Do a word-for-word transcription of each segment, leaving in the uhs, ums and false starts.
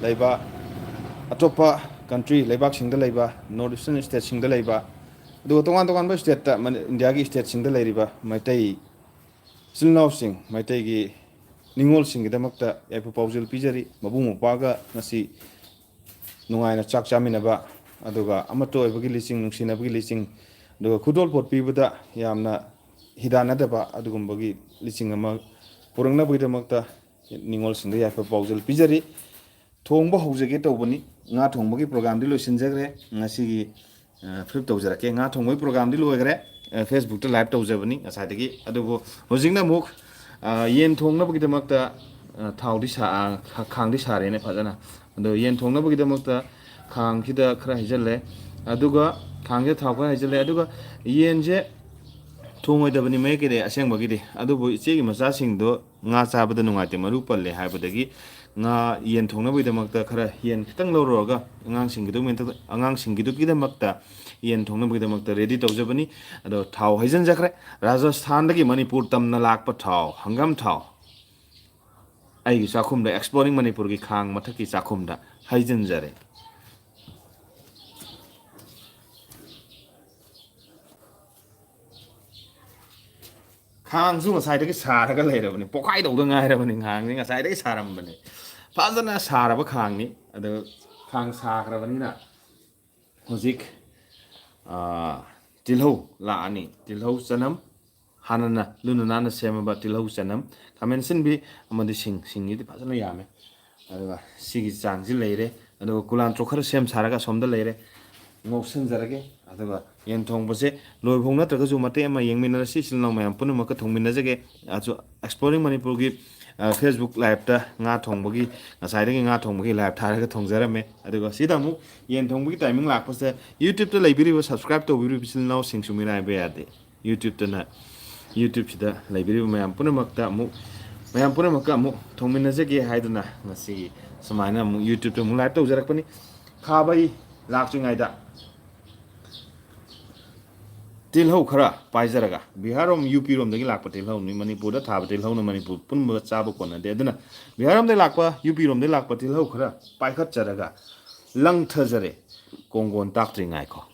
ꯂꯩꯕ, ꯑꯇꯣꯞꯄ country, ꯂꯩꯕꯥꯛꯁꯤꯡꯗ ꯂꯩꯕ, North Eastern stateꯁꯤꯡꯗ ꯂꯩꯕ, ꯑꯗꯨꯒ ꯇꯣꯉꯥꯟ ꯇꯣꯉꯥꯟꯕ stateꯇ, ꯃꯅꯤ-, ꯏꯟꯗꯤꯌꯥꯒꯤ stateꯁꯤꯡꯗ ꯂꯩꯔꯤꯕ ꯃꯩꯇꯩ ꯏꯆꯤꯜ ꯏꯅꯥꯎꯁꯤꯡ, ꯃꯩꯇꯩꯒꯤ ꯅꯤꯉꯣꯜꯁꯤꯡꯒꯤꯗꯃꯛꯇ ꯌꯥꯏꯐ ꯄꯥꯎꯖꯦꯜ ꯄꯤꯖꯔꯤ꯫ ꯃꯕꯨꯡ ꯃꯧꯄ꯭ꯋꯥꯒ ꯉꯁꯤ ꯅꯨꯡꯉꯥꯏꯅ ꯆꯥꯛ ꯆꯥꯃꯤꯟꯅꯕ, ꯑꯗꯨꯒ ꯑꯃꯠꯇ ꯑꯣꯏꯕꯒꯤ ꯂꯤꯆꯤꯡ, ꯅꯨꯡꯁꯤꯅꯕꯒꯤ ꯂꯤꯆꯤꯡ, ꯑꯗꯨꯒ ꯈꯨꯗꯣꯜꯄꯣꯠ ꯄꯤꯕꯗ ꯌꯥꯝꯅ ꯍꯤꯗꯥꯟꯅꯗꯕ ꯑꯗꯨꯒꯨꯝꯕꯒꯤ ꯂꯤꯆꯤꯡ ꯑꯃ ꯄꯨꯔꯛꯅꯕꯒꯤꯗꯃꯛꯇ ꯅꯤꯉꯣꯜꯁꯤꯡꯗ ꯌꯥꯏꯐ ꯄꯥꯎꯖꯦꯜ ꯄꯤꯖꯔꯤ꯫ ꯊꯣꯡꯕ ꯍꯧꯖꯒꯦ ꯇꯧꯕꯅꯤ꯫ ꯉꯥ ꯊꯣꯡꯕꯒꯤ programꯗꯤ ꯂꯣꯏꯁꯤꯟꯖꯈ꯭ꯔꯦ꯫ ꯉꯁꯤꯒꯤ, ꯑ, flip ꯇꯧꯖꯔꯛꯀꯦ꯫ ꯉꯥ ꯊꯣꯡꯕꯒꯤ programꯗꯤ ꯂꯣꯏꯈ꯭ꯔꯦ꯫ ꯑ, Facebookꯇ live ꯇꯧꯖꯕꯅꯤ ꯉꯁꯥꯏꯗꯒꯤ꯫ ꯑꯗꯨꯕꯨ ꯍꯧꯖꯤꯛꯅ ꯑꯃꯨꯛ, ꯑ, ꯌꯦꯟ ꯊꯣꯡꯅꯕꯒꯤꯗꯃꯛꯇ, ꯑ, ꯊꯥꯎꯗꯤ ꯁꯥ-, ꯑ, ꯈ-, ꯈꯥꯡꯗꯤ ꯁꯥꯔꯦꯅꯦ ꯐꯖꯅ꯫ ꯑꯗꯣ ꯌꯦꯟ ꯊꯣꯡꯅꯕꯒꯤꯗꯃꯛꯇ ꯈꯥꯡꯁꯤꯗ ꯈꯔ ꯍꯩꯖꯤꯜꯂꯦ꯫ ꯑꯗꯨꯒ ꯈꯥꯡꯁꯤꯗ ꯊꯥꯎ ꯈꯔ ꯍꯩꯖꯤꯜꯂꯦ꯫ ꯑꯗꯨꯒ ꯌꯦꯟꯁꯦ ꯊꯣꯡꯉꯣꯏꯗꯕꯅꯤ ꯃꯌꯦꯛ ꯀꯤꯗꯦ ꯑꯁꯦꯡꯕꯒꯤꯗꯤ꯫ ꯑꯗꯨꯕꯨ ꯏꯆꯦꯒꯤ ꯃꯆꯥꯁꯤꯡꯗꯣ ꯉꯥ ꯆꯥꯕꯗ ꯅꯨꯡꯉꯥꯏꯇꯦ, ꯃꯔꯨ ꯄꯜꯂꯦ ꯍꯥꯏꯕꯗꯒꯤ ꯉꯥ ꯌꯦꯟ ꯊꯣꯡꯅꯕꯒꯤꯗꯃꯛꯇ ꯈꯔ ꯌꯦꯟ ꯈꯤꯇꯪ ꯂꯧꯔꯨꯔꯒ ꯑꯉꯥꯡꯁꯤꯡꯒꯤꯗꯃꯛꯇ, ꯑꯉꯥꯡꯁꯤꯡꯒꯤꯗꯨꯒꯤꯗꯃꯛꯇ ꯌꯦꯟ ꯊꯣꯡꯅꯕꯒꯤꯗꯃꯛꯇ ready ꯇꯧꯖꯕꯅꯤ꯫ ꯑꯗꯣ ꯊꯥꯎ ꯍꯩꯖꯤꯟꯖꯈ꯭ꯔꯦ꯫ ꯔꯥꯖꯁꯊꯥꯟꯗꯒꯤ ꯃꯅꯤꯄꯨꯔ ꯇꯝꯅ ꯂꯥꯛꯄ ꯊꯥꯎ, ꯍꯪꯒꯥꯝ ꯊꯥꯎ꯫ ꯑꯩꯒꯤ ꯆꯥꯛꯈꯨꯝꯗ, Exploring ꯃꯅꯤꯄꯨꯔꯒꯤ ꯈꯥꯡ ꯃꯊꯛꯀꯤ ꯆꯥꯛꯈꯨꯝꯗ ꯍꯩꯖꯤꯟꯖꯔꯦ꯫ ꯈꯥꯡꯁꯨ ꯉꯁꯥꯏꯗꯒꯤ ꯁꯥꯔꯒ ꯂꯩꯔꯕꯅꯤ, ꯄꯣꯛꯈꯥꯏꯗꯧꯗ ꯉꯥꯏꯔꯕꯅꯤ꯫ ꯈꯥꯡꯁꯤ ꯉꯁꯥꯏꯗꯒꯤ ꯁꯥꯔꯝꯕꯅꯤ, ꯐꯖꯅ ꯁꯥꯔꯕ ꯈꯥꯡꯅꯤ꯫ ꯑꯗꯨ ꯈꯥꯡ ꯁꯥꯈ꯭ꯔꯕꯅꯤꯅ ꯍꯧꯖꯤꯛ, ꯑꯥ, ꯇꯤꯜꯍꯧ ꯂꯥꯛꯑꯅꯤ꯫ ꯇꯤꯜꯍꯧ, ꯆꯅꯝ, ꯍꯥꯟꯅꯅ ꯂꯨꯅ ꯅꯥꯟꯅ ꯁꯦꯝꯃꯕ ꯇꯤꯜꯍꯧ, ꯆꯅꯝ, ꯈꯥꯃꯦꯟ ꯑꯁꯤꯟꯕꯤ ꯑꯃꯗꯤ ꯁꯤꯡ, ꯁꯤꯡꯁꯤꯗꯤ ꯐꯖꯅ ꯌꯥꯝꯃꯦ꯫ ꯑꯗꯨꯒ ꯁꯤꯒꯤ ꯆꯥꯡꯁꯤ ꯂꯩꯔꯦ꯫ ꯑꯗꯨꯒ ꯀꯨꯂꯥꯟ ꯆꯣꯛꯈꯔ ꯁꯦꯝ ꯁꯥꯔꯒ ꯑꯁꯣꯝꯗ ꯂꯩꯔꯦ꯫ ꯉꯧꯁꯟꯖꯔꯒꯦ꯫ ꯑꯗꯨꯒ ꯌꯦꯟ ꯊꯣꯡꯕꯁꯦ ꯂꯣꯏꯐꯥꯎ ꯅꯠꯇ꯭ꯔꯒꯁꯨ ꯃꯇꯦꯛ ꯑꯃ ꯌꯦꯡꯃꯤꯟꯅꯔꯁꯤ, ꯏꯆꯤꯜ ꯏꯅꯥꯎ ꯃꯌꯥꯝ ꯄꯨꯝꯅꯃꯛꯀ ꯊꯣꯡꯃꯤꯟꯅꯖꯒꯦ꯫ ꯑꯗꯨ Exploring ꯃꯅꯤꯄꯨꯔꯒꯤ, ꯑ, Facebook liveꯇ ꯉꯥ ꯊꯣꯡꯕꯒꯤ, ꯉꯁꯥꯏꯗꯒꯤ ꯉꯥ ꯊꯣꯡꯕꯒꯤ live ꯊꯥꯔꯒ ꯊꯣꯡꯖꯔꯝꯃꯦ꯫ ꯑꯗꯨꯒ ꯁꯤꯗ ꯑꯃꯨꯛ ꯌꯦꯟ ꯊꯣꯡꯕꯒꯤ timing ꯂꯥꯛꯄꯁꯤꯗ YouTubeꯇ ꯂꯩꯕꯤꯔꯤꯕ, subscribe ꯇꯧꯕꯤꯔꯤꯕ ꯏꯆꯤꯜ ꯏꯅꯥꯎꯁꯤꯡꯁꯨ ꯃꯤꯔꯥꯏꯕ ꯌꯥꯗꯦ꯫ YouTubeꯇꯅ, YouTubeꯁꯤꯗ ꯂꯩꯕꯤꯔꯤꯕ ꯃꯌꯥꯝ ꯄꯨꯝꯅꯃꯛꯇ ꯑꯃꯨꯛ, ꯃꯌꯥꯝ ꯄꯨꯝꯅꯃꯛꯀ ꯑꯃꯨꯛ ꯊꯣꯡꯃꯤꯟꯅꯖꯒꯦ ꯍꯥꯏꯗꯨꯅ ꯉꯁꯤꯒꯤ ꯁꯨꯃꯥꯏꯅ ꯑꯃꯨꯛ YouTubeꯇ ꯑꯃꯨꯛ live ꯇꯧꯖꯔꯛꯄꯅꯤ꯫ ꯈꯥꯕꯩ ꯂꯥꯛꯇ꯭ꯔꯤꯉꯩꯗ ꯇꯤꯜꯍꯧ ꯈꯔ ꯄꯥꯏꯖꯔꯒ, ꯕꯤꯍꯥꯔ ꯔꯣꯝ, ꯌꯨ ꯄꯤ ꯔꯣꯝꯗꯒꯤ ꯂꯥꯛꯄ ꯇꯤꯜꯍꯧꯅꯤ, ꯃꯅꯤꯄꯨꯔꯗ ꯊꯥꯕ ꯇꯤꯜꯍꯧꯅ ꯃꯅꯤꯄꯨꯔ ꯄꯨꯝꯕ ꯆꯥꯕ ꯀꯣꯟꯅꯗꯦ꯫ ꯑꯗꯨꯅ ꯕꯤꯍꯥꯔ ꯔꯣꯝꯗꯒꯤ ꯂꯥꯛꯄ, ꯌꯨ ꯄꯤ ꯔꯣꯝꯗꯒꯤ ꯂꯥꯛꯄ ꯇꯤꯜꯍꯧ ꯈꯔ ꯄꯥꯏꯈꯠꯆꯔꯒ ꯂꯪꯊꯖꯔꯦ꯫ ꯀꯣꯡꯒꯣꯟ ꯇꯥꯛꯇ꯭ꯔꯤꯉꯥꯏꯈꯣ꯫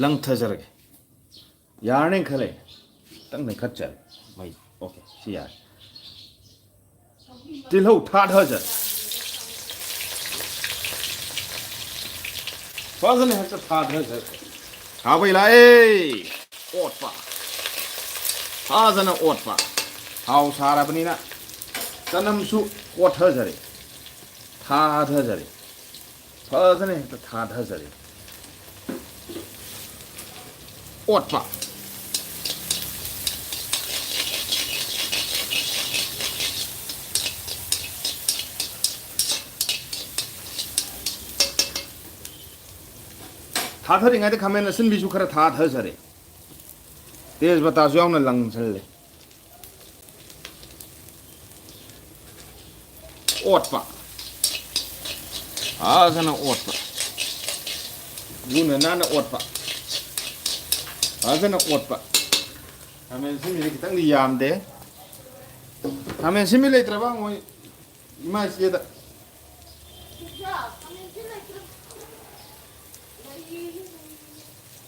ꯂꯪꯊꯖꯔꯒꯦ꯫ ꯌꯥꯔꯅꯤ ꯈꯜꯂꯦ꯫ ꯈꯤꯇꯪ ꯂꯩꯈꯠꯆꯔꯦ꯫ ꯃꯩ꯫ ꯑꯣꯀꯦ, ꯁꯤ ꯌꯥꯔꯦ꯫ ꯇꯤꯜꯍꯧ ꯊꯥꯗꯖꯔꯦ꯫ ꯐꯖꯅ ꯍꯦꯛꯇ ꯊꯥꯗꯖꯔꯦ꯫ ꯊꯥꯕꯩ ꯂꯥꯛꯑꯦ꯫ ꯑꯣꯠꯄ꯫ ꯐꯖꯅ ꯑꯣꯠꯄ꯫ ꯊꯥꯎ ꯁꯥꯔꯕꯅꯤꯅ ꯆꯅꯝꯁꯨ ꯑꯣꯠꯊꯖꯔꯦ꯫ ꯊꯥꯗꯖꯔꯦ꯫ ꯐꯖꯅ ꯍꯦꯛꯇ ꯊꯥꯗꯖꯔꯦ꯫ ꯑꯣꯠꯄ꯫ ꯊꯥꯊꯔꯤꯉꯩꯗ ꯈꯥꯃꯦꯟ ꯑꯁꯤꯟꯕꯤꯁꯨ ꯈꯔ ꯊꯥꯊꯖꯔꯦ꯫ ꯇꯦꯖꯄꯇꯥꯁꯨ ꯌꯥꯎꯅ ꯂꯪꯁꯜꯂꯦ꯫ ꯑꯣꯠꯄ꯫ ꯐꯖꯅ ꯑꯣꯠꯄ꯫ ꯂꯨꯅ ꯅꯥꯟꯅ ꯑꯣꯠꯄ꯫ ꯐꯖꯅ ꯑꯣꯠꯄ꯫ ꯈꯥꯃꯦꯟ ꯑꯁꯤꯟꯕꯤꯗꯤ ꯈꯤꯇꯪꯗꯤ ꯌꯥꯝꯗꯦ꯫ ꯈꯥꯃꯦꯟ ꯑꯁꯤꯟꯕꯤ ꯂꯩꯇ꯭ꯔꯕ ꯃꯣꯏ ꯏꯃꯥ ꯏꯆꯦꯗ?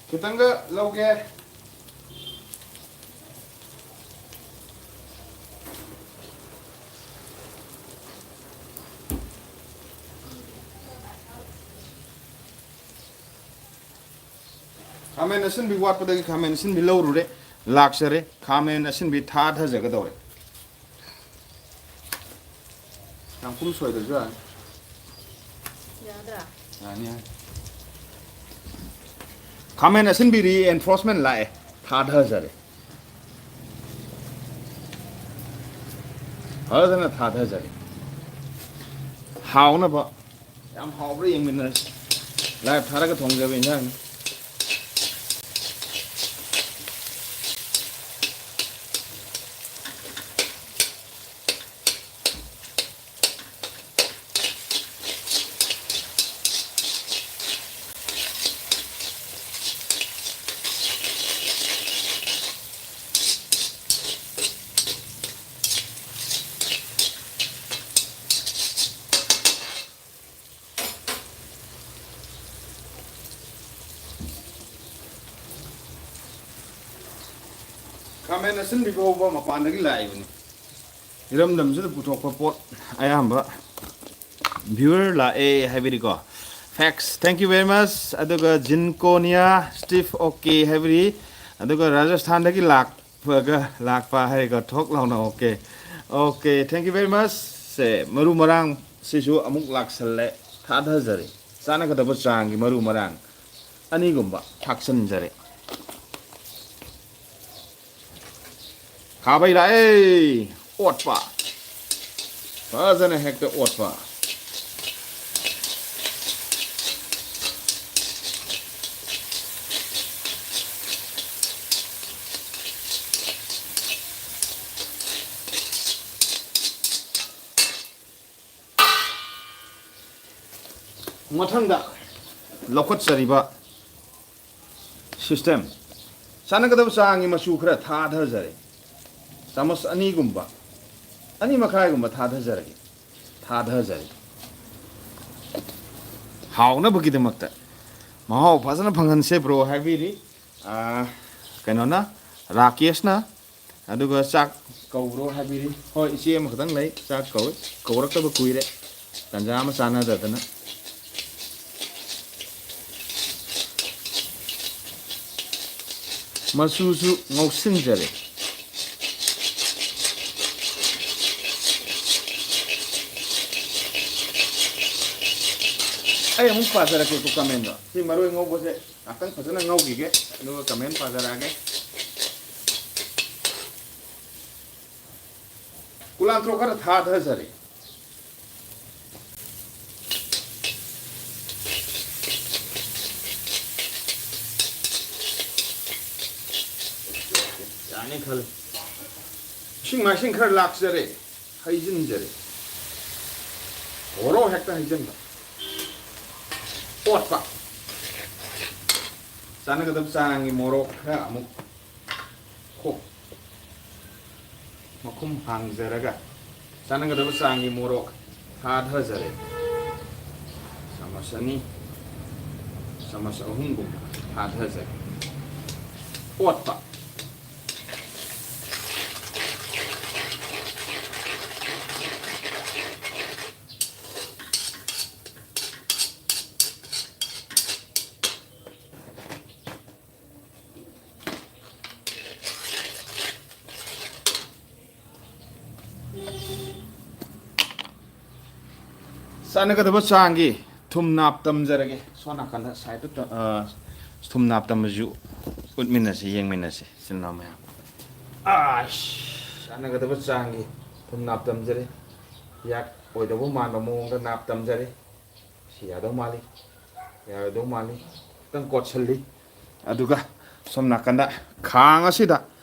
ꯈꯤꯇꯪꯒ ꯂꯧꯒꯦ꯫ ꯈꯥꯃꯦꯟ ꯑꯁꯤꯟꯕꯤ ꯋꯥꯠꯄꯗꯒꯤ ꯈꯥꯃꯦꯟ ꯑꯁꯤꯟꯕꯤ ꯂꯧꯔꯨꯔꯦ, ꯂꯥꯛꯆꯔꯦ꯫ ꯈꯥꯃꯦꯟ ꯑꯁꯤꯟꯕꯤ ꯊꯥꯊꯖꯒꯗꯧꯔꯦ꯫ ꯌꯥꯝ ꯀꯨꯝ ꯁꯣꯏꯗ꯭ꯔꯁꯨ ꯌꯥꯔꯅꯤ꯫ ꯌꯥꯗ꯭ꯔꯥ? ꯌꯥꯅꯤ, ꯌꯥꯅꯤ꯫ ꯈꯥꯃꯦꯟ ꯑꯁꯤꯟꯕꯤ reinforcement ꯂꯥꯛꯑꯦ, ꯊꯥꯊꯖꯔꯦ꯫ ꯐꯖꯅ ꯊꯥꯊꯖꯔꯦ꯫ ꯍꯥꯎꯅꯕ꯫ ꯌꯥꯝ ꯍꯥꯎꯕ꯭ꯔꯥ ꯌꯦꯡꯃꯤꯟꯅꯔꯁꯤ꯫ Live ꯊꯥꯔꯒ ꯊꯣꯡꯖꯕ ꯏꯟꯖꯥꯡꯅꯤ꯫ ꯈꯥꯃꯦꯟ ꯑꯁꯤꯟꯕꯤ ꯐꯥꯎꯕ ꯃꯄꯥꯟꯗꯒꯤ ꯂꯥꯛꯏꯕꯅꯤ꯫ ꯏꯔꯝꯗꯝꯁꯤꯗ ꯄꯨꯊꯣꯛꯄ ꯄꯣꯠ ꯑꯌꯥꯝꯕ꯫ Viewer ꯂꯥꯛꯑꯦ ꯍꯥꯏꯕꯤꯔꯤꯀꯣ꯫ Facts, thank you very much꯫ ꯑꯗꯨꯒ ꯖꯤꯟꯀꯣꯅꯤꯌꯥ ꯁ꯭ꯇꯤꯐ ꯑꯣꯀꯦ ꯍꯥꯏꯕꯤꯔꯤ꯫ ꯑꯗꯨꯒ ꯔꯥꯖꯁꯊꯥꯟꯗꯒꯤ ꯂꯥꯛꯄꯒ ꯂꯥꯛꯄ ꯍꯥꯏꯔꯤꯀꯣ, ꯊꯣꯛ ꯂꯥꯎꯅ okay. Okay, thank you very much꯫ ꯁꯦ, ꯃꯔꯨ ꯃꯔꯥꯡ ꯁꯤꯁꯨ ꯑꯃꯨꯛ ꯂꯥꯛꯁꯜꯂꯦ꯫ ꯊꯥꯗꯖꯔꯤ꯫ ꯆꯥꯟꯅꯒꯗꯕ ꯆꯥꯡꯒꯤ ꯃꯔꯨ ꯃꯔꯥꯡ ꯑꯅꯤꯒꯨꯝꯕ ꯊꯥꯛꯆꯟꯖꯔꯦ꯫ ꯈꯥꯕꯩ ꯂꯥꯛꯑꯦ꯫ ꯑꯣꯠꯄ꯫ ꯐꯖꯅ ꯍꯦꯛꯇ ꯑꯣꯠꯄ꯫ ꯃꯊꯪꯗ ꯂꯧꯈꯠꯆꯔꯤꯕ system, ꯆꯥꯟꯅꯒꯗꯕ ꯆꯥꯡꯒꯤ ꯃꯆꯨ ꯈꯔ ꯊꯥꯊꯖꯔꯦ꯫ ꯆꯥꯃꯁ ꯑꯅꯤꯒꯨꯝꯕ, ꯑꯅꯤ ꯃꯈꯥꯏꯒꯨꯝꯕ ꯊꯥꯊꯖꯔꯒꯦ꯫ ꯊꯥꯊꯖꯔꯦ꯫ ꯍꯥꯎꯅꯕꯒꯤꯗꯃꯛꯇ ꯃꯍꯥꯎ ꯐꯖꯅ ꯐꯪꯍꯟꯁꯦ bro ꯍꯥꯏꯕꯤꯔꯤ꯫ ꯑꯥ, ꯀꯩꯅꯣꯅ, ꯔꯥꯀꯦꯁꯅ꯫ ꯑꯗꯨꯒ ꯆꯥꯛ ꯀꯧꯕ꯭ꯔꯣ ꯍꯥꯏꯕꯤꯔꯤ꯫ ꯍꯣꯏ, ꯏꯆꯦ ꯑꯃꯈꯛꯇꯪ ꯂꯩ, ꯆꯥꯛ ꯀꯧꯏ꯫ ꯀꯧꯔꯛꯇꯕ ꯀꯨꯏꯔꯦ, ꯇꯟꯖꯥ ꯑꯃ ꯆꯥꯟꯅꯗꯗꯅ꯫ ꯃꯆꯨꯁꯨ ꯉꯧꯁꯤꯟꯖꯔꯦ꯫ ꯑꯩ ꯑꯃꯨꯛ ꯄꯥꯖꯔꯛꯀꯦꯀꯣ commentꯗꯣ꯫ ꯁꯤ ꯃꯔꯣꯏ ꯉꯧꯕꯁꯦ ꯉꯥꯛꯇꯪ ꯐꯖꯅ ꯉꯧꯈꯤꯒꯦ, ꯑꯗꯨꯒ comment ꯄꯥꯖꯔꯛꯑꯒꯦ꯫ ꯀꯨꯂꯥꯟꯊ꯭ꯔꯣ ꯈꯔ ꯊꯥꯊꯖꯔꯦ꯫ ꯌꯥꯅꯤ ꯈꯜꯂꯤ꯫ ꯏꯁꯤꯡ ꯃꯥꯏꯁꯤꯡ ꯈꯔ ꯂꯥꯛꯆꯔꯦ, ꯍꯩꯖꯤꯟꯖꯔꯦ꯫ ꯃꯣꯔꯣꯛ ꯍꯦꯛꯇ ꯍꯩꯖꯤꯟꯕ꯫ ꯑꯣꯠꯄ꯫ ꯆꯥꯟꯅꯒꯗꯕ ꯆꯥꯡꯒꯤ ꯃꯣꯔꯣꯛ ꯈꯔ ꯑꯃꯨꯛ ꯈꯣꯛ꯫ ꯃꯈꯨꯝ ꯍꯥꯡꯖꯔꯒ ꯆꯥꯟꯅꯒꯗꯕ ꯆꯥꯡꯒꯤ ꯃꯣꯔꯣꯛ ꯊꯥꯊꯖꯔꯦ꯫ ꯆꯥꯃꯁ ꯑꯅꯤ, ꯆꯥꯃꯁ ꯑꯍꯨꯝꯒꯨꯝꯕ ꯊꯥꯊꯖꯔꯦ꯫ ꯑꯣꯠꯄ꯫ ꯆꯥꯟꯅꯒꯗꯕ ꯆꯥꯡꯒꯤ ꯊꯨꯝ ꯅꯥꯞ ꯇꯝꯖꯔꯒꯦ꯫ ꯁꯣꯝ ꯅꯥꯀꯟꯗ ꯁꯥꯏꯠꯇ ꯇ-, ꯑ, ꯊꯨꯝ ꯅꯥꯞ ꯇꯝꯕꯁꯨ ꯎꯠꯃꯤꯟꯅꯁꯤ, ꯌꯦꯡꯃꯤꯟꯅꯁꯤ, ꯏꯆꯤꯟ ꯏꯅꯥꯎ ꯃꯌꯥꯝ꯫ ꯑꯁ, ꯆꯥꯟꯅꯒꯗꯕ ꯆꯥꯡꯒꯤ ꯊꯨꯝ ꯅꯥꯞ ꯇꯝꯖꯔꯦ꯫ ꯌꯥꯛ ꯑꯣꯏꯗꯧꯕ ꯃꯥꯟꯕ ꯃꯑꯣꯡꯗ ꯅꯥꯞ ꯇꯝꯖꯔꯦ꯫ ꯁꯤ ꯌꯥꯗꯧ ꯃꯥꯜꯂꯤ, ꯌꯥꯔꯣꯏꯗꯧ ꯃꯥꯜꯂꯤ꯫ ꯈꯤꯇꯪ ꯀꯣꯠꯁꯤꯜꯂꯤ꯫ ꯑꯗꯨꯒ ꯁꯣꯝ ꯅꯥꯀꯟꯗ ꯈꯥꯡ ꯑꯁꯤꯗ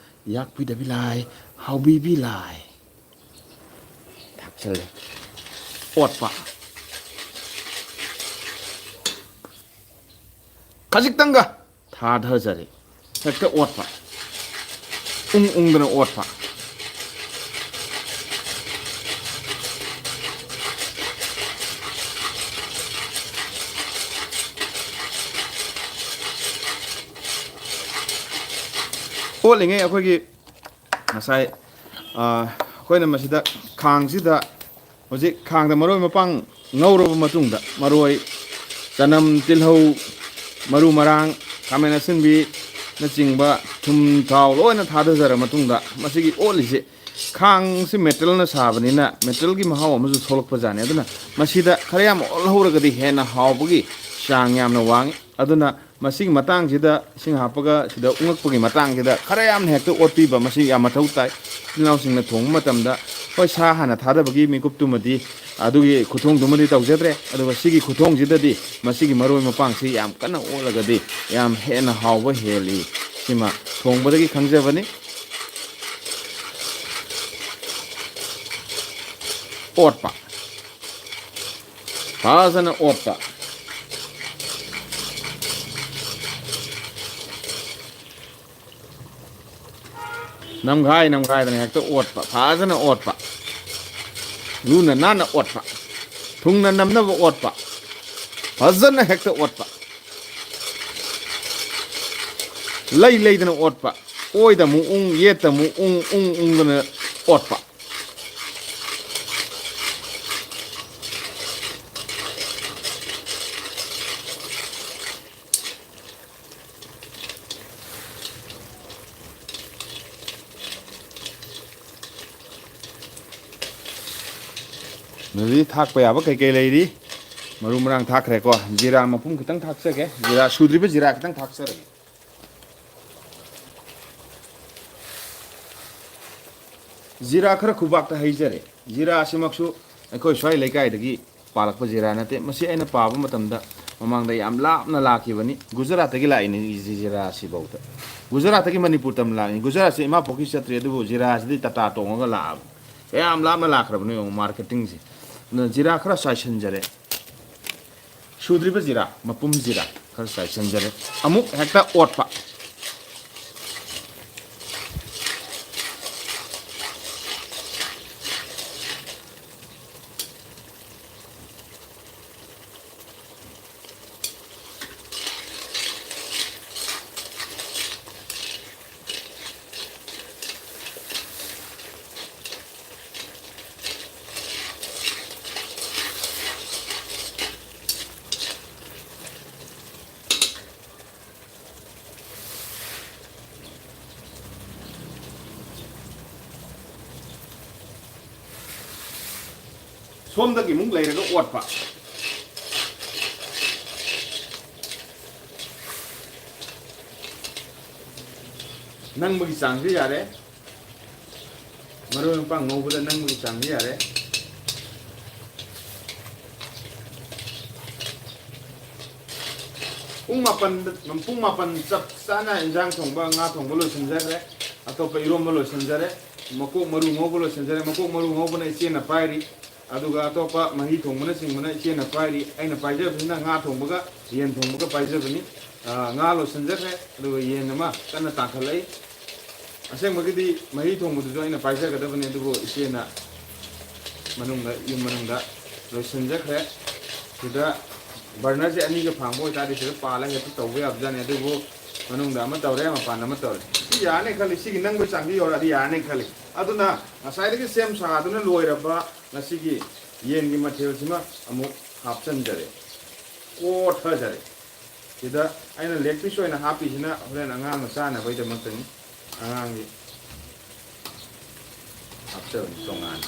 ꯌꯥꯛꯄꯤꯗꯕꯤ ꯂꯥꯏ, ꯍꯥꯎꯕꯤꯕꯤ ꯂꯥꯏ ꯊꯥꯛꯆꯜꯂꯤ꯫ ꯑꯣꯠꯄ꯫ ꯈꯖꯤꯛꯇꯪꯒ ꯊꯥꯗꯖꯔꯦ꯫ ꯍꯦꯛꯇ ꯑꯣꯠꯄ꯫ ꯎꯪ ꯎꯪꯗꯅ ꯑꯣꯠꯄ꯫ ꯑꯣꯠꯂꯤꯉꯩ ꯑꯩꯈꯣꯏꯒꯤ ꯉꯁꯥꯏ, ꯑ, ꯑꯩꯈꯣꯏꯅ ꯃꯁꯤꯗ ꯈꯥꯡꯁꯤꯗ ꯍꯧꯖꯤꯛ ꯈꯥꯡꯗ ꯃꯔꯣꯏ ꯃꯄꯥꯡ ꯉꯧꯔꯕ ꯃꯇꯨꯡꯗ, ꯃꯔꯣꯏ, ꯆꯅꯝ, ꯇꯤꯜꯍꯧ, ꯃꯔꯨ ꯃꯔꯥꯡ, ꯈꯥꯃꯦꯟ ꯑꯁꯤꯟꯕꯤꯅꯆꯤꯡꯕ, ꯊꯨꯝ, ꯊꯥꯎ ꯂꯣꯏꯅ ꯊꯥꯗꯖꯔ ꯃꯇꯨꯡꯗ, ꯃꯁꯤꯒꯤ ꯑꯣꯠꯂꯤꯁꯦ, ꯈꯥꯡꯁꯤ ꯃꯦꯇꯜꯅ ꯁꯥꯕꯅꯤꯅ ꯃꯦꯇꯜꯒꯤ ꯃꯍꯥꯎ ꯑꯃꯁꯨ ꯊꯣꯛꯂꯛꯄ ꯖꯥꯠꯅꯤ꯫ ꯑꯗꯨꯅ ꯃꯁꯤꯗ ꯈꯔ ꯌꯥꯝ ꯑꯣꯠꯍꯧꯔꯒꯗꯤ ꯍꯦꯟꯅ ꯍꯥꯎꯕꯒꯤ ꯆꯥꯡ ꯌꯥꯝꯅ ꯋꯥꯡꯉꯤ꯫ ꯑꯗꯨꯅ ꯃꯁꯤꯒꯤ ꯃꯇꯥꯡꯁꯤꯗ, ꯏꯁꯤꯡ ꯍꯥꯞꯄꯒ ꯁꯤꯗ ꯎꯪꯉꯛꯄꯒꯤ ꯃꯇꯥꯡꯁꯤꯗ ꯈꯔ ꯌꯥꯝꯅ ꯍꯦꯛꯇ ꯑꯣꯠꯄꯤꯕ ꯃꯁꯤ ꯌꯥꯝ ꯃꯊꯧ ꯇꯥꯏ꯫ ꯏꯆꯤꯜ ꯏꯅꯥꯎꯁꯤꯡꯅ ꯊꯣꯡꯕ ꯃꯇꯝꯗ, ꯍꯣꯏ, ꯁꯥ ꯍꯥꯟꯅ ꯊꯥꯗꯕꯒꯤ ꯃꯤꯀꯨꯞꯇꯨꯃꯗꯤ, ꯑꯗꯨꯒꯤ ꯈꯨꯊꯣꯡꯗꯨꯃꯗꯤ ꯇꯧꯖꯗ꯭ꯔꯦ꯫ ꯑꯗꯨꯒ ꯁꯤꯒꯤ ꯈꯨꯊꯣꯡꯁꯤꯗꯗꯤ ꯃꯁꯤꯒꯤ ꯃꯔꯣꯏ ꯃꯄꯥꯡꯁꯤ ꯌꯥꯝ ꯀꯟꯅ ꯑꯣꯠꯂꯒꯗꯤ ꯌꯥꯝ ꯍꯦꯟꯅ ꯍꯥꯎꯕ ꯍꯦꯜꯂꯤ꯫ ꯁꯤꯃ ꯊꯣꯡꯕꯗꯒꯤ ꯈꯪꯖꯕꯅꯤ꯫ ꯑꯣꯠꯄ꯫ ꯐꯖꯅ ꯑꯣꯠꯄ꯫ ꯅꯝꯈꯥꯏ ꯅꯝꯈꯥꯏꯗꯅ ꯍꯦꯛꯇ ꯑꯣꯠꯄ, ꯐꯖꯅ ꯑꯣꯠꯄ꯫ ꯂꯨꯅ ꯅꯥꯟꯅ ꯑꯣꯠꯄ꯫ ꯊꯨꯡꯅ ꯅꯝꯅꯕ ꯑꯣꯠꯄ꯫ ꯐꯖꯅ ꯍꯦꯛꯇ ꯑꯣꯠꯄ꯫ ꯂꯩ ꯂꯩꯗꯅ ꯑꯣꯠꯄ꯫ ꯑꯣꯏꯗ ꯑꯃꯨꯛ ꯎꯪ, ꯌꯦꯠꯇ ꯑꯃꯨꯛ ꯎꯪ, ꯎꯪ ꯎꯪꯗꯅ ꯑꯣꯠꯄ꯫ ꯑꯗꯨꯗꯤ ꯊꯥꯛꯄ ꯌꯥꯕ ꯀꯩꯀꯩ ꯂꯩꯔꯤ? ꯃꯔꯨ ꯃꯔꯥꯡ ꯊꯥꯛꯈ꯭ꯔꯦꯀꯣ꯫ ꯖꯤꯔꯥ ꯃꯄꯨꯝ ꯈꯤꯇꯪ ꯊꯥꯛꯆꯒꯦ꯫ ꯖꯤꯔꯥ ꯁꯨꯗ꯭ꯔꯤꯕ ꯖꯤꯔꯥ ꯈꯤꯇꯪ ꯊꯥꯛꯆꯔꯒꯦ꯫ ꯖꯤꯔꯥ ꯈꯔ ꯈꯨꯕꯥꯛꯇ ꯍꯩꯖꯔꯦ꯫ ꯖꯤꯔꯥ ꯑꯁꯤꯃꯛꯁꯨ ꯑꯩꯈꯣꯏ ꯁ꯭ꯋꯥꯏ ꯂꯩꯀꯥꯏꯗꯒꯤ ꯄꯥꯜꯂꯛꯄ ꯖꯤꯔꯥ ꯅꯠꯇꯦ꯫ ꯃꯁꯤ ꯑꯩꯅ ꯄꯥꯕ ꯃꯇꯝꯗ ꯃꯃꯥꯡꯗ ꯌꯥꯝ ꯂꯥꯞꯅ ꯂꯥꯛꯈꯤꯕꯅꯤ꯫ ꯒꯨꯖꯔꯥꯠꯇꯒꯤ ꯂꯥꯛꯏꯅꯤ ꯖꯤ-, ꯖꯤꯔꯥ ꯑꯁꯤꯐꯥꯎꯗ꯫ ꯒꯨꯖꯔꯥꯠꯇꯒꯤ ꯃꯅꯤꯄꯨꯔ ꯇꯝꯅ ꯂꯥꯛꯏꯅꯤ꯫ ꯒꯨꯖꯔꯥꯠꯁꯦ ꯏꯃꯥ ꯄꯣꯛꯀꯤ ꯆꯠꯇ꯭ꯔꯤ, ꯑꯗꯨꯕꯨ ꯖꯤꯔꯥꯁꯤꯗꯤ ꯇꯥꯇꯥ ꯇꯣꯡꯉꯒ ꯂꯥꯛꯑꯕꯅꯤ꯫ ꯀꯌꯥꯝ ꯂꯥꯞꯅ ꯂꯥꯛꯈ꯭ꯔꯕꯅꯣ ꯌꯦꯡꯉꯨ, ꯃꯥꯔꯀꯦꯇꯤꯡꯁꯦ꯫ ꯑꯗꯨꯅ ꯖꯤꯔꯥ ꯈꯔ ꯆꯥꯏꯁꯤꯟꯖꯔꯦ꯫ ꯁꯨꯗ꯭ꯔꯤꯕ ꯖꯤꯔꯥ, ꯃꯄꯨꯝ ꯖꯤꯔꯥ ꯈꯔ ꯆꯥꯏꯁꯤꯟꯖꯔꯦ꯫ ꯑꯃꯨꯛ ꯍꯦꯛꯇ ꯑꯣꯠꯄ꯫ ꯁꯣꯝꯗꯒꯤ ꯑꯃꯨꯛ ꯂꯩꯔꯒ ꯑꯣꯠꯄ꯫ ꯅꯪꯕꯒꯤ ꯆꯥꯡꯁꯦ ꯌꯥꯔꯦ꯫ ꯃꯔꯣꯏ ꯃꯄꯥꯡ ꯉꯧꯕꯗ ꯅꯪꯕꯒꯤ ꯆꯥꯡꯁꯦ ꯌꯥꯔꯦ꯫ ꯄꯨꯡ ꯃꯥꯄꯟꯗ, ꯄꯨꯡ ꯃꯥꯄꯟ ꯆꯞ ꯆꯥꯅ ꯏꯟꯖꯥꯡ ꯊꯣꯡꯕ, ꯉꯥ ꯊꯣꯡꯕ ꯂꯣꯏꯁꯤꯟꯖꯈ꯭ꯔꯦ꯫ ꯑꯇꯣꯞꯄ ꯏꯔꯣꯝꯕ ꯂꯣꯏꯁꯤꯟꯖꯔꯦ꯫ ꯃꯀꯣꯛ ꯃꯔꯨ ꯉꯧꯕ ꯂꯣꯏꯁꯤꯟꯖꯔꯦ꯫ ꯃꯀꯣꯛ ꯃꯔꯨ ꯉꯧꯕꯅ ꯏꯆꯦꯅ ꯄꯥꯏꯔꯤ꯫ ꯑꯗꯨꯒ ꯑꯇꯣꯞꯄ ꯃꯍꯤ ꯊꯣꯡꯕꯅꯆꯤꯡꯕꯅ ꯏꯆꯦꯅ ꯄꯥꯏꯔꯤ꯫ ꯑꯩꯅ ꯄꯥꯏꯖꯕꯁꯤꯅ ꯉꯥ ꯊꯣꯡꯕꯒ ꯌꯦꯟ ꯊꯣꯡꯕꯒ ꯄꯥꯏꯖꯕꯅꯤ꯫ ꯑꯥ, ꯉꯥ ꯂꯣꯏꯁꯤꯟꯖꯈ꯭ꯔꯦ, ꯑꯗꯨꯒ ꯌꯦꯟ ꯑꯃ ꯀꯟꯅ ꯇꯥꯡꯈꯠꯂꯛꯏ꯫ ꯑꯁꯦꯡꯕꯒꯤꯗꯤ ꯃꯍꯤ ꯊꯣꯡꯕꯗꯨꯁꯨ ꯑꯩꯅ ꯄꯥꯏꯖꯒꯗꯕꯅꯤ, ꯑꯗꯨꯕꯨ ꯏꯆꯦꯅ ꯃꯅꯨꯡꯗ, ꯌꯨꯝ ꯃꯅꯨꯡꯗ ꯂꯣꯏꯁꯤꯟꯖꯈ꯭ꯔꯦ꯫ ꯁꯤꯗ ꯕꯔꯅꯔꯁꯦ ꯑꯅꯤꯒ ꯐꯥꯡꯕ ꯑꯣꯏꯇꯥꯔꯗꯤ ꯁꯤꯗ ꯄꯥꯜꯂꯒ ꯍꯦꯛꯇ ꯇꯧꯕ ꯌꯥꯕꯖꯥꯠꯅꯤ, ꯑꯗꯨꯕꯨ ꯃꯅꯨꯡꯗ ꯑꯃ ꯇꯧꯔꯦ, ꯃꯄꯥꯟꯗ ꯑꯃ ꯇꯧꯔꯦ꯫ ꯁꯤ ꯌꯥꯔꯅꯤ ꯈꯜꯂꯤ꯫ ꯁꯤꯒꯤ ꯅꯪꯕꯒꯤ ꯆꯥꯡꯁꯤ ꯌꯧꯔꯛꯑꯗꯤ ꯌꯥꯔꯅꯤ ꯈꯜꯂꯤ꯫ ꯑꯗꯨꯅ ꯉꯁꯥꯏꯗꯒꯤ ꯁꯦꯝ ꯁꯥꯗꯨꯅ ꯂꯣꯏꯔꯕ ꯉꯁꯤꯒꯤ ꯌꯦꯟꯒꯤ ꯃꯊꯦꯜꯁꯤꯃ ꯑꯃꯨꯛ ꯍꯥꯞꯆꯤꯟꯖꯔꯦ, ꯀꯣꯠꯊꯖꯔꯦ꯫ ꯁꯤꯗ ꯑꯩꯅ ꯂꯦꯒ ꯄꯤꯁ ꯑꯣꯏꯅ ꯍꯥꯞꯄꯤꯁꯤꯅ ꯍꯣꯔꯦꯟ ꯑꯉꯥꯡꯅ ꯆꯥꯅꯕꯒꯤꯗꯃꯛꯇꯅꯤ꯫ ꯑꯉꯥꯡꯒꯤ ꯍꯥꯞꯆꯕꯅꯤ ꯇꯣꯉꯥꯟꯅ꯫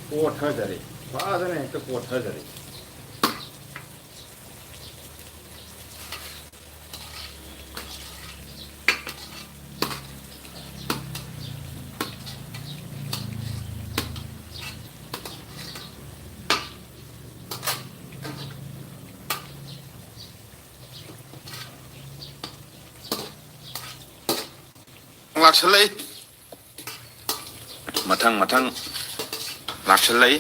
ꯀꯣꯠꯊꯖꯔꯦ꯫ ꯐꯖꯅ ꯍꯦꯛꯇ ꯀꯣꯠꯊꯖꯔꯦ꯫ ꯂꯥꯛꯁꯜꯂꯛꯏ꯫ ꯃꯊꯪ ꯃꯊꯪ ꯂꯥꯛꯁꯜꯂꯛꯏ꯫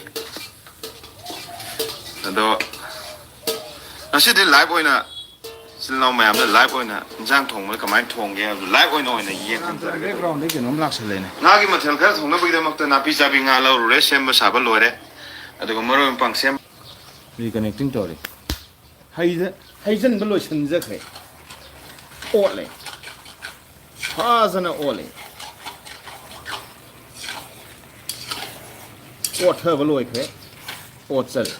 ꯑꯗꯣ ꯉꯁꯤꯗꯤ ꯂꯥꯏꯚ ꯑꯣꯏꯅ ꯏꯆꯤꯜ ꯏꯅꯥꯎ ꯃꯌꯥꯝꯗ ꯂꯥꯏꯚ ꯑꯣꯏꯅ ꯏꯟꯖꯥꯡ ꯊꯣꯡꯕꯗ ꯀꯃꯥꯏꯅ ꯊꯣꯡꯒꯦ ꯍꯥꯏꯕꯗꯨ ꯂꯥꯏꯚ ꯑꯣꯏꯅ ꯑꯣꯏꯅ ꯌꯦꯡꯍꯟꯖꯔꯒꯦ꯫ ꯕꯦꯛꯒ꯭ꯔꯥꯎꯟꯗꯩ ꯀꯩꯅꯣꯝ ꯂꯥꯛꯁꯜꯂꯦꯅꯦ꯫ ꯉꯥꯒꯤ ꯃꯊꯦꯜ ꯈꯔ ꯊꯣꯡꯅꯕꯒꯤꯗꯃꯛꯇ ꯅꯥꯄꯤ ꯆꯥꯕꯤ ꯉꯥ ꯂꯧꯔꯨꯔꯦ, ꯁꯦꯝꯕ ꯁꯥꯕ ꯂꯣꯏꯔꯦ꯫ ꯑꯗꯨꯒ ꯃꯔꯣꯏ ꯃꯄꯥꯡ ꯁꯦꯝ- ꯔꯤꯀꯅꯦꯛꯇꯤꯡ ꯇꯧꯔꯤ꯫ ꯍꯩꯖ-, ꯍꯩꯖꯤꯟꯕ ꯂꯣꯏꯁꯤꯟꯖꯈ꯭ꯔꯦ꯫ ꯑꯣꯠꯂꯦ꯫ ꯐꯖꯅ ꯑꯣꯠꯂꯦ꯫ ꯑꯣꯠꯊꯕ ꯂꯣꯏꯈ꯭ꯔꯦ꯫ ꯑꯣꯠꯆꯔꯦ꯫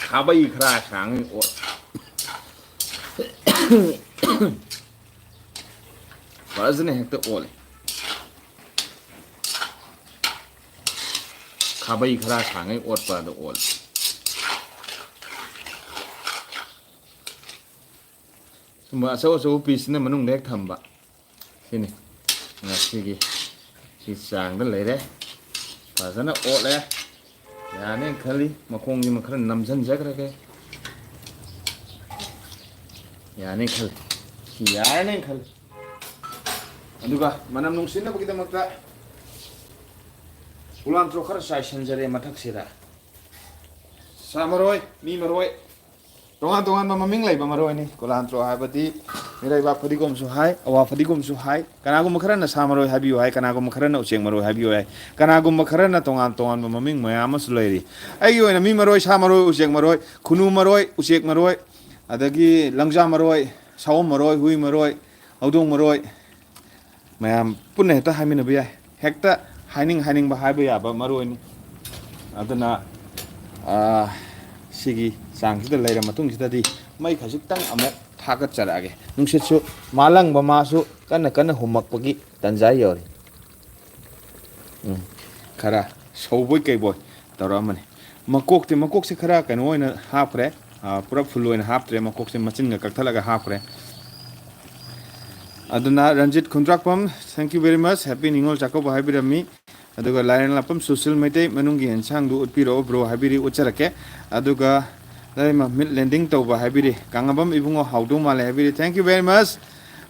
ꯈꯥꯕꯩ ꯈꯔ ꯁꯥꯡꯉꯤ ꯑꯣꯠ-, ꯐꯖꯅ ꯍꯦꯛꯇ ꯑꯣꯠꯂꯦ꯫ ꯈꯥꯕꯩ ꯈꯔ ꯁꯥꯡꯉꯩ ꯑꯣꯠꯄ ꯑꯗꯨ ꯑꯣꯠꯂꯦ꯫ ꯁꯨꯝꯕ ꯑꯆꯧ ꯑꯆꯧꯕ ꯄꯤꯁꯁꯤꯅ ꯃꯅꯨꯡꯗ ꯍꯦꯛ ꯊꯝꯕ꯫ ꯁꯤꯅꯤ ꯉꯁꯤꯒꯤ ꯁꯤ ꯆꯥꯡꯗ ꯂꯩꯔꯦ꯫ ꯐꯖꯅ ꯑꯣꯠꯂꯦ꯫ ꯌꯥꯅꯦꯅ ꯈꯜꯂꯤ꯫ ꯃꯈꯣꯡꯁꯤꯃ ꯈꯔ ꯅꯝꯁꯤꯟꯖꯈ꯭ꯔꯒꯦ꯫ ꯌꯥꯅꯤ ꯈꯜꯂꯤ꯫ ꯁꯤ ꯌꯥꯔꯅꯦꯅ ꯈꯜꯂꯤ꯫ ꯑꯗꯨꯒ ꯃꯅꯝ ꯅꯨꯡꯁꯤꯅꯕꯒꯤꯗꯃꯛꯇ ꯀꯨꯂꯥꯟꯇ꯭ꯔꯣ ꯈꯔ ꯆꯥꯏꯁꯤꯟꯖꯔꯦ ꯃꯊꯛꯁꯤꯗ꯫ ꯁꯥ ꯃꯔꯣꯏ, ꯃꯤ ꯃꯔꯣꯏ, ꯇꯣꯉꯥꯟ ꯇꯣꯉꯥꯟꯕ ꯃꯃꯤꯡ ꯂꯩꯕ ꯃꯔꯣꯏꯅꯤ꯫ ꯀꯨꯂꯥꯟꯇ꯭ꯔꯣ ꯍꯥꯏꯕꯗꯤ ꯃꯤꯔꯩꯕꯥꯛ ꯐꯗꯤꯒꯣꯝꯁꯨ ꯍꯥꯏ, ꯑꯋꯥ ꯐꯗꯤꯒꯣꯝꯁꯨ ꯍꯥꯏ, ꯀꯅꯥꯒꯨꯝꯕ ꯈꯔꯅ ꯁꯥ ꯃꯔꯣꯏ ꯍꯥꯏꯕꯤꯌꯨ ꯍꯥꯏ, ꯀꯅꯥꯒꯨꯝꯕ ꯈꯔꯅ ꯎꯆꯦꯛ ꯃꯔꯣꯏ ꯍꯥꯏꯕꯤꯌꯨ ꯍꯥꯏ, ꯀꯅꯥꯒꯨꯝꯕ ꯈꯔꯅ ꯇꯣꯉꯥꯟ ꯇꯣꯉꯥꯟꯕ ꯃꯃꯤꯡ ꯃꯌꯥꯝ ꯑꯃꯁꯨ ꯂꯩꯔꯤ꯫ ꯑꯩꯒꯤ ꯑꯣꯏꯅ ꯃꯤ ꯃꯔꯣꯏ, ꯁꯥ ꯃꯔꯣꯏ, ꯎꯆꯦꯛ ꯃꯔꯣꯏ, ꯈꯨꯅꯨ ꯃꯔꯣꯏ, ꯎꯆꯦꯛ ꯃꯔꯣꯏ, ꯑꯗꯒꯤ ꯂꯪꯖꯥ ꯃꯔꯣꯏ, ꯁꯥꯑꯣꯝ ꯃꯔꯣꯏ, ꯍꯨꯏ ꯃꯔꯣꯏ, ꯍꯧꯗꯣꯡ ꯃꯔꯣꯏ, ꯃꯌꯥꯝ ꯄꯨꯟꯅ ꯍꯦꯛꯇ ꯍꯥꯏꯃꯤꯟꯅꯕ ꯌꯥꯏ꯫ ꯍꯦꯛꯇ ꯍꯥꯏꯅꯤꯡ ꯍꯥꯏꯅꯤꯡꯕ ꯍꯥꯏꯕ ꯌꯥꯕ ꯃꯔꯣꯏꯅꯤ꯫ ꯑꯗꯨꯅ, ꯑꯥ, ꯁꯤꯒꯤ ꯆꯥꯡꯁꯤꯗ ꯂꯩꯔ ꯃꯇꯨꯡꯁꯤꯗꯗꯤ ꯃꯩ ꯈꯖꯤꯛꯇꯪ ꯑꯃꯨꯛ ꯍꯥꯀꯠꯆꯔꯛꯑꯒꯦ꯫ ꯅꯨꯡꯁꯤꯠꯁꯨ ꯃꯥꯂꯪꯕ ꯃꯥꯁꯨ ꯀꯟꯅ ꯀꯟꯅ ꯍꯨꯝꯃꯛꯄꯒꯤ ꯇꯥꯟꯖꯥ ꯌꯧꯔꯦ꯫ ꯎꯝ, ꯈꯔ ꯁꯧꯕꯣꯏ ꯀꯩꯕꯣꯏ ꯇꯧꯔꯛꯑꯝꯕꯅꯤ꯫ ꯃꯀꯣꯛꯇꯤ, ꯃꯀꯣꯛꯁꯦ ꯈꯔ ꯀꯩꯅꯣ ꯑꯣꯏꯅ ꯍꯥꯞꯈ꯭ꯔꯦ, ꯑ, ꯄꯨꯔꯥ full ꯑꯣꯏꯅ ꯍꯥꯞꯇ꯭ꯔꯦ, ꯃꯀꯣꯛꯁꯦ ꯃꯆꯤꯟꯒ ꯀꯛꯊꯠꯂꯒ ꯍꯥꯞꯈ꯭ꯔꯦ꯫ ꯑꯗꯨꯅ ꯔꯟꯖꯤꯠ ꯈꯨꯟꯗ꯭ꯔꯥꯛꯄꯝ, thank you very much, happy Ningol Chakkouba ꯍꯥꯏꯕꯤꯔꯝꯃꯤ꯫ ꯑꯗꯨꯒ ꯂꯥꯏꯔꯦꯟ ꯂꯥꯛꯄꯝ ꯁꯨꯁꯤꯜ ꯃꯩꯇꯩ, ꯃꯅꯨꯡꯒꯤ ꯌꯦꯟꯁꯥꯡꯗꯨ ꯎꯠꯄꯤꯔꯛꯑꯣ bro ꯍꯥꯏꯕꯤꯔꯤ, ꯎꯠꯆꯔꯛꯀꯦ꯫ ꯑꯗꯨꯒ ꯂꯩꯃ ꯃꯤꯠ ꯂꯦꯟꯗꯤꯡ ꯇꯧꯕ ꯍꯥꯏꯕꯤꯔꯤ, ꯀꯥꯡꯉꯕꯝ ꯏꯕꯨꯡꯉꯣ ꯍꯥꯎꯗꯧ ꯃꯥꯜꯂꯦ ꯍꯥꯏꯕꯤꯔꯤ, thank you very much꯫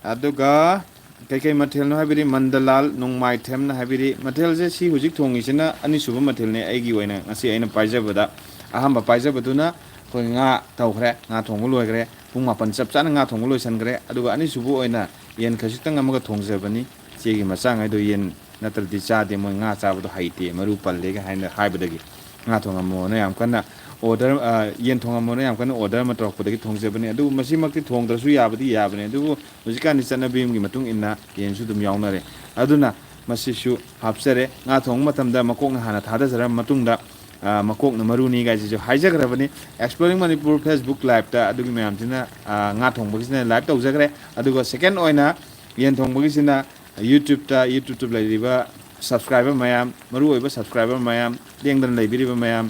ꯑꯗꯨꯒ ꯀꯩꯀꯩ ꯃꯊꯦꯜꯅꯣ ꯍꯥꯏꯕꯤꯔꯤ, ꯃꯟꯗꯂꯥꯜ ꯅꯣꯡꯃꯥꯏꯊꯦꯝꯅ ꯍꯥꯏꯕꯤꯔꯤ, ꯃꯊꯦꯜꯁꯦ ꯁꯤ ꯍꯧꯖꯤꯛ ꯊꯣꯡꯉꯤꯁꯤꯅ ꯑꯅꯤꯁꯨꯕ ꯃꯊꯦꯜꯅꯦ ꯑꯩꯒꯤ ꯑꯣꯏꯅ ꯉꯁꯤ ꯑꯩꯅ ꯄꯥꯏꯖꯕꯗ꯫ ꯑꯍꯥꯟꯕ ꯄꯥꯏꯖꯕꯗꯨꯅ ꯑꯩꯈꯣꯏ ꯉꯥ ꯇꯧꯈ꯭ꯔꯦ, ꯉꯥ ꯊꯣꯡꯕ ꯂꯣꯏꯈ꯭ꯔꯦ, ꯄꯨꯡ ꯃꯥꯄꯟ ꯆꯞ ꯆꯥꯅ ꯉꯥ ꯊꯣꯡꯕ ꯂꯣꯏꯁꯤꯟꯈ꯭ꯔꯦ꯫ ꯑꯗꯨꯒ ꯑꯅꯤꯁꯨꯕ ꯑꯣꯏꯅ ꯌꯦꯟ ꯈꯖꯤꯛꯇꯪ ꯑꯃꯒ ꯊꯣꯡꯖꯕꯅꯤ꯫ ꯏꯆꯦꯒꯤ ꯃꯆꯥꯉꯩꯗꯣ ꯌꯦꯟ ꯅꯠꯇ꯭ꯔꯗꯤ ꯆꯥꯗꯦ, ꯃꯣꯏ ꯉꯥ ꯆꯥꯕꯗꯣ ꯍꯩꯇꯦ, ꯃꯔꯨ ꯄꯜꯂꯦꯒ ꯍꯥꯏꯅ ꯍꯥꯏꯕꯗꯒꯤ ꯉꯥ ꯊꯣꯡꯉꯝꯃꯣꯅ ꯌꯥꯝ ꯀꯟꯅ order, ꯑ, ꯌꯦꯟ ꯊꯣꯡꯉꯝꯃꯣꯅ ꯌꯥꯝ ꯀꯟꯅ order ꯑꯃ ꯇꯧꯔꯛꯄꯗꯒꯤ ꯊꯣꯡꯖꯕꯅꯤ꯫ ꯑꯗꯨꯕꯨ ꯃꯁꯤꯃꯛꯇꯤ ꯊꯣꯡꯗ꯭ꯔꯁꯨ ꯌꯥꯕꯗꯤ ꯌꯥꯕꯅꯤ, ꯑꯗꯨꯕꯨ ꯍꯧꯖꯤꯛꯀꯥꯟꯗꯤ ꯆꯠꯅꯕꯤ ꯑꯃꯒꯤ ꯃꯇꯨꯡ ꯏꯟꯅ ꯌꯦꯟꯁꯨ ꯑꯗꯨꯝ ꯌꯥꯎꯅꯔꯦ꯫ ꯑꯗꯨꯅ ꯃꯁꯤꯁꯨ ꯍꯥꯞꯆꯔꯦ꯫ ꯉꯥ ꯊꯣꯡꯕ ꯃꯇꯝꯗ ꯃꯀꯣꯛꯅ ꯍꯥꯟꯅ ꯊꯥꯗꯖꯔꯕ ꯃꯇꯨꯡꯗ, ꯑ, ꯃꯀꯣꯛꯅ ꯃꯔꯨꯅꯤ ꯀꯥꯏꯁꯤꯁꯨ ꯍꯥꯏꯖꯈ꯭ꯔꯕꯅꯤ꯫ Exploring Manipur Facebook liveꯇ ꯑꯗꯨꯒꯤ ꯃꯌꯥꯝꯁꯤꯅ, ꯑ, ꯉꯥ ꯊꯣꯡꯕꯒꯤꯁꯤꯅ live ꯇꯧꯖꯈ꯭ꯔꯦ꯫ ꯑꯗꯨꯒ second ꯑꯣꯏꯅ ꯌꯦꯟ ꯊꯣꯡꯕꯒꯤꯁꯤꯅ YouTubeꯇ, YouTubeꯇ ꯂꯩꯔꯤꯕ subscriber ꯃꯌꯥꯝ, ꯃꯔꯨꯑꯣꯏꯕ subscriber ꯃꯌꯥꯝ, ꯂꯦꯡꯗꯅ ꯂꯩꯕꯤꯔꯤꯕ ꯃꯌꯥꯝ,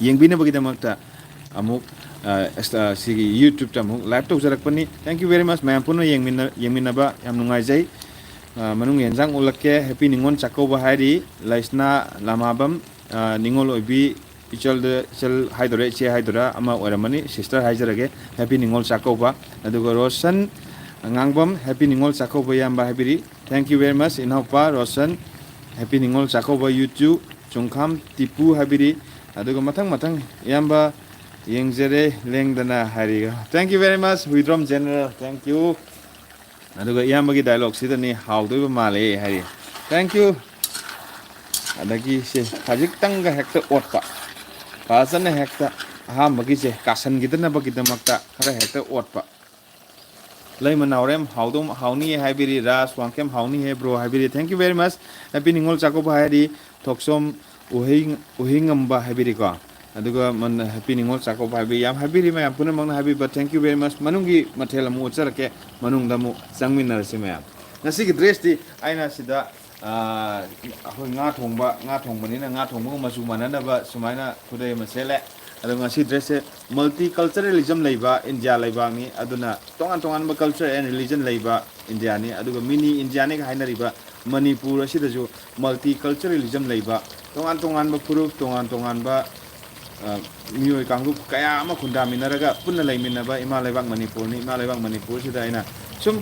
ꯌꯦꯡꯕꯤꯅꯕꯒꯤꯗꯃꯛꯇ ꯑꯃꯨꯛ, ꯑ, ꯑꯦꯛꯁ-, ꯑ, ꯁꯤꯒꯤ YouTubeꯇ ꯑꯃꯨꯛ live ꯇꯧꯖꯔꯛꯄꯅꯤ꯫ Thank you very much, ꯃꯌꯥꯝ ꯄꯨꯟꯅ ꯌꯦꯡꯃꯤꯟꯅ-, ꯌꯦꯡꯃꯤꯟꯅꯕ ꯌꯥꯝ ꯅꯨꯡꯉꯥꯏꯖꯩ꯫ ꯑ, ꯃꯅꯨꯡ ꯌꯦꯟꯁꯥꯡ ꯎꯠꯂꯛꯀꯦ꯫ Happy ꯅꯤꯉꯣꯜ ꯆꯥꯛꯀꯧꯕ ꯍꯥꯏꯔꯤ ꯂꯩꯁꯅꯥ ꯂꯥꯃꯥꯕꯝ, ꯑ, ꯅꯤꯉꯣꯜ ꯑꯣꯏꯕꯤ ꯏꯆꯜꯗ, ꯏꯆꯜ ꯍꯥꯏꯗꯣꯏꯔꯥ, ꯏꯆꯦ ꯍꯥꯏꯗꯣꯏꯔꯥ, ꯑꯃ ꯑꯣꯏꯔꯝꯃꯅꯤ, sister ꯍꯥꯏꯖꯔꯒꯦ꯫ Happy ꯅꯤꯉꯣꯜ ꯆꯥꯛꯀꯧꯕ꯫ ꯑꯗꯨꯒ ꯔꯣꯁꯟ ꯉꯥꯡꯕꯝ, Happy ꯅꯤꯉꯣꯜ ꯆꯥꯛꯀꯧꯕ ꯏꯌꯥꯝꯕ ꯍꯥꯏꯕꯤꯔꯤ꯫ Thank you very much, ꯏꯅꯥꯎꯄꯥ ꯔꯣꯁꯟ꯫ Happy ꯅꯤꯉꯣꯜ ꯆꯥꯛꯀꯧꯕ꯫ YouTube ꯆꯨꯡꯈꯥꯝ ꯇꯤꯄꯨ ꯍꯥꯏꯕꯤꯔꯤ꯫ ꯑꯗꯨꯒ ꯃꯊꯪ ꯃꯊꯪ ꯏꯌꯥꯝꯕ ꯌꯦꯡꯖꯔꯦ ꯂꯦꯡꯗꯅ ꯍꯥꯏꯔꯤꯒ꯫ Thank you very much, Huidrom General, thank you꯫ ꯑꯗꯨꯒ ꯏꯌꯥꯝꯕꯒꯤ dialogueꯁꯤꯗꯅꯤ ꯍꯥꯎꯗꯣꯏꯕ ꯃꯥꯜꯂꯦ ꯍꯥꯏꯔꯤ꯫ Thank you꯫ ꯑꯗꯒꯤ ꯁꯦ ꯈꯖꯤꯛꯇꯪꯒ ꯍꯦꯛꯇ ꯑꯣꯠꯄ, ꯐꯖꯅ ꯍꯦꯛꯇ ꯑꯍꯥꯟꯕꯒꯤꯁꯦ ꯀꯥꯁꯟꯈꯤꯗꯅꯕꯒꯤꯗꯃꯛꯇ ꯈꯔ ꯍꯦꯛꯇ ꯑꯣꯠꯄ꯫ ꯂꯩꯃ ꯅꯥꯎꯔꯦꯝ ꯍꯥꯎꯗꯧ, ꯍꯥꯎꯅꯤꯌꯦ ꯍꯥꯏꯕꯤꯔꯤ꯫ ꯔꯥꯖ Wangkhem ꯍꯥꯎꯅꯤꯍꯦ bro ꯍꯥꯏꯕꯤꯔꯤ꯫ Thank you very much꯫ Happy Ningol Chakkouba ꯍꯥꯏꯔꯤ꯫ ꯊꯣꯛꯆꯣꯝ ꯎꯍꯩ, ꯎꯍꯩꯉꯝꯕ ꯍꯥꯏꯕꯤꯔꯤꯀꯣ꯫ ꯑꯗꯨꯒ ꯃꯟ-, ꯍꯦꯄꯤ ꯅꯤꯉꯣꯜ ꯆꯥꯛꯀꯧꯕ ꯍꯥꯏꯕꯤ, ꯌꯥꯝ ꯍꯥꯏꯕꯤꯔꯤ ꯃꯌꯥꯝ ꯄꯨꯝꯅꯃꯛꯅ, ꯍꯥꯏꯕꯤ꯫ But thank you very much. ꯃꯅꯨꯡꯒꯤ ꯃꯊꯦꯜ ꯑꯃꯨꯛ ꯎꯠꯆꯔꯛꯀꯦ, ꯃꯅꯨꯡꯗ ꯑꯃꯨꯛ ꯆꯪꯃꯤꯟꯅꯔꯁꯤ ꯃꯌꯥꯝ꯫ ꯉꯁꯤꯒꯤ dressꯇꯤ ꯑꯩꯅ ꯁꯤꯗ, ꯑꯥ, ꯑꯩꯈꯣꯏ ꯉꯥ ꯊꯣꯡꯕ, ꯉꯥ ꯊꯣꯡꯕꯅꯤꯅ ꯉꯥ ꯊꯣꯡꯕꯒ ꯃꯆꯨ ꯃꯥꯟꯅꯅꯕ ꯁꯨꯃꯥꯏꯅ ꯈꯨꯗꯩ ꯑꯃ ꯁꯦꯠꯂꯦ꯫ ꯑꯗꯣ ꯉꯁꯤ dressꯁꯦ multiculturalism ꯂꯩꯕ ꯏꯟꯗꯤꯌꯥ ꯂꯩꯕꯥꯛꯅꯤ, ꯑꯗꯨꯅ ꯇꯣꯉꯥꯟ ꯇꯣꯉꯥꯟꯕ culture and religion ꯂꯩꯕ ꯏꯟꯗꯤꯌꯥꯅꯤ꯫ ꯑꯗꯨꯒ mini ꯏꯟꯗꯤꯌꯥꯅꯤꯒ ꯍꯥꯏꯅꯔꯤꯕ ꯃꯅꯤꯄꯨꯔ ꯑꯁꯤꯗꯁꯨ multiculturalism ꯂꯩꯕ, ꯇꯣꯉꯥꯟ ꯇꯣꯉꯥꯟꯕ ꯐꯨꯔꯨꯞ, ꯇꯣꯉꯥꯟ ꯇꯣꯉꯥꯟꯕ, ꯑ, ꯃꯤꯑꯣꯏ ꯀꯥꯡꯂꯨꯞ ꯀꯌꯥ ꯑꯃ ꯈꯨꯟꯗꯥꯃꯤꯟꯅꯔꯒ ꯄꯨꯟꯅ ꯂꯩꯃꯤꯟꯅꯕ ꯏꯃꯥ ꯂꯩꯕꯥꯛ ꯃꯅꯤꯄꯨꯔꯅꯤ꯫ ꯏꯃꯥ ꯂꯩꯕꯥꯛ ꯃꯅꯤꯄꯨꯔꯁꯤꯗ ꯑꯩꯅ ꯁꯨꯝ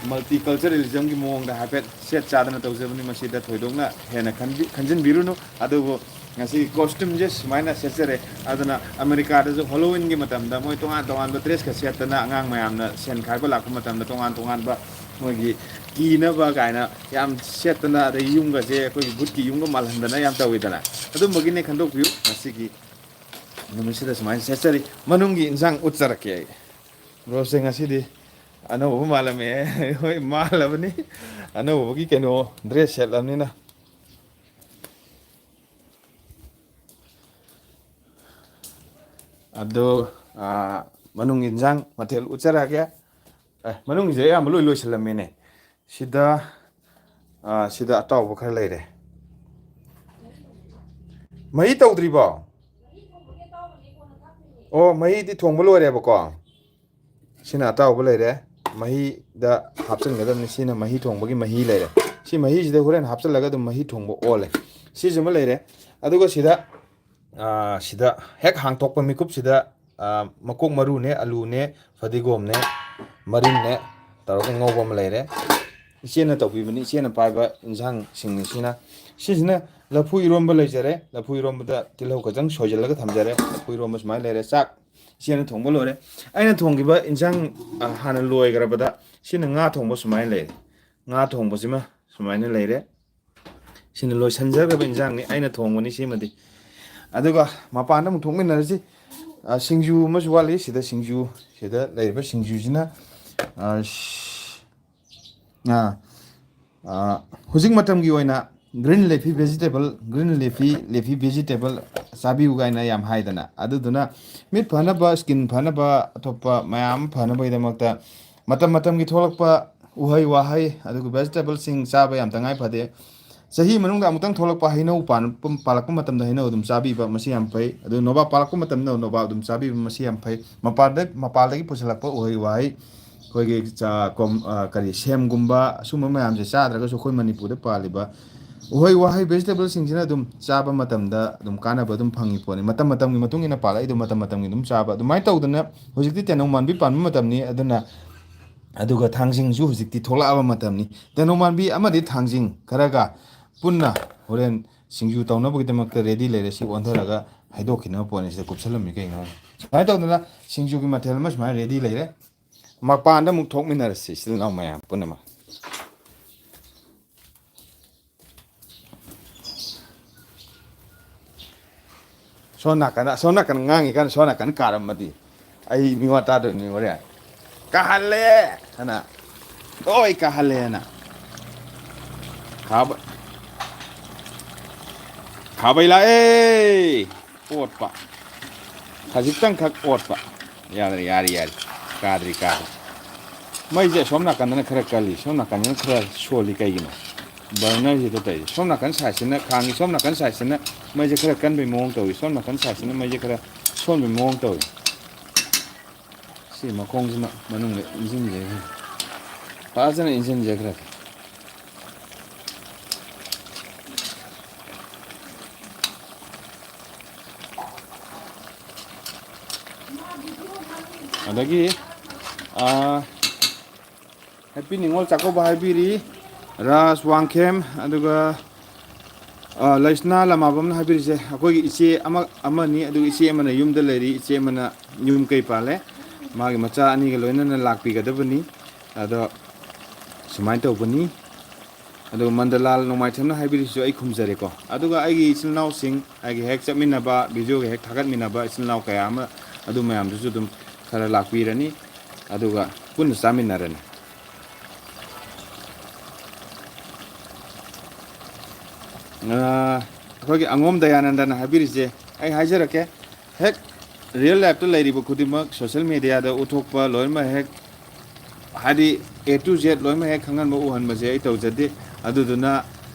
multiculturalismꯒꯤ ꯃꯑꯣꯡꯗ ꯍꯥꯏꯐꯦꯠ ꯁꯦꯠ ꯆꯥꯗꯅ ꯇꯧꯖꯕꯅꯤ꯫ ꯃꯁꯤꯗ ꯊꯣꯏꯗꯣꯛꯅ ꯍꯦꯟꯅ ꯈꯟꯕꯤ-, ꯈꯟꯖꯤꯟꯕꯤꯔꯨꯅꯨ꯫ ꯑꯗꯨꯕꯨ ꯉꯁꯤ costumeꯁꯦ ꯁꯨꯃꯥꯏꯅ ꯁꯦꯠꯆꯔꯦ꯫ ꯑꯗꯨꯅ ꯑꯃꯦꯔꯤꯀꯥꯗꯁꯨ Halloweenꯒꯤ ꯃꯇꯝꯗ ꯃꯣꯏ ꯇꯣꯉꯥꯟ ꯇꯣꯉꯥꯟꯕ dressꯀ ꯁꯦꯠꯇꯅ ꯑꯉꯥꯡ ꯃꯌꯥꯝꯅ ꯁꯦꯟ ꯈꯥꯏꯕ ꯂꯥꯛꯄ ꯃꯇꯝꯗ ꯇꯣꯉꯥꯟ ꯇꯣꯉꯥꯟꯕ ꯃꯣꯏꯒꯤ ꯀꯤꯅꯕ ꯀꯥꯏꯅ ꯌꯥꯝ ꯁꯦꯠꯇꯅ, ꯑꯗꯩ ꯌꯨꯝꯒꯁꯦ ꯑꯩꯈꯣꯏꯒꯤ ꯚꯨꯠꯀꯤ ꯌꯨꯝꯒ ꯃꯥꯜꯍꯟꯗꯅ ꯌꯥꯝ ꯇꯧꯋꯤꯗꯅ꯫ ꯑꯗꯨꯝꯕꯒꯤꯅꯦ ꯈꯟꯗꯣꯛꯄꯤꯌꯨ ꯉꯁꯤꯒꯤ ꯅꯨꯃꯤꯠꯁꯤꯗ ꯁꯨꯃꯥꯏꯅ ꯁꯦꯠꯆꯔꯤ꯫ ꯃꯅꯨꯡꯒꯤ ꯏꯟꯁꯥꯡ ꯎꯠꯆꯔꯛꯀꯦ ꯑꯩ꯫ Broꯁꯦ ꯉꯁꯤꯗꯤ ꯑꯅꯧꯕ ꯃꯥꯜꯂꯝꯃꯦ꯫ ꯍꯣꯏ, ꯃꯥꯜꯂꯕꯅꯤ꯫ ꯑꯅꯧꯕꯒꯤ ꯀꯩꯅꯣ dress ꯁꯦꯠꯂꯕꯅꯤꯅ꯫ ꯑꯗꯣ, ꯑꯥ, ꯃꯅꯨꯡ ꯏꯟꯁꯥꯡ ꯃꯊꯦꯜ ꯎꯠꯆꯔꯛꯑꯒꯦ꯫ ꯑꯦ, ꯃꯅꯨꯡꯒꯤꯁꯦ ꯑꯌꯥꯝꯕ ꯂꯣꯏ ꯂꯣꯏꯁꯤꯜꯂꯝꯃꯦꯅꯦ꯫ ꯁꯤꯗ, ꯑꯥ, ꯁꯤꯗ ꯑꯇꯥꯎꯕ ꯈꯔ ꯂꯩꯔꯦ꯫ ꯃꯍꯤ ꯇꯧꯗ꯭ꯔꯤꯕꯣ? ꯑꯣ, ꯃꯍꯤꯗꯤ ꯊꯣꯡꯕ ꯂꯣꯏꯔꯦꯕꯀꯣ꯫ ꯁꯤꯅ ꯑꯇꯥꯎꯕ ꯂꯩꯔꯦ꯫ ꯃꯍꯤꯗ ꯍꯥꯞꯆꯤꯟꯒꯗꯕꯅꯤ꯫ ꯁꯤꯅ ꯃꯍꯤ ꯊꯣꯡꯕꯒꯤ ꯃꯍꯤ ꯂꯩꯔꯦ꯫ ꯁꯤ ꯃꯍꯤꯁꯤꯗ ꯍꯣꯔꯦꯟ ꯍꯥꯞꯆꯤꯜꯂꯒ ꯑꯗꯨꯝ ꯃꯍꯤ ꯊꯣꯡꯕ ꯑꯣꯜꯂꯦ꯫ ꯁꯤꯁꯤꯃ ꯂꯩꯔꯦ꯫ ꯑꯗꯨꯒ ꯁꯤꯗ, ꯑꯥ, ꯁꯤꯗ ꯍꯦꯛ ꯍꯥꯡꯇꯣꯛꯄ ꯃꯤꯀꯨꯞꯁꯤꯗ, ꯑꯥ, ꯃꯀꯣꯛ ꯃꯔꯨꯅꯦ, ꯑꯂꯨꯅꯦ, ꯐꯗꯤꯒꯣꯝꯅꯦ, ꯃꯔꯤꯟꯅꯦ ꯇꯧꯔꯒ ꯉꯧꯕ ꯑꯃ ꯂꯩꯔꯦ꯫ ꯏꯆꯦꯅ ꯇꯧꯕꯤꯕꯅꯤ, ꯏꯆꯦꯅ ꯄꯥꯏꯕ ꯏꯟꯁꯥꯡꯁꯤꯡꯅꯤ ꯁꯤꯅ꯫ ꯁꯤꯁꯤꯅ ꯂꯐꯨ ꯏꯔꯣꯝꯕ ꯂꯩꯖꯔꯦ꯫ ꯂꯐꯨ ꯏꯔꯣꯝꯕꯗ ꯇꯤꯜꯍꯧ ꯈꯤꯇꯪ ꯁꯣꯏꯖꯤꯜꯂꯒ ꯊꯝꯖꯔꯦ꯫ ꯂꯐꯨ ꯏꯔꯣꯝꯕ ꯁꯨꯃꯥꯏꯅ ꯂꯩꯔꯦ꯫ ꯆꯥꯛ ꯏꯆꯦꯅ ꯊꯣꯡꯕ ꯂꯣꯏꯔꯦ꯫ ꯑꯩꯅ ꯊꯣꯡꯈꯤꯕ ꯏꯟꯁꯥꯡ, ꯑ, ꯍꯥꯟꯅ ꯂꯣꯏꯈ꯭ꯔꯕꯗ ꯁꯤꯅ ꯉꯥ ꯊꯣꯡꯕ ꯁꯨꯃꯥꯏꯅ ꯂꯩꯔꯦ꯫ ꯉꯥ ꯊꯣꯡꯕꯁꯤꯃ ꯁꯨꯃꯥꯏꯅ ꯂꯩꯔꯦ꯫ ꯁꯤꯅ ꯂꯣꯏꯁꯤꯟꯖꯈ꯭ꯔꯕ ꯏꯟꯁꯥꯡꯅꯤ, ꯑꯩꯅ ꯊꯣꯡꯕꯅꯤ ꯁꯤꯃꯗꯤ꯫ ꯑꯗꯨꯒ ꯃꯄꯥꯟꯗ ꯑꯃꯨꯛ ꯊꯣꯛꯃꯤꯟꯅꯔꯁꯤ꯫ ꯑ, ꯁꯤꯡꯖꯨ ꯑꯃꯁꯨ ꯋꯥꯠꯂꯤ꯫ ꯁꯤꯗ ꯁꯤꯡꯖꯨ, ꯁꯤꯗ ꯂꯩꯔꯤꯕ ꯁꯤꯡꯖꯨꯁꯤꯅ, ꯑ, ꯁ-, ꯑ, ꯑ, ꯍꯧꯖꯤꯛ ꯃꯇꯝꯒꯤ ꯑꯣꯏꯅ Green leafy vegetable, green leafy, leafy vegetable ꯆꯥꯕꯤꯌꯨ ꯀꯥꯏꯅ ꯌꯥꯝ ꯍꯥꯏꯗꯅ꯫ ꯑꯗꯨꯗꯨꯅ ꯃꯤꯠ ꯐꯅꯕ, skin ꯐꯅꯕ, ꯑꯇꯣꯞꯄ ꯃꯌꯥꯝ ꯑꯃ ꯐꯅꯕꯒꯤꯗꯃꯛꯇ ꯃꯇꯝ ꯃꯇꯝꯒꯤ ꯊꯣꯛꯂꯛꯄ ꯎꯍꯩ ꯋꯥꯍꯩ, ꯑꯗꯨꯒ vegetableꯁꯤꯡ ꯆꯥꯕ ꯌꯥꯝ ꯇꯉꯥꯏ ꯐꯗꯦ꯫ ꯆꯍꯤ ꯃꯅꯨꯡꯗ ꯑꯃꯨꯛꯇꯪ ꯊꯣꯛꯂꯛꯄ ꯍꯩꯅꯧ ꯄꯥꯟ-, ꯄꯥꯜꯂꯛꯄ ꯃꯇꯝꯗ ꯍꯩꯅꯧ ꯑꯗꯨꯝ ꯆꯥꯕꯤꯕ, ꯃꯁꯤ ꯌꯥꯝ ꯐꯩ꯫ ꯑꯗꯨ ꯅꯣꯕꯥꯞ ꯄꯥꯜꯂꯛꯄ ꯃꯇꯝꯗ ꯅꯣꯕꯥꯞ ꯑꯗꯨꯝ ꯆꯥꯕꯤꯕ, ꯃꯁꯤ ꯌꯥꯝ ꯐꯩ꯫ ꯃꯄꯥꯟꯗ, ꯃꯄꯥꯟꯗꯒꯤ ꯄꯨꯁꯤꯜꯂꯛꯄ ꯎꯍꯩ ꯋꯥꯍꯩ, ꯑꯩꯈꯣꯏꯒꯤ ꯆꯥ-, ꯀꯣꯝ-, ꯑ, ꯀꯔꯤ, ꯁꯦꯝꯒꯨꯝꯕ, ꯑꯁꯨꯝꯕ ꯃꯌꯥꯝꯁꯦ ꯆꯥꯗ꯭ꯔꯒꯁꯨ ꯑꯩꯈꯣꯏ ꯃꯅꯤꯄꯨꯔꯗ ꯄꯥꯜꯂꯤꯕ ꯎꯍꯩ ꯋꯥꯍꯩ, vegetableꯁꯤꯡꯁꯤꯅ ꯑꯗꯨꯝ ꯆꯥꯕ ꯃꯇꯝꯗ ꯑꯗꯨꯝ ꯀꯥꯟꯅꯕ ꯑꯗꯨꯝ ꯐꯪꯉꯤ ꯄꯣꯠꯅꯤ꯫ ꯃꯇꯝ ꯃꯇꯝꯒꯤ ꯃꯇꯨꯡ ꯏꯟꯅ ꯄꯥꯜꯂꯛꯏꯗꯣ, ꯃꯇꯝ ꯃꯇꯝꯒꯤ ꯑꯗꯨꯝ ꯆꯥꯕ꯫ ꯑꯗꯨꯃꯥꯏꯅ ꯇꯧꯗꯅ ꯍꯧꯖꯤꯛꯇꯤ ꯇꯦꯅꯧ ꯃꯥꯟꯕꯤ ꯄꯥꯟꯕ ꯃꯇꯝꯅꯤ꯫ ꯑꯗꯨꯅ, ꯑꯗꯨꯒ ꯊꯥꯡꯖꯤꯡꯁꯨ ꯍꯧꯖꯤꯛꯇꯤ ꯊꯣꯛꯂꯛꯑꯕ ꯃꯇꯝꯅꯤ꯫ ꯇꯦꯅꯧ ꯃꯥꯟꯕꯤ ꯑꯃꯗꯤ ꯊꯥꯡꯖꯤꯡ ꯈꯔꯒ ꯄꯨꯟꯅ ꯍꯣꯔꯦꯟ ꯁꯤꯡꯖꯨ ꯇꯧꯅꯕꯒꯤꯗꯃꯛꯇ ready ꯂꯩꯔꯦ꯫ ꯁꯤ ꯑꯣꯟꯊꯔꯒ ꯍꯩꯗꯣꯛꯈꯤꯅꯕ ꯄꯣꯠꯅꯤ꯫ ꯁꯤꯗ ꯀꯨꯞꯁꯜꯂꯝꯃꯤ ꯀꯩꯅꯣ? ꯁꯨꯃꯥꯏꯅ ꯇꯧꯗꯅ ꯁꯤꯡꯖꯨꯒꯤ ꯃꯊꯦꯜ ꯑꯃ ꯁꯨꯃꯥꯏꯅ ready ꯂꯩꯔꯦ꯫ ꯃꯄꯥꯟꯗ ꯑꯃꯨꯛ ꯊꯣꯛꯃꯤꯟꯅꯔꯁꯤ, ꯏꯆꯤꯜ ꯏꯅꯥꯎ ꯃꯌꯥꯝ ꯄꯨꯝꯅꯃꯛ꯫ ꯁꯣꯝ ꯅꯥꯀꯟꯗ, ꯑꯁꯣꯝ ꯅꯥꯀꯟ ꯉꯥꯡꯉꯤ ꯀꯥꯟꯗ ꯁꯣꯝ ꯅꯥꯀꯟ ꯀꯥꯔꯝꯃꯗꯤ ꯑꯩ ꯃꯤꯋꯥ ꯇꯥꯗꯣꯏꯅꯤ ꯍꯣꯔꯦꯟ꯫ "ꯀꯥꯍꯜꯂꯦ!" ꯍꯥꯏꯅ, "ꯂꯣꯏ ꯀꯥꯍꯜꯂꯦꯅ"꯫ ꯈꯥꯕ-, ꯈꯥꯕꯩ ꯂꯥꯛꯑꯦ! ꯑꯣꯠꯄ꯫ ꯈꯖꯤꯛꯇꯪꯈꯛ ꯑꯣꯠꯄ꯫ ꯌꯥꯗ꯭ꯔꯦ, ꯌꯥꯔꯦ, ꯌꯥꯔꯦ꯫ ꯀꯥꯗ꯭ꯔꯤ, ꯀꯥꯗ꯭ꯔꯤ꯫ ꯃꯩꯁꯦ ꯑꯁꯣꯝ ꯅꯥꯀꯟꯗꯅ ꯈꯔ ꯀꯜꯂꯤ, ꯁꯣꯝ ꯅꯥꯀꯟꯗꯅ ꯈꯔ ꯁꯣꯜꯂꯤ꯫ ꯀꯩꯒꯤꯅꯣ? Burnerꯁꯤꯗ ꯇꯧꯔꯤꯁꯦ꯫ ꯁꯣꯝ ꯅꯥꯀꯟ sideꯁꯤꯅ, ꯈꯥꯡꯒꯤ ꯁꯣꯝ ꯅꯥꯀꯟ sideꯁꯤꯅ ꯃꯩꯁꯦ ꯈꯔ ꯀꯟꯕꯩ ꯃꯑꯣꯡ ꯇꯧꯏ, ꯁꯣꯝ ꯅꯥꯀꯟ sideꯁꯤꯅ ꯃꯩꯁꯦ ꯈꯔ ꯁꯣꯟꯕꯩ ꯃꯑꯣꯡ ꯇꯧꯏ꯫ ꯁꯤ ꯃꯈꯣꯡꯁꯤꯅ ꯃꯅꯨꯡꯗ ꯏꯟꯁꯤꯟꯖꯈ꯭ꯔꯦ꯫ ꯐꯖꯅ ꯏꯟꯁꯤꯟꯖꯈ꯭ꯔꯦ꯫ ꯑꯗꯒꯤ, ꯑꯥ, Happy ꯅꯤꯉꯣꯜ ꯆꯥꯛꯀꯧꯕ ꯍꯥꯏꯕꯤꯔꯤ, ꯔꯥꯖ ꯋꯥꯡꯈꯦꯝ, ꯑꯗꯨꯒ, ꯑ, ꯂꯩꯁꯅꯥ ꯂꯃꯥꯕꯝꯅ ꯍꯥꯏꯕꯤꯔꯤꯁꯦ, ꯑꯩꯈꯣꯏꯒꯤ ꯏꯆꯦ ꯑꯃ, ꯑꯃꯅꯤ, ꯑꯗꯨꯒ ꯏꯆꯦ ꯑꯃꯅ ꯌꯨꯝꯗ ꯂꯩꯔꯤ, ꯏꯆꯦ ꯑꯃꯅ ꯌꯨꯝ ꯀꯩ ꯄꯥꯜꯂꯦ, ꯃꯥꯒꯤ ꯃꯆꯥ ꯑꯅꯤꯒ ꯂꯣꯏꯅꯅ ꯂꯥꯛꯄꯤꯒꯗꯕꯅꯤ꯫ ꯑꯗꯣ ꯁꯨꯃꯥꯏꯅ ꯇꯧꯕꯅꯤ꯫ ꯑꯗꯨꯒ ꯃꯟꯗꯂꯥꯜ ꯅꯣꯡꯃꯥꯏꯊꯦꯝꯅ ꯍꯥꯏꯕꯤꯔꯤꯁꯤꯁꯨ ꯑꯩ ꯈꯨꯝꯖꯔꯦꯀꯣ꯫ ꯑꯗꯨꯒ ꯑꯩꯒꯤ ꯏꯆꯤꯜ ꯏꯅꯥꯎꯁꯤꯡ, ꯑꯩꯒꯤ ꯍꯦꯛ ꯆꯠꯃꯤꯟꯅꯕ, videoꯒ ꯍꯦꯛ ꯊꯥꯒꯠꯃꯤꯟꯅꯕ ꯏꯆꯤꯜ ꯏꯅꯥꯎ ꯀꯌꯥ ꯑꯃ, ꯑꯗꯨ ꯃꯌꯥꯝꯗꯨꯁꯨ ꯑꯗꯨꯝ ꯈꯔ ꯂꯥꯛꯄꯤꯔꯅꯤ, ꯑꯗꯨꯒ ꯄꯨꯟꯅ ꯆꯥꯃꯤꯟꯅꯔꯅꯤ꯫ ꯑ, ꯑꯩꯈꯣꯏꯒꯤ ꯑꯉꯣꯝ ꯗꯌꯥꯅꯟꯗꯅ ꯍꯥꯏꯕꯤꯔꯤꯁꯦ ꯑꯩ ꯍꯥꯏꯖꯔꯛꯀꯦ꯫ ꯍꯦꯛ real lifeꯇ ꯂꯩꯔꯤꯕ ꯈꯨꯗꯤꯡꯃꯛ social mediaꯗ ꯎꯠꯊꯣꯛꯄ ꯂꯣꯏꯅꯃꯛ ꯍꯦꯛ, ꯍꯥꯏꯗꯤ, A to Z ꯂꯣꯏꯅꯃꯛ ꯍꯦꯛ ꯈꯪꯍꯟꯕ, ꯎꯍꯟꯕꯁꯦ ꯑꯩ ꯇꯧꯖꯗꯦ꯫ ꯑꯗꯨꯗꯨꯅ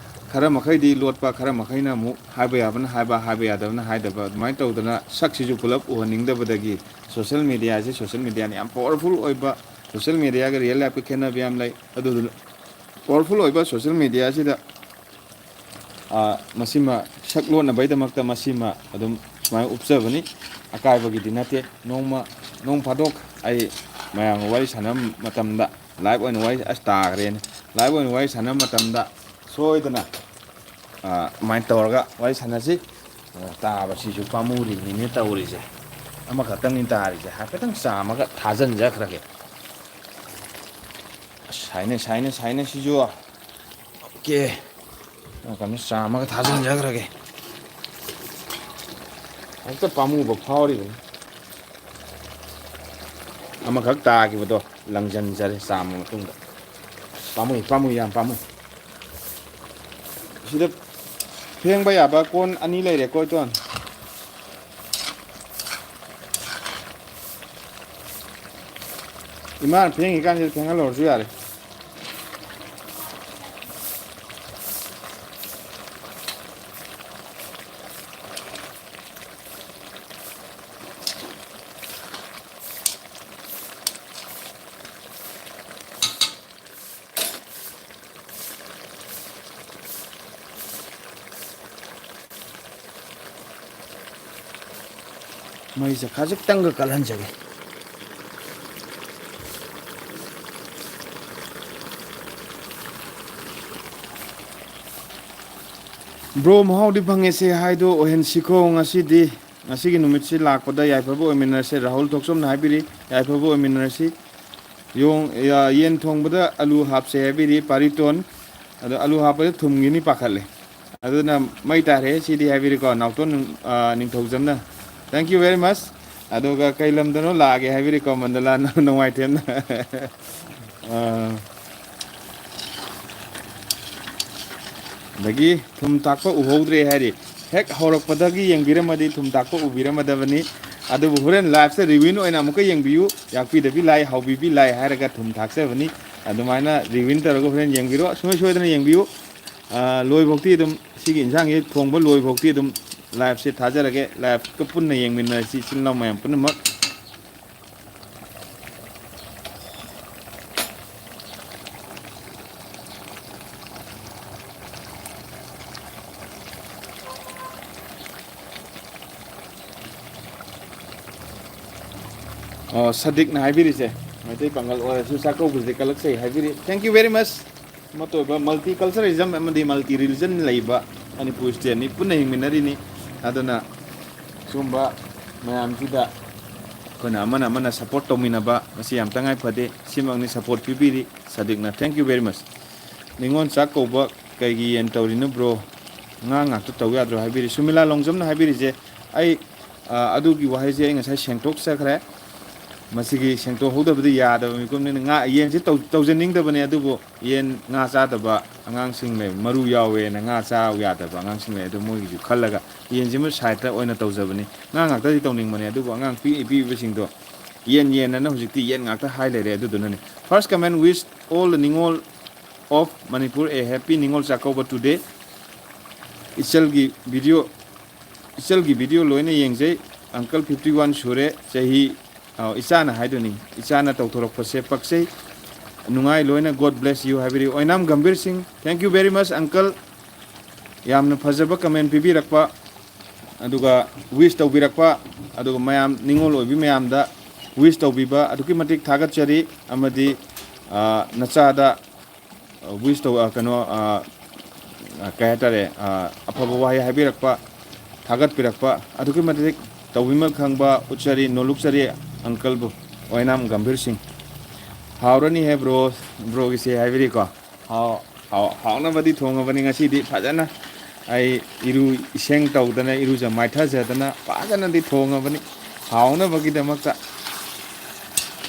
ꯈꯔ ꯃꯈꯩꯗꯤ ꯂꯣꯠꯄ, ꯈꯔ ꯃꯈꯩꯅ ꯑꯃꯨꯛ ꯍꯥꯏꯕ ꯌꯥꯕꯅ ꯍꯥꯏꯕ, ꯍꯥꯏꯕ ꯌꯥꯗꯕꯅ ꯍꯥꯏꯗꯕ, ꯑꯗꯨꯃꯥꯏꯅ ꯇꯧꯗꯅ ꯁꯛꯁꯤꯁꯨ ꯄꯨꯂꯞ ꯎꯍꯟꯅꯤꯡꯗꯕꯗꯒꯤ꯫ Social mediaꯁꯦ, social mediaꯅ ꯌꯥꯝ powerful ꯑꯣꯏꯕ, social mediaꯒ real lifeꯀ ꯈꯦꯠꯅꯕ ꯌꯥꯝ ꯂꯩ꯫ ꯑꯗꯨꯗꯨꯅ powerful ꯑꯣꯏꯕ social mediaꯁꯤꯗ ꯑ, ꯃꯁꯤꯃ ꯁꯛ ꯂꯣꯠꯅꯕꯒꯤꯗꯃꯛꯇ ꯃꯁꯤꯃ ꯑꯗꯨꯝ ꯁꯨꯃꯥꯏꯅ ꯎꯞꯆꯕꯅꯤ꯫ ꯑꯀꯥꯏꯕꯒꯤꯗꯤ ꯅꯠꯇꯦ꯫ ꯅꯣꯡꯃ, ꯅꯣꯡ ꯐꯥꯗꯣꯛ ꯑꯩ ꯃꯌꯥꯝꯒ ꯋꯥꯔꯤ ꯁꯥꯟꯅꯕ ꯃꯇꯝꯗ, live ꯑꯣꯏꯅ ꯋꯥꯔꯤ, ꯑꯁ, ꯇꯥꯈ꯭ꯔꯦꯅꯦ, live ꯑꯣꯏꯅ ꯋꯥꯔꯤ ꯁꯥꯟꯅꯕ ꯃꯇꯝꯗ ꯁꯣꯏꯗꯅ, ꯑ, ꯑꯗꯨꯃꯥꯏꯅ ꯇꯧꯔꯒ ꯋꯥꯔꯤ ꯁꯥꯟꯅꯁꯤ꯫ ꯑ, ꯇꯥꯕꯁꯤꯁꯨ ꯄꯥꯝꯃꯨꯔꯤꯅꯤꯅꯦ ꯇꯧꯔꯤꯁꯦ꯫ ꯑꯃꯈꯛꯇꯪꯅꯤ ꯇꯥꯔꯤꯁꯦ, ꯍꯥꯏꯐꯦꯠꯇꯪ ꯆꯥꯝꯃꯒ ꯊꯥꯖꯤꯟꯖꯈ꯭ꯔꯒꯦ꯫ ꯑꯁ, ꯁꯥꯏꯅꯦ, ꯁꯥꯏꯅꯦ, ꯁꯥꯏꯅꯦ ꯁꯤꯁꯨ꯫ OK꯫ ꯅꯥꯀꯟꯗ ꯆꯥꯝꯃꯒ ꯊꯥꯖꯤꯟꯖꯈ꯭ꯔꯒꯦ꯫ ꯍꯦꯛꯇ ꯄꯥꯝꯃꯨꯕ ꯐꯥꯎꯔꯤꯕꯅꯤ꯫ ꯑꯃꯈꯛ ꯇꯥꯈꯤꯕꯗꯣ ꯂꯪꯁꯤꯟꯖꯔꯦ ꯆꯥꯝꯃ ꯃꯇꯨꯡꯗ꯫ ꯄꯥꯝꯃꯨꯏ, ꯄꯥꯝꯃꯨꯏ, ꯌꯥꯝ ꯄꯥꯝꯃꯨꯏ꯫ ꯁꯤꯗ ꯐꯦꯡꯕ ꯌꯥꯕ ꯀꯣꯟ ꯑꯅꯤ ꯂꯩꯔꯦꯀꯣ, ꯏꯇꯣꯟ꯫ ꯏꯃꯥꯅ ꯐꯦꯡꯉꯤ ꯀꯥꯟꯁꯤꯗ ꯐꯦꯡꯍꯜꯂꯨꯔꯁꯨ ꯌꯥꯔꯦ꯫ ꯃꯩꯁꯦ ꯈꯖꯤꯛꯇꯪꯒ ꯀꯜꯍꯟꯖꯒꯦ꯫ Bro, ꯃꯍꯥꯎꯗꯤ ꯐꯪꯉꯦꯁꯦ ꯍꯥꯏꯗꯣ ꯑꯣꯏꯍꯟꯁꯤꯀꯣ ꯉꯁꯤꯗꯤ꯫ ꯉꯁꯤꯒꯤ ꯅꯨꯃꯤꯠꯁꯤ ꯂꯥꯛꯄꯗ ꯌꯥꯏꯐꯕ ꯑꯣꯏꯃꯤꯟꯅꯔꯁꯦ꯫ ꯔꯥꯍꯨꯜ ꯊꯣꯛꯆꯣꯝꯅ ꯍꯥꯏꯕꯤꯔꯤ, ꯌꯥꯏꯐꯕ ꯑꯣꯏꯃꯤꯟꯅꯔꯁꯤ꯫ ꯌꯣꯡ-, ꯌꯥ-, ꯌꯦꯟ ꯊꯣꯡꯕꯗ ꯑꯂꯨ ꯍꯥꯞꯁꯦ ꯍꯥꯏꯕꯤꯔꯤ ꯄꯥꯔꯤꯇꯣꯟ꯫ ꯑꯗꯣ ꯑꯂꯨ ꯍꯥꯞꯄꯗ ꯊꯨꯝꯒꯤꯅꯤ ꯄꯥꯈꯠꯂꯦ꯫ ꯑꯗꯨꯅ ꯃꯩ ꯇꯥꯔꯦ ꯁꯤꯗꯤ ꯍꯥꯏꯕꯤꯔꯤꯀꯣ ꯅꯥꯎꯇꯣꯟ ꯅꯨꯡ-, ꯑ, ꯅꯤꯡꯊꯧꯖꯝꯅ꯫ Thank you very much꯫ ꯑꯗꯨꯒ ꯀꯩ ꯂꯝꯗꯅꯣ ꯂꯥꯛꯑꯒꯦ ꯍꯥꯏꯕꯤꯔꯤꯀꯣ ꯃꯟꯗꯂꯥ ꯅꯣꯡꯃꯥꯏꯊꯦꯝꯅ꯫ ꯑ, ꯑꯗꯒꯤ ꯊꯨꯝ ꯊꯥꯛꯄ ꯎꯍꯧꯗ꯭ꯔꯦ ꯍꯥꯏꯔꯤ꯫ ꯍꯦꯛ ꯍꯧꯔꯛꯄꯗꯒꯤ ꯌꯦꯡꯕꯤꯔꯝꯃꯗꯤ ꯊꯨꯝ ꯊꯥꯛꯄ ꯎꯕꯤꯔꯝꯃꯗꯕꯅꯤ꯫ ꯑꯗꯨꯕꯨ ꯍꯣꯔꯦꯟ live ꯁꯦ rewind ꯑꯣꯏꯅ ꯑꯃꯨꯛꯀ ꯌꯦꯡꯕꯤꯌꯨ꯫ ꯌꯥꯛꯄꯤꯗꯕꯤ ꯂꯥꯏ, ꯍꯥꯎꯕꯤꯕꯤ ꯂꯥꯏ ꯍꯥꯏꯔꯒ ꯊꯨꯝ ꯊꯥꯛꯆꯕꯅꯤ꯫ ꯑꯗꯨꯃꯥꯏꯅ rewind ꯇꯧꯔꯒ ꯍꯣꯔꯦꯟ ꯌꯦꯡꯕꯤꯔꯣ꯫ ꯁꯨꯡꯁꯣꯏ ꯁꯣꯏꯗꯅ ꯌꯦꯡꯕꯤꯌꯨ꯫ ꯑ, ꯂꯣꯏꯐꯥꯎꯇꯤ ꯑꯗꯨꯝ, ꯁꯤꯒꯤ ꯏꯟꯁꯥꯡꯁꯤ ꯊꯣꯡꯕ ꯂꯣꯏꯐꯥꯎꯇꯤ ꯑꯗꯨꯝ live ꯁꯦ ꯊꯥꯖꯔꯒꯦ꯫ Live ꯀ ꯄꯨꯟꯅ ꯌꯦꯡꯃꯤꯟꯅꯔꯁꯤ, ꯏꯆꯤꯜ ꯏꯅꯥꯎ ꯃꯌꯥꯝ ꯄꯨꯝꯅꯃꯛ꯫ ꯑꯣ, ꯁꯗꯤꯛꯅ ꯍꯥꯏꯕꯤꯔꯤꯁꯦ, ꯃꯩꯇꯩ ꯄꯥꯉꯜ ꯑꯣꯏꯔꯁꯨ ꯆꯥꯛꯀꯧꯕꯁꯦ ꯀꯜꯂꯛꯆꯩ ꯍꯥꯏꯕꯤꯔꯤ꯫ Thank you very much꯫ ꯑꯃꯠꯇ ꯑꯣꯏꯕ multiculturalism ꯑꯃꯗꯤ multi religion ꯂꯩꯕ ꯃꯅꯤꯄꯨꯔ state ꯅꯤ, ꯄꯨꯟꯅ ꯍꯤꯡꯃꯤꯟꯅꯔꯤꯅꯤ꯫ ꯑꯗꯨꯅ ꯁꯤꯒꯨꯝꯕ ꯃꯌꯥꯝꯁꯤꯗ ꯑꯩꯈꯣꯏꯅ ꯑꯃꯅ ꯑꯃꯅ support ꯇꯧꯃꯤꯟꯅꯕ, ꯃꯁꯤ ꯌꯥꯝ ꯇꯉꯥꯏ ꯐꯗꯦ꯫ ꯁꯤꯃꯛꯅꯤ support ꯄꯤꯕꯤꯔꯤ ꯁꯗꯤꯛꯅ꯫ Thank you very much꯫ ꯅꯤꯉꯣꯜ ꯆꯥꯛ ꯀꯧꯕ ꯀꯩꯒꯤ ꯌꯦꯟ ꯇꯧꯔꯤꯅꯣ bro? ꯉꯥ ꯉꯥꯛꯇ ꯇꯧ ꯌꯥꯗ꯭ꯔꯣ ꯍꯥꯏꯕꯤꯔꯤ꯫ ꯁꯨꯃꯤꯂꯥ ꯂꯣꯡꯖꯝꯅ ꯍꯥꯏꯕꯤꯔꯤꯁꯦ, ꯑꯩ, ꯑ, ꯑꯗꯨꯒꯤ ꯋꯥꯍꯩꯁꯦ ꯑꯩ ꯉꯁꯥꯏ ꯁꯦꯡꯗꯣꯛꯆꯈ꯭ꯔꯦ꯫ ꯃꯁꯤꯒꯤ ꯁꯦꯡꯗꯣꯛꯍꯧꯗꯕꯗꯤ ꯌꯥꯗꯕ ꯃꯤꯀꯨꯞꯅꯤꯅ ꯉꯥ, ꯌꯦꯟꯁꯦ ꯇꯧ-, ꯇꯧꯖꯅꯤꯡꯗꯕꯅꯦ, ꯑꯗꯨꯕꯨ ꯌꯦꯟ ꯉꯥ ꯆꯥꯗꯕ ꯑꯉꯥꯡꯁꯤꯡ ꯂꯩ, ꯃꯔꯨ ꯌꯥꯎꯋꯦꯅ ꯉꯥ ꯆꯥ ꯌꯥꯗꯕ ꯑꯉꯥꯡꯁꯤꯡ ꯂꯩ, ꯑꯗꯨ ꯃꯣꯏꯒꯤꯁꯨ ꯈꯜꯂꯒ ꯌꯦꯟꯁꯤꯃ side ꯇ ꯑꯣꯏꯅ ꯇꯧꯖꯕꯅꯤ꯫ ꯉꯥ ꯉꯥꯛꯇꯗꯤ ꯇꯧꯅꯤꯡꯕꯅꯦ, ꯑꯗꯨꯕꯨ ꯑꯉꯥꯡ ꯄꯤꯛꯏ ꯄꯤꯛꯏꯕꯁꯤꯡꯗꯣ ꯌꯦꯟ ꯌꯦꯟ ꯑꯅ ꯍꯧꯖꯤꯛꯇꯤ ꯌꯦꯟ ꯉꯥꯛꯇ ꯍꯥꯏ ꯂꯩꯔꯦ꯫ ꯑꯗꯨꯗꯨꯅꯅꯤ꯫ First comment: wish all the Ningol of Manipur a happy Ningol Chakouba today꯫ ꯏꯆꯜꯒꯤ video, ꯏꯆꯜꯒꯤ video ꯂꯣꯏꯅ ꯌꯦꯡꯖꯩ꯫ Uncle fifty one ꯁꯨꯔꯦ ꯆꯍꯤ꯫ ꯑꯧ, ꯏꯆꯥꯅ ꯍꯥꯏꯗꯨꯅꯤ, ꯏꯆꯥꯅ ꯇꯧꯊꯣꯔꯛꯄꯁꯦ ꯄꯛꯆꯩ꯫ ꯅꯨꯡꯉꯥꯏ ꯂꯣꯏꯅ, God bless you ꯍꯥꯏꯕꯤꯔꯤ꯫ ꯑꯣꯏꯅꯥꯝ ꯒꯝꯚꯤꯔ ꯁꯤꯡ, thank you very much uncle꯫ ꯌꯥꯝꯅ ꯐꯖꯕ comment ꯄꯤꯕꯤꯔꯛꯄ, ꯑꯗꯨꯒ wish ꯇꯧꯕꯤꯔꯛꯄ, ꯑꯗꯨꯒ ꯃꯌꯥꯝ ꯅꯤꯡꯉꯣꯜ ꯑꯣꯏꯕꯤ ꯃꯌꯥꯝꯗ wish ꯇꯧꯕꯤꯕ ꯑꯗꯨꯛꯀꯤ ꯃꯇꯤꯛ ꯊꯥꯒꯠꯆꯔꯤ꯫ ꯑꯃꯗꯤ, ꯑ, ꯅꯆꯥꯗ, ꯑ, wish ꯇꯧ-, ꯑ, ꯀꯩꯅꯣ, ꯑ, ꯑ, ꯀꯩ ꯍꯥꯏꯇꯥꯔꯦ, ꯑ, ꯑꯐꯕ ꯋꯥꯍꯩ ꯍꯥꯏꯕꯤꯔꯛꯄ, ꯊꯥꯒꯠꯄꯤꯔꯛꯄ ꯑꯗꯨꯛꯀꯤ ꯃꯇꯤꯛ ꯇꯧꯕꯤꯃꯜ ꯈꯪꯕ ꯎꯠꯆꯔꯤ, ꯅꯣꯂꯨꯛꯆꯔꯤ uncle ꯕꯨ, ꯑꯣꯏꯅꯥꯝ ꯒꯝꯚꯤꯔ ꯁꯤꯡ꯫ ꯍꯥꯎꯔꯅꯤ ꯍꯦ bro, bro ꯒꯤꯁꯦ ꯍꯥꯏꯕꯤꯔꯤꯀꯣ꯫ ꯍꯥꯎ-, ꯍꯥꯎ-, ꯍꯥꯎꯅꯕꯗꯤ ꯊꯣꯡꯉꯕꯅꯤ ꯉꯁꯤꯗꯤ ꯐꯖꯅ꯫ ꯑꯩ ꯏꯔꯨ ꯏꯁꯦꯡ ꯇꯧꯗꯅ, ꯏꯔꯨꯖ ꯃꯥꯏꯊꯖꯗꯅ ꯐꯖꯅꯗꯤ ꯊꯣꯡꯉꯕꯅꯤ ꯍꯥꯎꯅꯕꯒꯤꯗꯃꯛꯇ꯫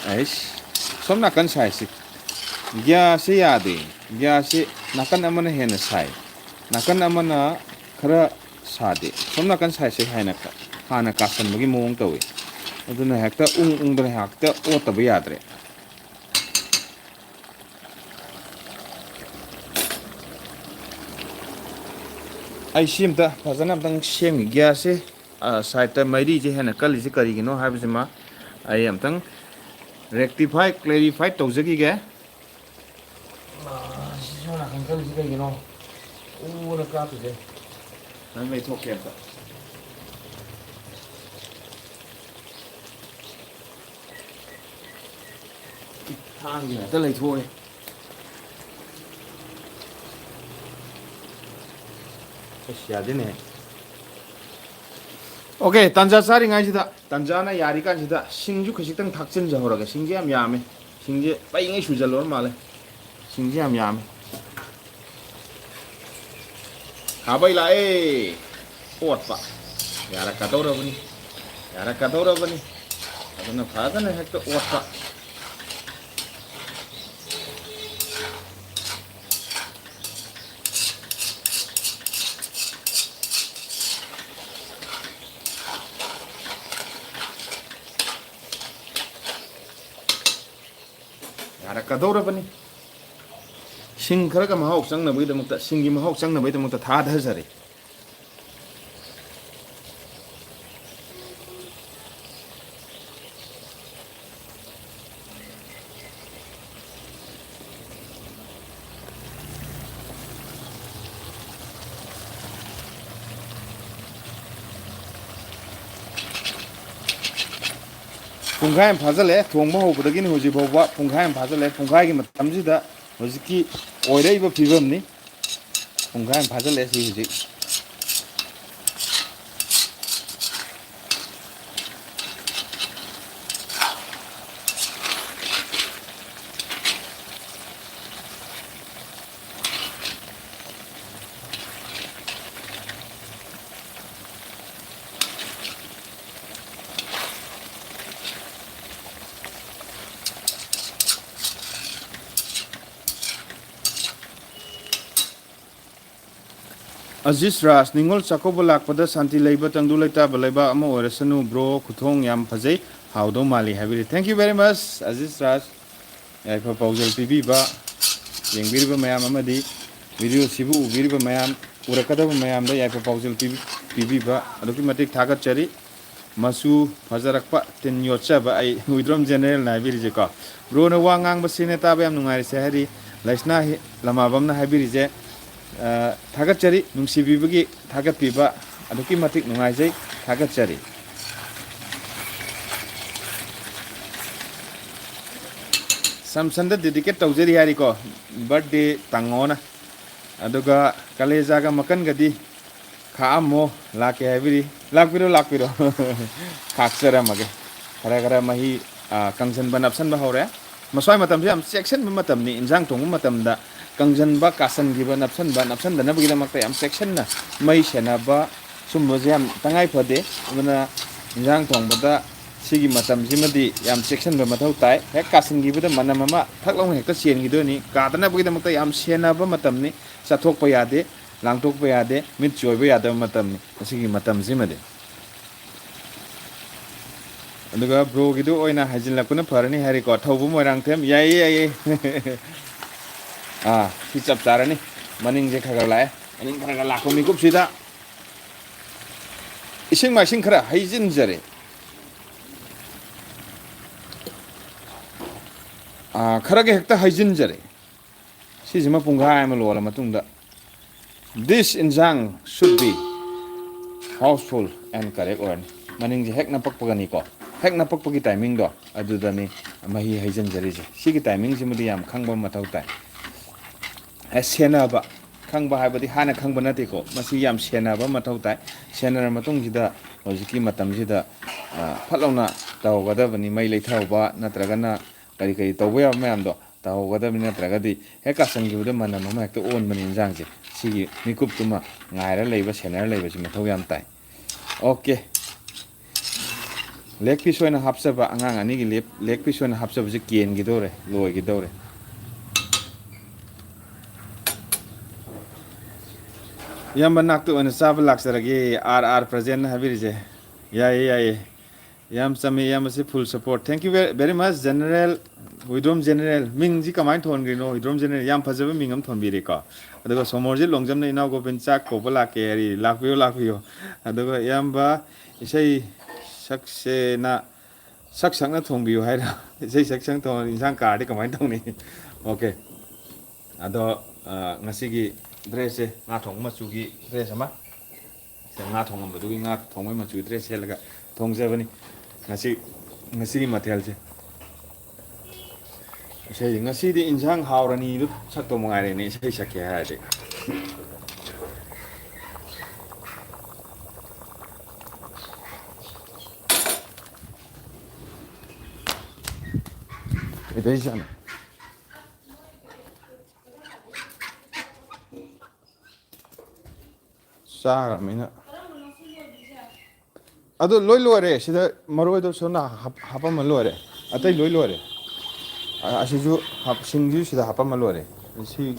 ꯑꯩꯁ, ꯁꯣꯝ ꯅꯥꯀꯟ ꯁꯥꯏꯁꯤ gas ꯁꯤ ꯌꯥꯗꯦ꯫ Gas ꯁꯤ ꯅꯥꯀꯟ ꯑꯃꯅ ꯍꯦꯟꯅ ꯁꯥꯏ꯫ ꯅꯥꯀꯟ ꯑꯃꯅ ꯈꯔ ꯁꯥꯗꯦ, ꯁꯣꯝ ꯅꯥꯀꯟ ꯁꯥꯏꯠꯁꯦ ꯍꯥꯏꯅ ꯍꯥꯟꯅ ꯀꯥꯁꯟꯕꯒꯤ ꯃꯑꯣꯡ ꯇꯧꯏ꯫ ꯑꯗꯨꯅ ꯍꯦꯛꯇ ꯎꯪ ꯎꯪꯗꯅ ꯍꯦꯛꯇ ꯑꯣꯠꯇꯕ ꯌꯥꯗ꯭ꯔꯦ꯫ ꯑꯩ ꯁꯤ ꯑꯝꯇ ꯐꯖꯅ ꯑꯝꯇꯪ ꯁꯦꯝꯒꯦ꯫ ꯒ꯭ꯌꯥꯁꯁꯦ, ꯑ, ꯁꯥꯏꯠꯇ ꯃꯩꯔꯤꯁꯦ ꯍꯦꯟꯅ ꯀꯜꯂꯤꯁꯦ ꯀꯔꯤꯒꯤꯅꯣ ꯍꯥꯏꯕꯁꯤꯃ ꯑꯩ ꯑꯝꯇꯪ rectify, clarify ꯇꯧꯖꯈꯤꯒꯦ꯫ ꯑ, ꯁꯤ ꯁꯣꯝ ꯅꯥꯀꯟ ꯀꯜꯂꯤꯁꯦ ꯀꯩꯒꯤꯅꯣ? ꯎꯅ ꯀꯥꯞꯄꯤꯁꯦ꯫ ꯅꯪ ꯂꯩꯊꯣꯛꯀꯦ ꯑꯝꯇ꯫ ꯊꯥꯡꯁꯤ ꯉꯥꯛꯇ ꯂꯩꯊꯣꯛꯑꯦ꯫ ꯑꯁ, ꯌꯥꯗꯦꯅꯦ꯫ OK, ꯇꯥꯟꯖꯥ ꯆꯥꯔꯤꯉꯩꯁꯤꯗ, ꯇꯥꯟꯖꯥꯅ ꯌꯥꯔꯤꯀꯥꯟꯁꯤꯗ ꯁꯤꯡꯁꯨ ꯈꯖꯤꯛꯇꯪ ꯊꯥꯛꯆꯤꯟꯖꯍꯧꯔꯒꯦ꯫ ꯁꯤꯡꯁꯦ ꯌꯥꯝ ꯌꯥꯝꯃꯦ꯫ ꯁꯤꯡꯁꯦ ꯄꯩꯉꯩ ꯁꯨꯖꯜꯂꯨꯔ ꯃꯥꯜꯂꯦ꯫ ꯁꯤꯡꯁꯦ ꯌꯥꯝ ꯌꯥꯝꯃꯦ꯫ ꯈꯥꯕꯩ ꯂꯥꯛꯑꯦ꯫ ꯑꯣꯠꯄ꯫ ꯌꯥꯔꯛꯀꯗꯧꯔꯕꯅꯤ꯫ ꯌꯥꯔꯛꯀꯗꯧꯔꯕꯅꯤ꯫ ꯑꯗꯨꯅ ꯐꯖꯅ ꯍꯦꯛꯇ ꯑꯣꯠꯄ꯫ ꯌꯥꯔꯛꯀꯗꯧꯔꯕꯅꯤ꯫ ꯁꯤꯡ ꯈꯔꯒ ꯃꯍꯥꯎ ꯆꯪꯅꯕꯒꯤꯗꯃꯛꯇ, ꯁꯤꯡꯒꯤ ꯃꯍꯥꯎ ꯆꯪꯅꯕꯒꯤꯗꯃꯛꯇ ꯊꯥꯗꯖꯔꯦ꯫ ꯄꯨꯡꯈꯥꯏ ꯑꯃ ꯐꯥꯖꯤꯜꯂꯛꯑꯦ꯫ ꯊꯣꯡꯕ ꯍꯧꯕꯗꯒꯤꯅꯤ ꯍꯧꯖꯤꯛ ꯐꯥꯎꯕ ꯄꯨꯡꯈꯥꯏ ꯑꯃ ꯐꯥꯖꯤꯜꯂꯛꯑꯦ꯫ ꯄꯨꯡꯈꯥꯏꯒꯤ ꯃꯇꯝꯁꯤꯗ ꯍꯧꯖꯤꯛꯀꯤ ꯑꯣꯏꯔꯛꯏꯕ ꯐꯤꯕꯝꯅꯤ꯫ ꯄꯨꯡꯈꯥꯏ ꯑꯃ ꯐꯥꯖꯤꯜꯂꯛꯑꯦ ꯁꯤ ꯍꯧꯖꯤꯛ꯫ ꯑꯖꯤꯁ ꯔꯥꯖ, "ꯅꯤꯉꯣꯜ ꯆꯥꯛꯀꯧꯕ ꯂꯥꯛꯄꯗ ꯁꯥꯟꯇꯤ ꯂꯩꯕ, ꯇꯪꯗꯨ ꯂꯩꯇꯥꯕ ꯂꯩꯕꯥꯛ ꯑꯃ ꯑꯣꯏꯔꯁꯅꯨ꯫ Bro, ꯈꯨꯊꯣꯡ ꯌꯥꯝ ꯐꯖꯩ, ꯍꯥꯎꯗꯧ ꯃꯥꯜꯂꯤ" ꯍꯥꯏꯕꯤꯔꯤ꯫ Thank you very much, ꯑꯖꯤꯁ ꯔꯥꯖ꯫ ꯌꯥꯏꯐ ꯄꯥꯎꯖꯦꯜ ꯄꯤꯕꯤꯕ, ꯌꯦꯡꯕꯤꯔꯤꯕ ꯃꯌꯥꯝ ꯑꯃꯗꯤ video ꯁꯤꯕꯨ ꯎꯕꯤꯔꯤꯕ ꯃꯌꯥꯝ, ꯎꯔꯛꯀꯗꯕ ꯃꯌꯥꯝꯗ ꯌꯥꯏꯐ ꯄꯥꯎꯖꯦꯜ ꯄꯤꯕꯤ-, ꯄꯤꯕꯤꯕ ꯑꯗꯨꯛꯀꯤ ꯃꯇꯤꯛ ꯊꯥꯒꯠꯆꯔꯤ꯫ ꯃꯆꯨ ꯐꯖꯔꯛꯄ ꯇꯤꯟ ꯌꯣꯠꯆꯕ ꯑꯩ ꯋꯤꯗ꯭ꯔꯣꯝ ꯖꯦꯅꯦꯔꯦꯜꯅ ꯍꯥꯏꯕꯤꯔꯤꯁꯦꯀꯣ꯫ ꯕ꯭ꯔꯣꯅ ꯋꯥ ꯉꯥꯡꯕ ꯁꯦꯡꯅ ꯇꯥꯕ ꯌꯥꯝ ꯅꯨꯡꯉꯥꯏꯔꯦ ꯁꯦ ꯍꯥꯏꯔꯤ ꯂꯩꯁꯅꯥ ꯍꯤ-, ꯂꯃꯥꯕꯝꯅ ꯍꯥꯏꯕꯤꯔꯤꯁꯦ꯫ ꯑ, ꯊꯥꯒꯠꯆꯔꯤ, ꯅꯨꯡꯁꯤꯕꯤꯕꯒꯤ ꯊꯥꯒꯠꯄꯤꯕ ꯑꯗꯨꯛꯀꯤ ꯃꯇꯤꯛ ꯅꯨꯡꯉꯥꯏꯖꯩ, ꯊꯥꯒꯠꯆꯔꯤ꯫ ꯁꯝꯁꯟꯗ dedicate ꯇꯧꯖꯔꯤ ꯍꯥꯏꯔꯤꯀꯣ, birthday ꯇꯪꯉꯣꯅ꯫ ꯑꯗꯨꯒ ꯀꯂꯦꯖꯥꯒ ꯃꯀꯟꯒꯗꯤ ꯈꯥꯛꯑꯝꯃꯣ, ꯂꯥꯛꯀꯦ ꯍꯥꯏꯕꯤꯔꯤ꯫ ꯂꯥꯛꯄꯤꯔꯣ, ꯂꯥꯛꯄꯤꯔꯣ꯫ ꯈꯥꯛꯆꯔꯝꯃꯒꯦ꯫ ꯈꯔ ꯈꯔ ꯃꯍꯤ, ꯑ, ꯀꯪꯁꯟꯕ, ꯅꯞꯁꯟꯕ ꯍꯧꯔꯦ꯫ ꯃꯁ꯭ꯋꯥꯏ ꯃꯇꯝꯁꯦ ꯌꯥꯝ ꯆꯦꯛꯁꯤꯟꯕ ꯃꯇꯝꯅꯤ꯫ ꯏꯟꯖꯥꯡ ꯊꯣꯡꯕ ꯃꯇꯝꯗ ꯀꯪꯁꯟꯕ, ꯀꯥꯁꯟꯈꯤꯕ, ꯅꯞꯁꯟꯕ, ꯅꯞꯁꯟꯗꯅꯕꯒꯤꯗꯃꯛꯇ ꯌꯥꯝ ꯆꯦꯛꯁꯤꯟꯅ ꯃꯩ ꯁꯦꯟꯅꯕ, ꯁꯨꯝꯕꯁꯦ ꯌꯥꯝ ꯇꯉꯥꯏ ꯐꯗꯦ꯫ ꯑꯗꯨꯅ ꯏꯟꯖꯥꯡ ꯊꯣꯡꯕꯗ ꯁꯤꯒꯤ ꯃꯇꯝꯁꯤꯃꯗꯤ ꯌꯥꯝ ꯆꯦꯛꯁꯤꯟꯕ ꯃꯊꯧ ꯇꯥꯏ꯫ ꯍꯦꯛ ꯀꯥꯁꯟꯈꯤꯕꯗ ꯃꯅꯝ ꯑꯃ ꯊꯛ ꯂꯥꯎꯅ ꯍꯦꯛꯇ ꯆꯦꯟꯈꯤꯗꯣꯏꯅꯤ꯫ ꯀꯥꯗꯅꯕꯒꯤꯗꯃꯛꯇ ꯌꯥꯝ ꯁꯦꯟꯅꯕ ꯃꯇꯝꯅꯤ꯫ ꯆꯠꯊꯣꯛꯄ ꯌꯥꯗꯦ, ꯂꯥꯡꯊꯣꯛꯄ ꯌꯥꯗꯦ, ꯃꯤꯠ ꯆꯣꯏꯕ ꯌꯥꯗꯕ ꯃꯇꯝꯅꯤ ꯑꯁꯤꯒꯤ ꯃꯇꯝꯁꯤꯃꯗꯤ꯫ ꯑꯗꯨꯒ ꯕ꯭ꯔꯣꯒꯤꯗꯨ ꯑꯣꯏꯅ ꯍꯥꯏꯖꯤꯜꯂꯛꯄꯅ ꯐꯔꯅꯤ ꯍꯥꯏꯔꯤꯀꯣ, ꯊꯧꯕ ꯃꯣꯏꯔꯥꯡꯊꯦꯝ꯫ ꯌꯥꯏꯌꯦ, ꯌꯥꯏꯌꯦ꯫ ꯑꯥ, ꯁꯤ ꯆꯞ ꯆꯥꯔꯅꯤ꯫ ꯃꯅꯤꯡꯁꯦ ꯈꯔ ꯈꯔ ꯂꯥꯛꯑꯦ꯫ ꯃꯅꯤꯡ ꯈꯔ ꯈꯔ ꯂꯥꯛꯄ ꯃꯤꯀꯨꯞꯁꯤꯗ ꯏꯁꯤꯡ ꯃꯥꯏꯁꯤꯡ ꯈꯔ ꯍꯩꯖꯤꯟꯖꯔꯦ꯫ ꯑꯥ, ꯈꯔꯒ ꯍꯦꯛꯇ ꯍꯩꯖꯤꯟꯖꯔꯦ꯫ ꯁꯤꯁꯤꯃ ꯄꯨꯡꯈꯥꯏ ꯑꯃ ꯂꯣꯜꯂ ꯃꯇꯨꯡꯗ, this ꯏꯟꯖꯥꯡ should be housefull and correct ꯑꯣꯏꯔꯅꯤ꯫ ꯃꯅꯤꯡꯁꯦ ꯍꯦꯛ ꯅꯄꯛꯄꯒꯅꯤꯀꯣ, ꯍꯦꯛ ꯅꯄꯛꯄꯒꯤ timingꯗꯣ ꯑꯗꯨꯗꯅꯤ ꯃꯍꯤ ꯍꯩꯖꯤꯟꯖꯔꯤꯁꯦ꯫ ꯁꯤꯒꯤ timingꯁꯤꯃꯗꯤ ꯌꯥꯝ ꯈꯪꯕ ꯃꯊꯧ ꯇꯥꯏ꯫ ꯑꯦ, ꯁꯦꯟꯅꯕ, ꯈꯪꯕ ꯍꯥꯏꯕꯗꯤ ꯍꯥꯟꯅ ꯈꯪꯕ ꯅꯠꯇꯦꯀꯣ, ꯃꯁꯤ ꯌꯥꯝ ꯁꯦꯟꯅꯕ ꯃꯊꯧ ꯇꯥꯏ꯫ ꯁꯦꯟꯅꯔ ꯃꯇꯨꯡꯁꯤꯗ ꯍꯧꯖꯤꯛꯀꯤ ꯃꯇꯝꯁꯤꯗ, ꯑ, ꯐꯠ ꯂꯥꯎꯅ ꯇꯧꯍꯧꯒꯗꯕꯅꯤ꯫ ꯃꯩ ꯂꯩꯊꯍꯧꯕ ꯅꯠꯇ꯭ꯔꯒꯅ ꯀꯔꯤ ꯀꯔꯤ ꯇꯧꯕ ꯌꯥꯕ ꯃꯌꯥꯝꯗꯣ ꯇꯧꯍꯧꯒꯗꯕꯅꯤ, ꯅꯠꯇ꯭ꯔꯒꯗꯤ ꯍꯦꯛ ꯀꯥꯁꯟꯈꯤꯕꯗ ꯃꯅꯝ ꯑꯃ ꯍꯦꯛꯇ ꯑꯣꯟꯕꯅꯤ ꯏꯟꯖꯥꯡꯁꯦ꯫ ꯁꯤꯒꯤ ꯃꯤꯀꯨꯞꯇꯨꯃ ꯉꯥꯏꯔ ꯂꯩꯕ, ꯁꯦꯟꯅꯔ ꯂꯩꯕꯁꯤ ꯃꯊꯧ ꯌꯥꯝ ꯇꯥꯏ꯫ OK꯫ Leg piece ꯑꯣꯏꯅ ꯍꯥꯞꯆꯕ, ꯑꯉꯥꯡ ꯑꯅꯤꯒꯤ leg, leg piece ꯑꯣꯏꯅ ꯍꯥꯞꯆꯕꯁꯦ ꯀꯦꯟꯈꯤꯗꯧꯔꯦ, ꯂꯣꯏꯈꯤꯗꯧꯔꯦ꯫ ꯏꯌꯥꯝꯕ ꯅꯥꯛꯇ ꯑꯣꯏꯅ ꯆꯥꯕ ꯂꯥꯛꯆꯔꯒꯦ, ꯑꯥꯔ ꯑꯥꯔ ꯄ꯭ꯔꯖꯦꯟ ꯍꯥꯏꯕꯤꯔꯤꯁꯦ꯫ ꯌꯥꯏꯌꯦ, ꯌꯥꯏꯌꯦ꯫ ꯌꯥꯝ ꯆꯝꯃꯤ, ꯏꯌꯥꯝꯕꯁꯤ full support꯫ Thank you very, very much, General, Widrom General꯫ ꯃꯤꯡꯁꯤ ꯀꯃꯥꯏꯅ ꯊꯣꯟꯈ꯭ꯔꯤꯅꯣ? Widrom General, ꯌꯥꯝ ꯐꯖꯕ ꯃꯤꯡ ꯑꯃ ꯊꯣꯟꯕꯤꯔꯦꯀꯣ꯫ ꯑꯗꯨꯒ ꯁꯣꯃꯣꯔꯖꯤꯠ ꯂꯣꯡꯖꯝꯅ "ꯏꯅꯥꯎ ꯒꯣꯕꯤꯟ ꯆꯥꯛ ꯀꯧꯕ ꯂꯥꯛꯀꯦ" ꯍꯥꯏꯔꯤ꯫ ꯂꯥꯛꯄꯤꯌꯨ, ꯂꯥꯛꯄꯤꯌꯨ꯫ ꯑꯗꯨꯒ ꯏꯌꯥꯝꯕ ꯏꯁꯩ ꯁꯛꯁꯦꯅ ꯁꯛ ꯁꯛꯅ ꯊꯣꯡꯕꯤꯌꯨ ꯍꯥꯏꯔ? ꯏꯁꯩ ꯁꯛ ꯁꯛꯅ ꯊꯣꯡꯉꯗꯤ ꯏꯟꯁꯥꯡ ꯀꯥꯔꯗꯤ ꯀꯃꯥꯏꯅ ꯇꯧꯅꯤ? OK꯫ ꯑꯗꯣ, ꯑ, ꯉꯁꯤꯒꯤ dress ꯁꯦ ꯉꯥ ꯊꯣꯡꯕ ꯃꯆꯨꯒꯤ dress ꯑꯃ, ꯁꯤꯗ ꯉꯥ ꯊꯣꯡꯉꯝꯕꯗꯨꯒꯤ ꯉꯥ ꯊꯣꯡꯕꯒꯤ ꯃꯆꯨꯒꯤ dress ꯁꯦꯠꯂꯒ ꯊꯣꯡꯖꯕꯅꯤ ꯉꯁꯤ, ꯉꯁꯤꯒꯤ ꯃꯊꯦꯜꯁꯦ꯫ ꯏꯁꯩꯁꯦ ꯉꯁꯤꯗꯤ ꯏꯟꯁꯥꯡ ꯍꯥꯎꯔꯅꯤꯗꯨ ꯁꯛꯇꯧ ꯃꯉꯥꯏꯔꯦꯅꯦ, ꯏꯁꯩ ꯁꯛꯀꯦ ꯍꯥꯏꯔꯗꯤ꯫ ꯀꯩꯗꯧꯖꯥꯠꯅꯣ? ꯆꯥꯈ꯭ꯔꯕꯅꯤꯅ꯫ ꯑꯗꯨ ꯂꯣꯏ ꯂꯣꯏꯔꯦ꯫ ꯁꯤꯗ ꯃꯔꯣꯏꯗꯣ ꯁꯣꯝꯅ ꯍꯥꯞ-, ꯍꯥꯞꯄꯝꯃ ꯂꯣꯏꯔꯦ꯫ ꯑꯇꯩ ꯂꯣꯏ ꯂꯣꯏꯔꯦ꯫ ꯑ-, ꯑꯁꯤꯁꯨ ꯍꯥꯞ-, ꯁꯤꯡꯁꯤꯁꯨ ꯁꯤꯗ ꯍꯥꯞꯄꯝꯃ ꯂꯣꯏꯔꯦ꯫ ꯁꯤ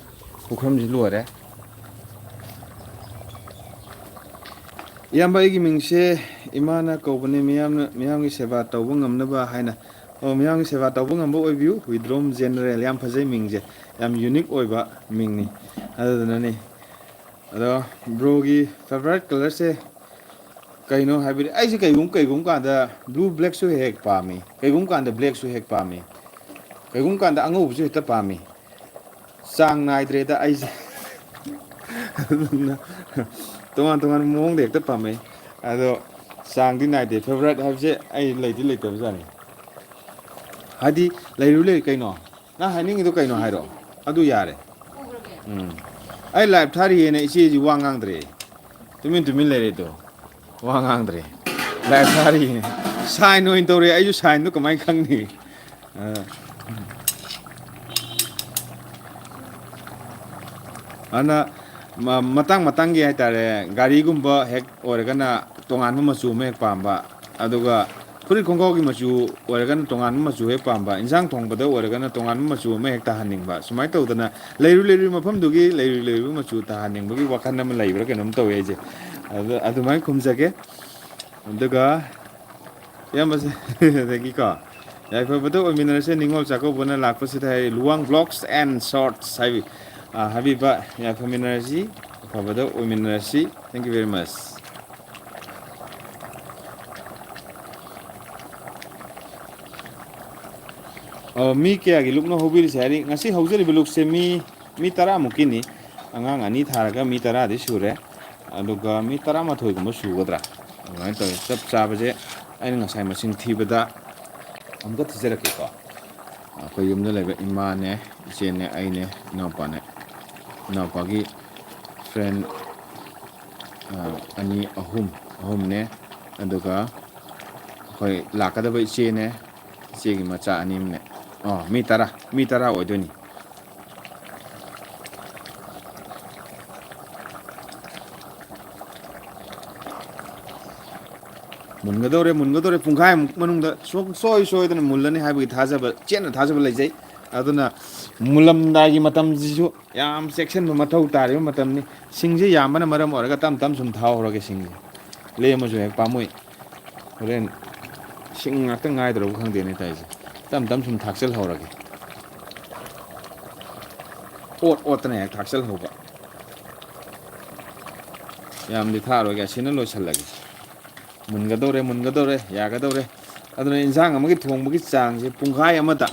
ꯄꯨꯈꯝꯁꯤ ꯂꯣꯏꯔꯦ꯫ ꯏꯌꯥꯝꯕ, ꯑꯩꯒꯤ ꯃꯤꯡꯁꯦ ꯏꯃꯥꯅ ꯀꯧꯕꯅꯦ, ꯃꯤꯌꯥꯝꯅ, ꯃꯤꯌꯥꯝꯒꯤ ꯁꯦꯕꯥ ꯇꯧꯕ ꯉꯝꯅꯕ ꯍꯥꯏꯅ꯫ ꯑꯣ, ꯃꯤꯌꯥꯝꯒꯤ ꯁꯦꯕꯥ ꯇꯧꯕ ꯉꯝꯕ ꯑꯣꯏꯕꯤꯌꯨ, Widrom General꯫ ꯌꯥꯝ ꯐꯖꯩ ꯃꯤꯡꯁꯦ, ꯌꯥꯝ unique ꯑꯣꯏꯕ ꯃꯤꯡꯅꯤ꯫ ꯑꯗꯨꯗꯨꯅꯅꯤ꯫ ꯑꯗꯣ bro ꯒꯤ favourite colour ꯁꯦ ꯀꯩꯅꯣ ꯍꯥꯏꯕꯗꯤ, ꯑꯩꯁꯦ ꯀꯩꯒꯨꯝ-, ꯀꯩꯒꯨꯝꯕ ꯀꯥꯟꯗ blue black ꯁꯨ ꯍꯦꯛ ꯍꯦꯛ ꯄꯥꯝꯃꯤ, ꯀꯩꯒꯨꯝꯕ ꯀꯥꯟꯗ black ꯁꯨ ꯍꯦꯛ ꯄꯥꯝꯃꯤ, ꯀꯩꯒꯨꯝꯕ ꯀꯥꯟꯗ ꯑꯉꯧꯕꯁꯨ ꯍꯦꯛꯇ ꯄꯥꯝꯃꯤ꯫ ꯆꯥꯡ ꯅꯥꯏꯗ꯭ꯔꯦꯗ ꯑꯩꯁꯦ꯫ ꯑꯗꯨꯅ ꯇꯣꯉꯥꯟ ꯇꯣꯉꯥꯟꯕ ꯃꯑꯣꯡꯗ ꯍꯦꯛꯇ ꯄꯥꯝꯃꯦ꯫ ꯑꯗꯣ ꯆꯥꯡꯗꯤ ꯅꯥꯏꯗꯦ꯫ Favourite ꯍꯥꯏꯕꯁꯦ ꯑꯩ ꯂꯩꯗꯤ ꯂꯩꯇꯕꯖꯥꯠꯅꯤ꯫ ꯍꯥꯏꯗꯤ ꯂꯩꯔꯨ ꯂꯩꯔꯨ ꯀꯩꯅꯣ? ꯅꯪ ꯍꯥꯏꯅꯤꯡꯉꯤꯗꯣ ꯀꯩꯅꯣ ꯍꯥꯏꯔꯛꯑꯣ꯫ ꯑꯗꯨ ꯌꯥꯔꯦ꯫ ꯎꯝ꯫ ꯑꯩ live ꯊꯥꯔꯤꯌꯦꯅ ꯏꯆꯦꯁꯤ ꯋꯥ ꯉꯥꯡꯗ꯭ꯔꯦ꯫ ꯇꯨꯃꯤꯟ ꯇꯨꯃꯤꯟ ꯂꯩꯔꯦ ꯑꯗꯣ꯫ ꯋꯥ ꯉꯥꯡꯗ꯭ꯔꯦ꯫ Live ꯊꯥꯔꯤꯌꯦ꯫ Sign ꯑꯣꯏꯅ ꯇꯧꯔꯦ꯫ ꯑꯩꯁꯨ sign ꯗꯣ ꯀꯃꯥꯏꯅ ꯈꯪꯅꯤ? ꯑ꯫ ꯑꯗꯨꯅ ꯃ-, ꯃꯇꯥꯡ ꯃꯇꯥꯡꯒꯤ ꯍꯥꯏꯇꯥꯔꯦ, ꯒꯥꯔꯤꯒꯨꯝꯕ ꯍꯦꯛ ꯑꯣꯏꯔꯒꯅ ꯇꯣꯉꯥꯟꯕ ꯃꯆꯨ ꯑꯃ ꯍꯦꯛ ꯄꯥꯝꯕ, ꯑꯗꯨꯒ ꯐꯨꯔꯤꯠ ꯈꯣꯡꯒ꯭ꯔꯥꯎꯒꯤ ꯃꯆꯨ ꯑꯣꯏꯔꯒꯅ ꯇꯣꯉꯥꯟꯕ ꯃꯆꯨ ꯍꯦꯛ ꯄꯥꯝꯕ, ꯏꯟꯁꯥꯡ ꯊꯣꯡꯕꯗ ꯑꯣꯏꯔꯒꯅ ꯇꯣꯉꯥꯟꯕ ꯃꯆꯨ ꯑꯃ ꯍꯦꯛ ꯇꯥꯍꯟꯅꯤꯡꯕ, ꯁꯨꯃꯥꯏꯅ ꯇꯧꯗꯅ ꯂꯩꯔꯨ ꯂꯩꯔꯨ ꯃꯐꯝꯗꯨꯒꯤ ꯂꯩꯔꯨ ꯂꯩꯔꯨ ꯃꯆꯨ ꯇꯥꯍꯟꯅꯤꯡꯕꯒꯤ ꯋꯥꯈꯜ ꯑꯃ ꯂꯩꯕ꯭ꯔꯥ ꯀꯩꯅꯣꯝ ꯇꯧꯋꯦ ꯑꯩꯁꯦ꯫ ꯑꯗꯨ, ꯑꯗꯨꯃꯥꯏꯅ ꯈꯨꯝꯖꯒꯦ꯫ ꯑꯗꯨꯒ ꯏꯌꯥꯝꯕꯁꯦ ꯑꯗꯒꯤꯀꯣ, ꯌꯥꯏꯐꯕꯗ ꯑꯣꯏꯃꯤꯟꯅꯔꯁꯦ ꯅꯤꯉꯣꯜ ꯆꯥꯛꯀꯧꯕꯅ ꯂꯥꯛꯄꯁꯤꯗ ꯍꯥꯏ, ꯂꯨꯋꯥꯡ Vlogs and Shorts ꯍꯥꯏꯕꯤ-, ꯑ, ꯍꯥꯏꯕꯤꯕ, ꯌꯥꯏꯐꯃꯤꯟꯅꯔꯁꯤ, ꯑꯐꯕꯗ ꯑꯣꯏꯃꯤꯟꯅꯔꯁꯤ꯫ Thank you very much꯫ ꯑꯣ, ꯃꯤ ꯀꯌꯥꯒꯤ ꯂꯨꯛꯅꯣ ꯍꯧꯕꯤꯔꯤꯁꯦ ꯍꯥꯏꯗꯤ, ꯉꯁꯤ ꯍꯧꯖꯔꯤꯕ ꯂꯨꯛꯁꯦ ꯃꯤ, ꯃꯤ ꯇꯔꯥꯃꯨꯛꯀꯤꯅꯤ꯫ ꯑꯉꯥꯡ ꯑꯅꯤ ꯊꯥꯔꯒ ꯃꯤ ꯇꯔꯥꯗꯤ ꯁꯨꯔꯦ꯫ ꯑꯗꯨꯒ ꯃꯤ ꯇꯔꯥꯃꯥꯊꯣꯏꯒꯨꯝꯕ ꯁꯨꯒꯗ꯭ꯔꯥ? ꯑꯗꯨꯃꯥꯏꯅ ꯇꯧꯋꯤ꯫ ꯆꯞ ꯆꯥꯕꯁꯦ ꯑꯩꯅ ꯉꯁꯥꯏ ꯃꯁꯤꯡ ꯊꯤꯕꯗ ꯑꯃꯨꯛꯀ ꯊꯤꯖꯔꯛꯀꯦꯀꯣ꯫ ꯑꯩꯈꯣꯏ ꯌꯨꯝꯗ ꯂꯩꯕ ꯏꯃꯥꯅꯦ, ꯏꯆꯦꯅꯦ, ꯑꯩꯅꯦ, ꯏꯅꯥꯎꯄꯥꯅꯦ꯫ ꯏꯅꯥꯎꯄꯥꯒꯤ friend, ꯑ, ꯑꯅꯤ, ꯑꯍꯨꯝ, ꯑꯍꯨꯝꯅꯦ꯫ ꯑꯗꯨꯒ ꯑꯩꯈꯣꯏ ꯂꯥꯛꯀꯗꯕ ꯏꯆꯦꯅꯦ, ꯏꯆꯦꯒꯤ ꯃꯆꯥ ꯑꯅꯤ ꯑꯃꯅꯦ꯫ ꯑꯣ, ꯃꯤ ꯇꯔꯥ, ꯃꯤ ꯇꯔꯥ ꯑꯣꯏꯗꯣꯏꯅꯤ꯫ ꯃꯨꯟꯒꯗꯧꯔꯦ, ꯃꯨꯟꯒꯗꯧꯔꯦ꯫ ꯄꯨꯡꯈꯥꯏꯃꯨꯛ ꯃꯅꯨꯡꯗ ꯁꯨꯡꯁꯣꯏ ꯁꯣꯏꯗꯅ ꯃꯨꯜꯂꯅꯤ ꯍꯥꯏꯕꯒꯤ ꯊꯥꯖꯕ, ꯆꯦꯠꯅ ꯊꯥꯖꯕ ꯂꯩꯖꯩ꯫ ꯑꯗꯨꯅ ꯃꯨꯜꯂꯝꯗꯥꯏꯒꯤ ꯃꯇꯝꯁꯤꯁꯨ ꯌꯥꯝ ꯆꯦꯛꯁꯤꯟꯕ ꯃꯊꯧ ꯇꯥꯔꯤꯕ ꯃꯇꯝꯅꯤ꯫ ꯁꯤꯡꯁꯦ ꯌꯥꯝꯕꯅ ꯃꯔꯝ ꯑꯣꯏꯔꯒ ꯇꯞ ꯇꯞ ꯁꯨꯝ ꯊꯥꯍꯧꯔꯒꯦ ꯁꯤꯡꯁꯦ꯫ ꯂꯦꯝꯃꯁꯨ ꯍꯦꯛ ꯄꯥꯝꯃꯨꯏ꯫ ꯍꯣꯔꯦꯟ ꯁꯤꯡ ꯉꯥꯛꯇ ꯉꯥꯏꯗ꯭ꯔꯕ ꯈꯪꯗꯦꯅꯦ ꯇꯧꯔꯤꯁꯦ꯫ ꯇꯞ ꯇꯞ ꯁꯨꯝ ꯊꯥꯛꯆꯜꯍꯧꯔꯒꯦ꯫ ꯑꯣꯠ ꯑꯣꯠꯇꯅ ꯍꯦꯛ ꯊꯥꯛꯆꯜꯍꯧꯕ꯫ ꯌꯥꯝꯗꯤ ꯊꯥꯛꯑꯔꯣꯏꯒꯦ, ꯑꯁꯤꯅ ꯂꯣꯏꯁꯤꯜꯂꯒꯦ꯫ ꯃꯨꯟꯒꯗꯧꯔꯦ, ꯃꯨꯟꯒꯗꯧꯔꯦ, ꯌꯥꯒꯗꯧꯔꯦ꯫ ꯑꯗꯨꯅ ꯏꯟꯁꯥꯡ ꯑꯃꯒꯤ ꯊꯣꯡꯕꯒꯤ ꯆꯥꯡꯁꯦ ꯄꯨꯡꯈꯥꯏ ꯑꯃꯗ,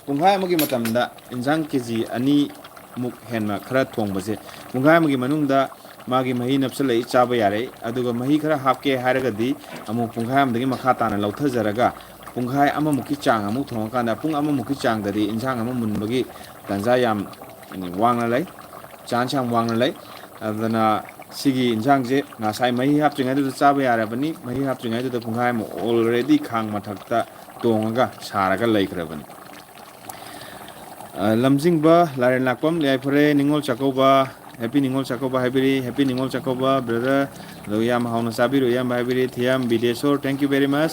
ꯄꯨꯡꯈꯥꯏ ꯑꯃꯒꯤ ꯃꯇꯝꯗ ꯏꯟꯁꯥꯡ ꯀꯦ ꯖꯤ ꯑꯅꯤꯃꯨꯛ ꯍꯦꯟꯅ ꯈꯔ ꯊꯣꯡꯕꯁꯦ, ꯄꯨꯡꯈꯥꯏ ꯑꯃꯒꯤ ꯃꯅꯨꯡꯗ ꯃꯥꯒꯤ ꯃꯍꯤ ꯅꯞꯁꯤꯜꯂꯛꯏ, ꯆꯥꯕ ꯌꯥꯔꯦ꯫ ꯑꯗꯨꯒ ꯃꯍꯤ ꯈꯔ ꯍꯥꯞꯀꯦ ꯍꯥꯏꯔꯒꯗꯤ ꯑꯃꯨꯛ ꯄꯨꯡꯈꯥꯏ ꯑꯃꯗꯒꯤ ꯃꯈꯥ ꯇꯥꯅ ꯂꯧꯊꯖꯔꯒ ꯄꯨꯡꯈꯥꯏ ꯑꯃꯃꯨꯛꯀꯤ ꯆꯥꯡ ꯑꯃꯨꯛ ꯊꯣꯡꯉꯀꯥꯟꯗ, ꯄꯨꯡ ꯑꯃꯃꯨꯛꯀꯤ ꯆꯥꯡꯗꯗꯤ ꯏꯟꯁꯥꯡ ꯑꯃ ꯃꯨꯟꯕꯒꯤ ꯇꯥꯟꯖꯥ ꯌꯥꯝ ꯋꯥꯡꯅ ꯂꯩ, chance ꯌꯥꯝ ꯋꯥꯡꯅ ꯂꯩ꯫ ꯑꯗꯨꯅ ꯁꯤꯒꯤ ꯏꯟꯁꯥꯡꯁꯦ ꯉꯁꯥꯏ ꯃꯍꯤ ꯍꯥꯞꯇ꯭ꯔꯤꯉꯩꯗꯨꯗ ꯆꯥꯕ ꯌꯥꯔꯕꯅꯤ꯫ ꯃꯍꯤ ꯍꯥꯞꯇ꯭ꯔꯤꯉꯩꯗꯨꯗ ꯄꯨꯡꯈꯥꯏ ꯑꯃ already ꯈꯥꯡ ꯃꯊꯛꯇ ꯇꯣꯡꯉꯒ ꯁꯥꯔꯒ ꯂꯩꯈ꯭ꯔꯕꯅꯤ꯫ ꯑ, ꯂꯝꯖꯤꯡꯕ ꯂꯥꯏꯔꯦꯟ ꯂꯥꯛꯄꯝ, ꯌꯥꯏꯐꯔꯦ Ningol Chakkouba, happy Ningol Chakkouba ꯍꯥꯏꯕꯤꯔꯤ, happy Ningol Chakkouba brother꯫ ꯑꯗꯨꯒ ꯌꯥꯝ ꯍꯥꯎꯅ ꯆꯥꯕꯤꯔꯨ ꯏꯌꯥꯝꯕ ꯍꯥꯏꯕꯤꯔꯤ꯫ ꯊꯤꯌꯥꯝ ꯕꯤꯗꯦꯁꯣꯔ, thank you very much꯫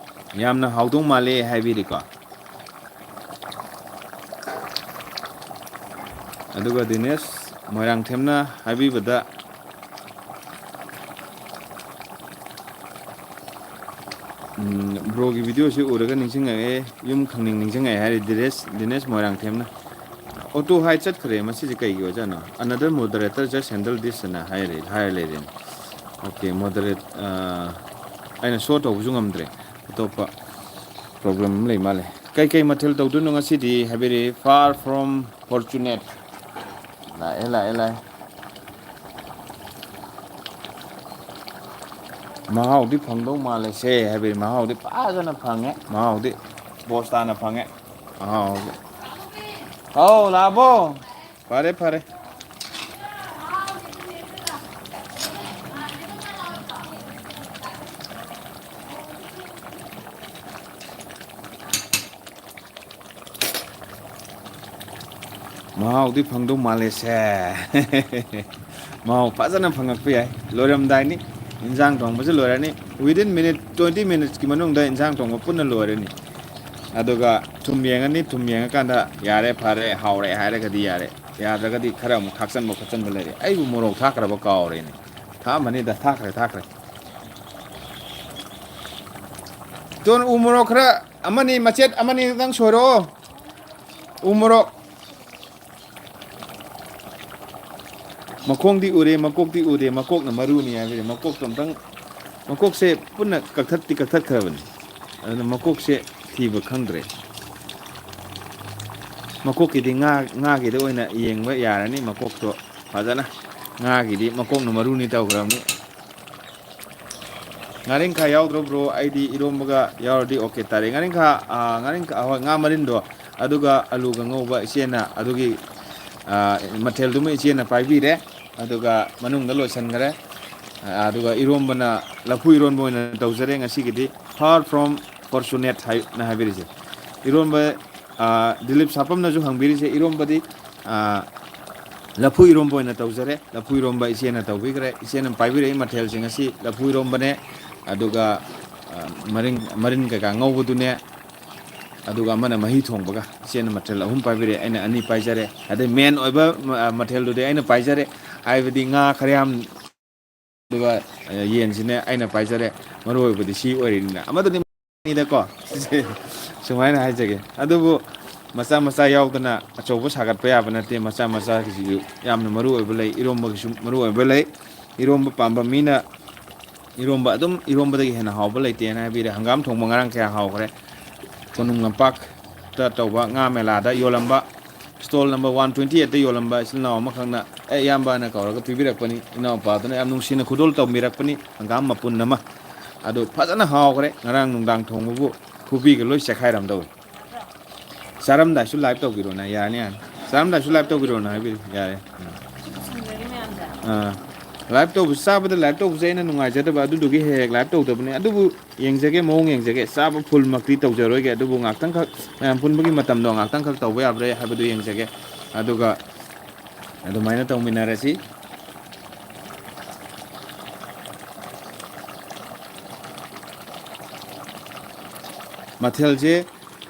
ꯌꯥꯝꯅ ꯍꯥꯎꯗꯧ ꯃꯥꯜꯂꯦ ꯍꯥꯏꯕꯤꯔꯤꯀꯣ꯫ ꯑꯗꯨꯒ ꯗꯤꯅꯦꯁ ꯃꯣꯏꯔꯥꯡꯊꯦꯝꯅ ꯍꯥꯏꯕꯤꯕꯗ, ꯎꯝ, ꯕ꯭ꯔꯣꯒꯤ ꯚꯤꯗꯤꯑꯣꯁꯤ ꯎꯔꯒ ꯅꯤꯡꯁꯤꯡꯉꯛꯑꯦ, ꯌꯨꯝ ꯈꯪꯅꯤꯡ ꯅꯤꯡꯁꯤꯡꯉꯛꯑꯦ ꯍꯥꯏꯔꯤ ꯗꯤꯅꯦꯁ, ꯗꯤꯅꯦꯁ ꯃꯣꯏꯔꯥꯡꯊꯦꯝꯅ꯫ ꯑꯣꯇꯣ ꯍꯥꯏ ꯆꯠꯈ꯭ꯔꯦ, ꯃꯁꯤꯁꯦ ꯀꯩꯒꯤ ꯑꯣꯏꯖꯥꯠꯅꯣ? Another moderator just handle this ꯑꯅ ꯍꯥꯏꯔꯤ, ꯍꯥꯏꯔ ꯂꯩꯔꯦꯅꯦ꯫ ꯑꯣꯀꯦ, ꯃꯣꯗꯔꯦꯠ, ꯑ, ꯑꯩꯅ ꯁꯣ ꯇꯧꯕꯁꯨ ꯉꯝꯗ꯭ꯔꯦ, ꯑꯇꯣꯞꯄ ꯄ꯭ꯔꯣꯕ꯭ꯂꯦꯝ ꯑꯃ ꯂꯩ ꯃꯥꯜꯂꯦ꯫ ꯀꯩꯀꯩ ꯃꯊꯦꯜ ꯇꯧꯗꯣꯏꯅꯣ ꯉꯁꯤꯗꯤ ꯍꯥꯏꯕꯤꯔꯛꯑꯦ, far from fortunate꯫ ꯂꯥꯛꯑꯦ, ꯂꯥꯛꯑꯦ, ꯂꯥꯛꯑꯦ꯫ ꯃꯍꯥꯎꯗꯤ ꯐꯪꯗꯧ ꯃꯥꯜꯂꯦꯁꯦ ꯍꯥꯏꯕꯗꯤ ꯃꯍꯥꯎꯗꯤ ꯐꯖꯅ ꯐꯪꯉꯦ꯫ ꯃꯍꯥꯎꯗꯤ ꯄꯣꯁ ꯇꯥꯅ ꯐꯪꯉꯦ꯫ ꯃꯍꯥꯎꯗꯤ꯫ ꯑꯧ, ꯂꯥꯛꯑꯕꯣ? ꯐꯔꯦ, ꯐꯔꯦ꯫ ꯃꯍꯥꯎꯗꯤ ꯐꯪꯗꯧ ꯃꯥꯜꯂꯦꯁꯦ꯫ ꯃꯍꯥꯎ ꯐꯖꯅ ꯐꯪꯉꯛꯄ ꯌꯥꯏ꯫ ꯂꯣꯏꯔꯝꯗꯥꯏꯅꯤ, ꯏꯟꯖꯥꯡ ꯊꯣꯡꯕꯁꯨ ꯂꯣꯏꯔꯅꯤ꯫ Within minute, twenty minutes ꯀꯤ ꯃꯅꯨꯡꯗ ꯏꯟꯖꯥꯡ ꯊꯣꯡꯕ ꯄꯨꯟꯅ ꯂꯣꯏꯔꯅꯤ꯫ ꯑꯗꯨꯒ ꯊꯨꯝ ꯌꯦꯡꯉꯅꯤ, ꯊꯨꯝ ꯌꯦꯡꯉꯀꯥꯟꯗ ꯌꯥꯔꯦ, ꯐꯔꯦ, ꯍꯥꯎꯔꯦ ꯍꯥꯏꯔꯒꯗꯤ ꯌꯥꯔꯦ, ꯌꯥꯗ꯭ꯔꯒꯗꯤ ꯈꯔ ꯑꯃꯨꯛ ꯊꯥꯛꯆꯟꯕ ꯈꯣꯠꯆꯟꯕ ꯂꯩꯔꯦ꯫ ꯑꯩꯕꯨ ꯃꯣꯔꯣꯛ ꯊꯥꯛꯈ꯭ꯔꯕ ꯀꯥꯎꯔꯦꯅꯦ꯫ ꯊꯥꯛꯑꯝꯃꯅꯤꯗ, ꯊꯥꯛꯈ꯭ꯔꯦ, ꯊꯥꯛꯈ꯭ꯔꯦ꯫ ꯇꯣꯟ, ꯎ ꯃꯣꯔꯣꯛ ꯈꯔ ꯑꯃꯅꯤ, ꯃꯆꯦꯠ ꯑꯃꯅꯤꯗꯪ ꯁꯣꯏꯔꯛꯑꯣ꯫ ꯎ ꯃꯣꯔꯣꯛ꯫ ꯃꯈꯣꯡꯗꯤ ꯎꯔꯦ, ꯃꯀꯣꯛꯇꯤ ꯎꯗꯦ, ꯃꯀꯣꯛꯅ ꯃꯔꯨꯅꯤ ꯍꯥꯏꯕꯁꯦ꯫ ꯃꯀꯣꯛꯇꯣ ꯑꯝꯇꯪ, ꯃꯀꯣꯛꯁꯦ ꯄꯨꯟꯅ ꯀꯛꯊꯠꯇꯤ ꯀꯛꯊꯠꯈ꯭ꯔꯕꯅꯤ꯫ ꯑꯗꯨꯅ ꯃꯀꯣꯛꯁꯦ ꯊꯤꯕ ꯈꯪꯗ꯭ꯔꯦ꯫ ꯃꯀꯣꯛꯀꯤꯗꯤ ꯉꯥ, ꯉꯥꯒꯤꯗ ꯑꯣꯏꯅ ꯌꯦꯡꯕ ꯌꯥꯔꯅꯤ꯫ ꯃꯀꯣꯛꯇꯣ ꯐꯖꯅ, ꯉꯥꯒꯤꯗꯤ ꯃꯀꯣꯛꯅ ꯃꯔꯨꯅꯤ ꯇꯧꯈ꯭ꯔꯕꯅꯤ꯫ ꯉꯥꯔꯤꯡꯈꯥ ꯌꯥꯎꯗ꯭ꯔꯣ, ꯕ꯭ꯔꯣ? ꯑꯩꯗꯤ ꯏꯔꯣꯝꯕꯒ ꯌꯥꯎꯔꯗꯤ ꯑꯣꯀꯦ ꯇꯥꯔꯦ꯫ ꯉꯥꯔꯤꯡꯈꯥ, ꯑꯥ, ꯉꯥꯔꯤꯡꯈꯥ, ꯍꯣꯏ, ꯉꯥ ꯃꯔꯤꯟꯗꯣ, ꯑꯗꯨꯒ ꯑꯂꯨꯒ ꯉꯧꯕ ꯏꯆꯦꯅ ꯑꯗꯨꯒꯤ, ꯑꯥ, ꯃꯊꯦꯜꯗꯨꯃ ꯏꯆꯦꯅ ꯄꯥꯏꯕꯤꯔꯦ꯫ ꯑꯗꯨꯒ ꯃꯅꯨꯡꯗ ꯂꯣꯏꯁꯤꯟꯈ꯭ꯔꯦ꯫ ꯑꯥ, ꯑꯗꯨꯒ ꯏꯔꯣꯝꯕꯅ, ꯂꯐꯨ ꯏꯔꯣꯟꯕ ꯑꯣꯏꯅ ꯇꯧꯖꯔꯦ ꯉꯁꯤꯒꯤꯗꯤ꯫ Far from fortunate ꯍꯥꯏꯅ ꯍꯥꯏꯕꯤꯔꯤꯁꯦ꯫ ꯏꯔꯣꯟꯕ, ꯑꯥ, ꯗꯤꯂꯤꯞ ꯁꯥꯄꯝꯅꯁꯨ ꯍꯪꯕꯤꯔꯤꯁꯦ, ꯏꯔꯣꯝꯕꯗꯤ, ꯑꯥ, ꯂꯐꯨ ꯏꯔꯣꯝꯕ ꯑꯣꯏꯅ ꯇꯧꯖꯔꯦ꯫ ꯂꯐꯨ ꯏꯔꯣꯝꯕ ꯏꯆꯦꯅ ꯇꯧꯕꯤꯈ꯭ꯔꯦ꯫ ꯏꯆꯦꯅ ꯄꯥꯏꯕꯤꯔꯛꯏ ꯃꯊꯦꯜꯁꯤꯡ ꯑꯁꯤ ꯂꯐꯨ ꯏꯔꯣꯝꯕꯅꯦ, ꯑꯗꯨꯒ, ꯑꯥ, ꯃꯔꯤꯟ, ꯃꯔꯤꯟ ꯀꯩꯀꯥ ꯉꯧꯕꯗꯨꯅꯦ, ꯑꯗꯨꯒ ꯑꯃꯅ ꯃꯍꯤ ꯊꯣꯡꯕꯒ꯫ ꯏꯆꯦꯅ ꯃꯊꯦꯜ ꯑꯍꯨꯝ ꯄꯥꯏꯕꯤꯔꯛꯑꯦ, ꯑꯩꯅ ꯑꯅꯤ ꯄꯥꯏꯖꯔꯦ꯫ ꯑꯗꯩ main ꯑꯣꯏꯕ, ꯑ, ꯃꯊꯦꯜꯗꯨꯗꯤ ꯑꯩꯅ ꯄꯥꯏꯖꯔꯦ, ꯍꯥꯏꯕꯗꯤ ꯉꯥ ꯈꯔ ꯌꯥꯝ, ꯑꯗꯨꯒ, ꯑ, ꯌꯦꯟꯁꯤꯅꯦ ꯑꯩꯅ ꯄꯥꯏꯖꯔꯦ꯫ ꯃꯔꯨ ꯑꯣꯏꯕꯗꯤ ꯁꯤ ꯑꯣꯏꯔꯤꯅꯤꯅ, ꯑꯃꯗꯨꯗꯤ ꯅꯤꯗꯀꯣ꯫ ꯁꯨꯃꯥꯏꯅ ꯍꯥꯏꯖꯒꯦ꯫ ꯑꯗꯨꯕꯨ ꯃꯆꯥ ꯃꯆꯥ ꯌꯥꯎꯗꯅ ꯑꯆꯧꯕ ꯁꯥꯒꯠꯄ ꯌꯥꯕ ꯅꯠꯇꯦ꯫ ꯃꯆꯥ ꯃꯆꯥꯒꯤꯁꯤꯁꯨ ꯌꯥꯝꯅ ꯃꯔꯨ ꯑꯣꯏꯕ ꯂꯩ, ꯏꯔꯣꯝꯕꯒꯤꯁꯨ ꯃꯔꯨ ꯑꯣꯏꯕ ꯂꯩ꯫ ꯏꯔꯣꯝꯕ ꯄꯥꯝꯕ ꯃꯤꯅ ꯏꯔꯣꯝꯕ ꯑꯗꯨꯝ, ꯏꯔꯣꯝꯕꯗꯒꯤ ꯍꯦꯟꯅ ꯍꯥꯎꯕ ꯂꯩꯇꯦꯅ ꯍꯥꯏꯕꯤꯔꯦ꯫ ꯍꯪꯒꯥꯝ ꯊꯣꯡꯕ ꯉꯔꯥꯡ ꯀꯌꯥ ꯍꯥꯎꯈ꯭ꯔꯦ꯫ ꯀꯣꯅꯨꯡ ꯂꯝꯄꯥꯛꯇ ꯇꯧꯕ ꯉꯥ ꯃꯦꯂꯥꯗ ꯌꯣꯜꯂꯝꯕ, stall number one twenty eight ꯇ ꯌꯣꯜꯂꯝꯕ ꯏꯆꯤꯜ ꯏꯅꯥꯎ ꯑꯃꯈꯛꯅ, "ꯑꯦ, ꯏꯌꯥꯝꯕ" ꯑꯅ ꯀꯧꯔꯒ ꯄꯤꯕꯤꯔꯛꯄꯅꯤ꯫ ꯏꯅꯥꯎꯄꯥꯗꯨꯅ ꯌꯥꯝ ꯅꯨꯡꯁꯤꯅ ꯈꯨꯗꯣꯜ ꯇꯧꯕꯤꯔꯛꯄꯅꯤ, ꯍꯪꯒꯥꯝ ꯃꯄꯨꯟ ꯑꯃ꯫ ꯑꯗꯨ ꯐꯖꯅ ꯍꯥꯎꯈ꯭ꯔꯦ꯫ ꯉꯔꯥꯡ ꯅꯨꯡꯗꯥꯡ ꯊꯣꯡꯕꯕꯨ ꯈꯨꯕꯤꯒ ꯂꯣꯏ ꯆꯦꯈꯥꯏꯔꯝꯗꯧꯔꯦ꯫ ꯆꯥꯔꯝꯗꯥꯏꯁꯨ live ꯇꯧꯕꯤꯔꯣꯅ, ꯌꯥꯔꯅꯤ, ꯌꯥꯔꯅꯤ꯫ ꯆꯥꯔꯝꯗꯥꯏꯁꯨ live ꯇꯧꯕꯤꯔꯣꯅ ꯍꯥꯏꯕꯤꯔꯤ, ꯌꯥꯔꯦ꯫ ꯎꯝ꯫ ꯑꯥ꯫ Live ꯇꯧꯕꯁꯦ, ꯆꯥꯕꯗ live ꯇꯧꯕꯁꯦ ꯑꯩꯅ ꯅꯨꯡꯉꯥꯏꯖꯗꯕ, ꯑꯗꯨꯗꯨꯒꯤ ꯍꯦꯛ ꯍꯦꯛ live ꯇꯧꯗꯕꯅꯦ꯫ ꯑꯗꯨꯕꯨ ꯌꯦꯡꯖꯒꯦ, ꯃꯑꯣꯡ ꯌꯦꯡꯖꯒꯦ꯫ ꯆꯥꯕ full ꯃꯛꯇꯤ ꯇꯧꯖꯔꯣꯏꯒꯦ, ꯑꯗꯨꯕꯨ ꯉꯥꯛꯇꯪꯈꯛ ꯃꯌꯥꯝ ꯄꯨꯟꯕꯒꯤ ꯃꯇꯝꯗꯣ ꯉꯥꯛꯇꯪꯈꯛ ꯇꯧꯕ ꯌꯥꯕ꯭ꯔꯥ ꯍꯥꯏꯕꯗꯨ ꯌꯦꯡꯖꯒꯦ꯫ ꯑꯗꯨꯒ ꯑꯗꯨꯃꯥꯏꯅ ꯇꯧꯃꯤꯟꯅꯔꯁꯤ꯫ ꯃꯊꯦꯜꯁꯦ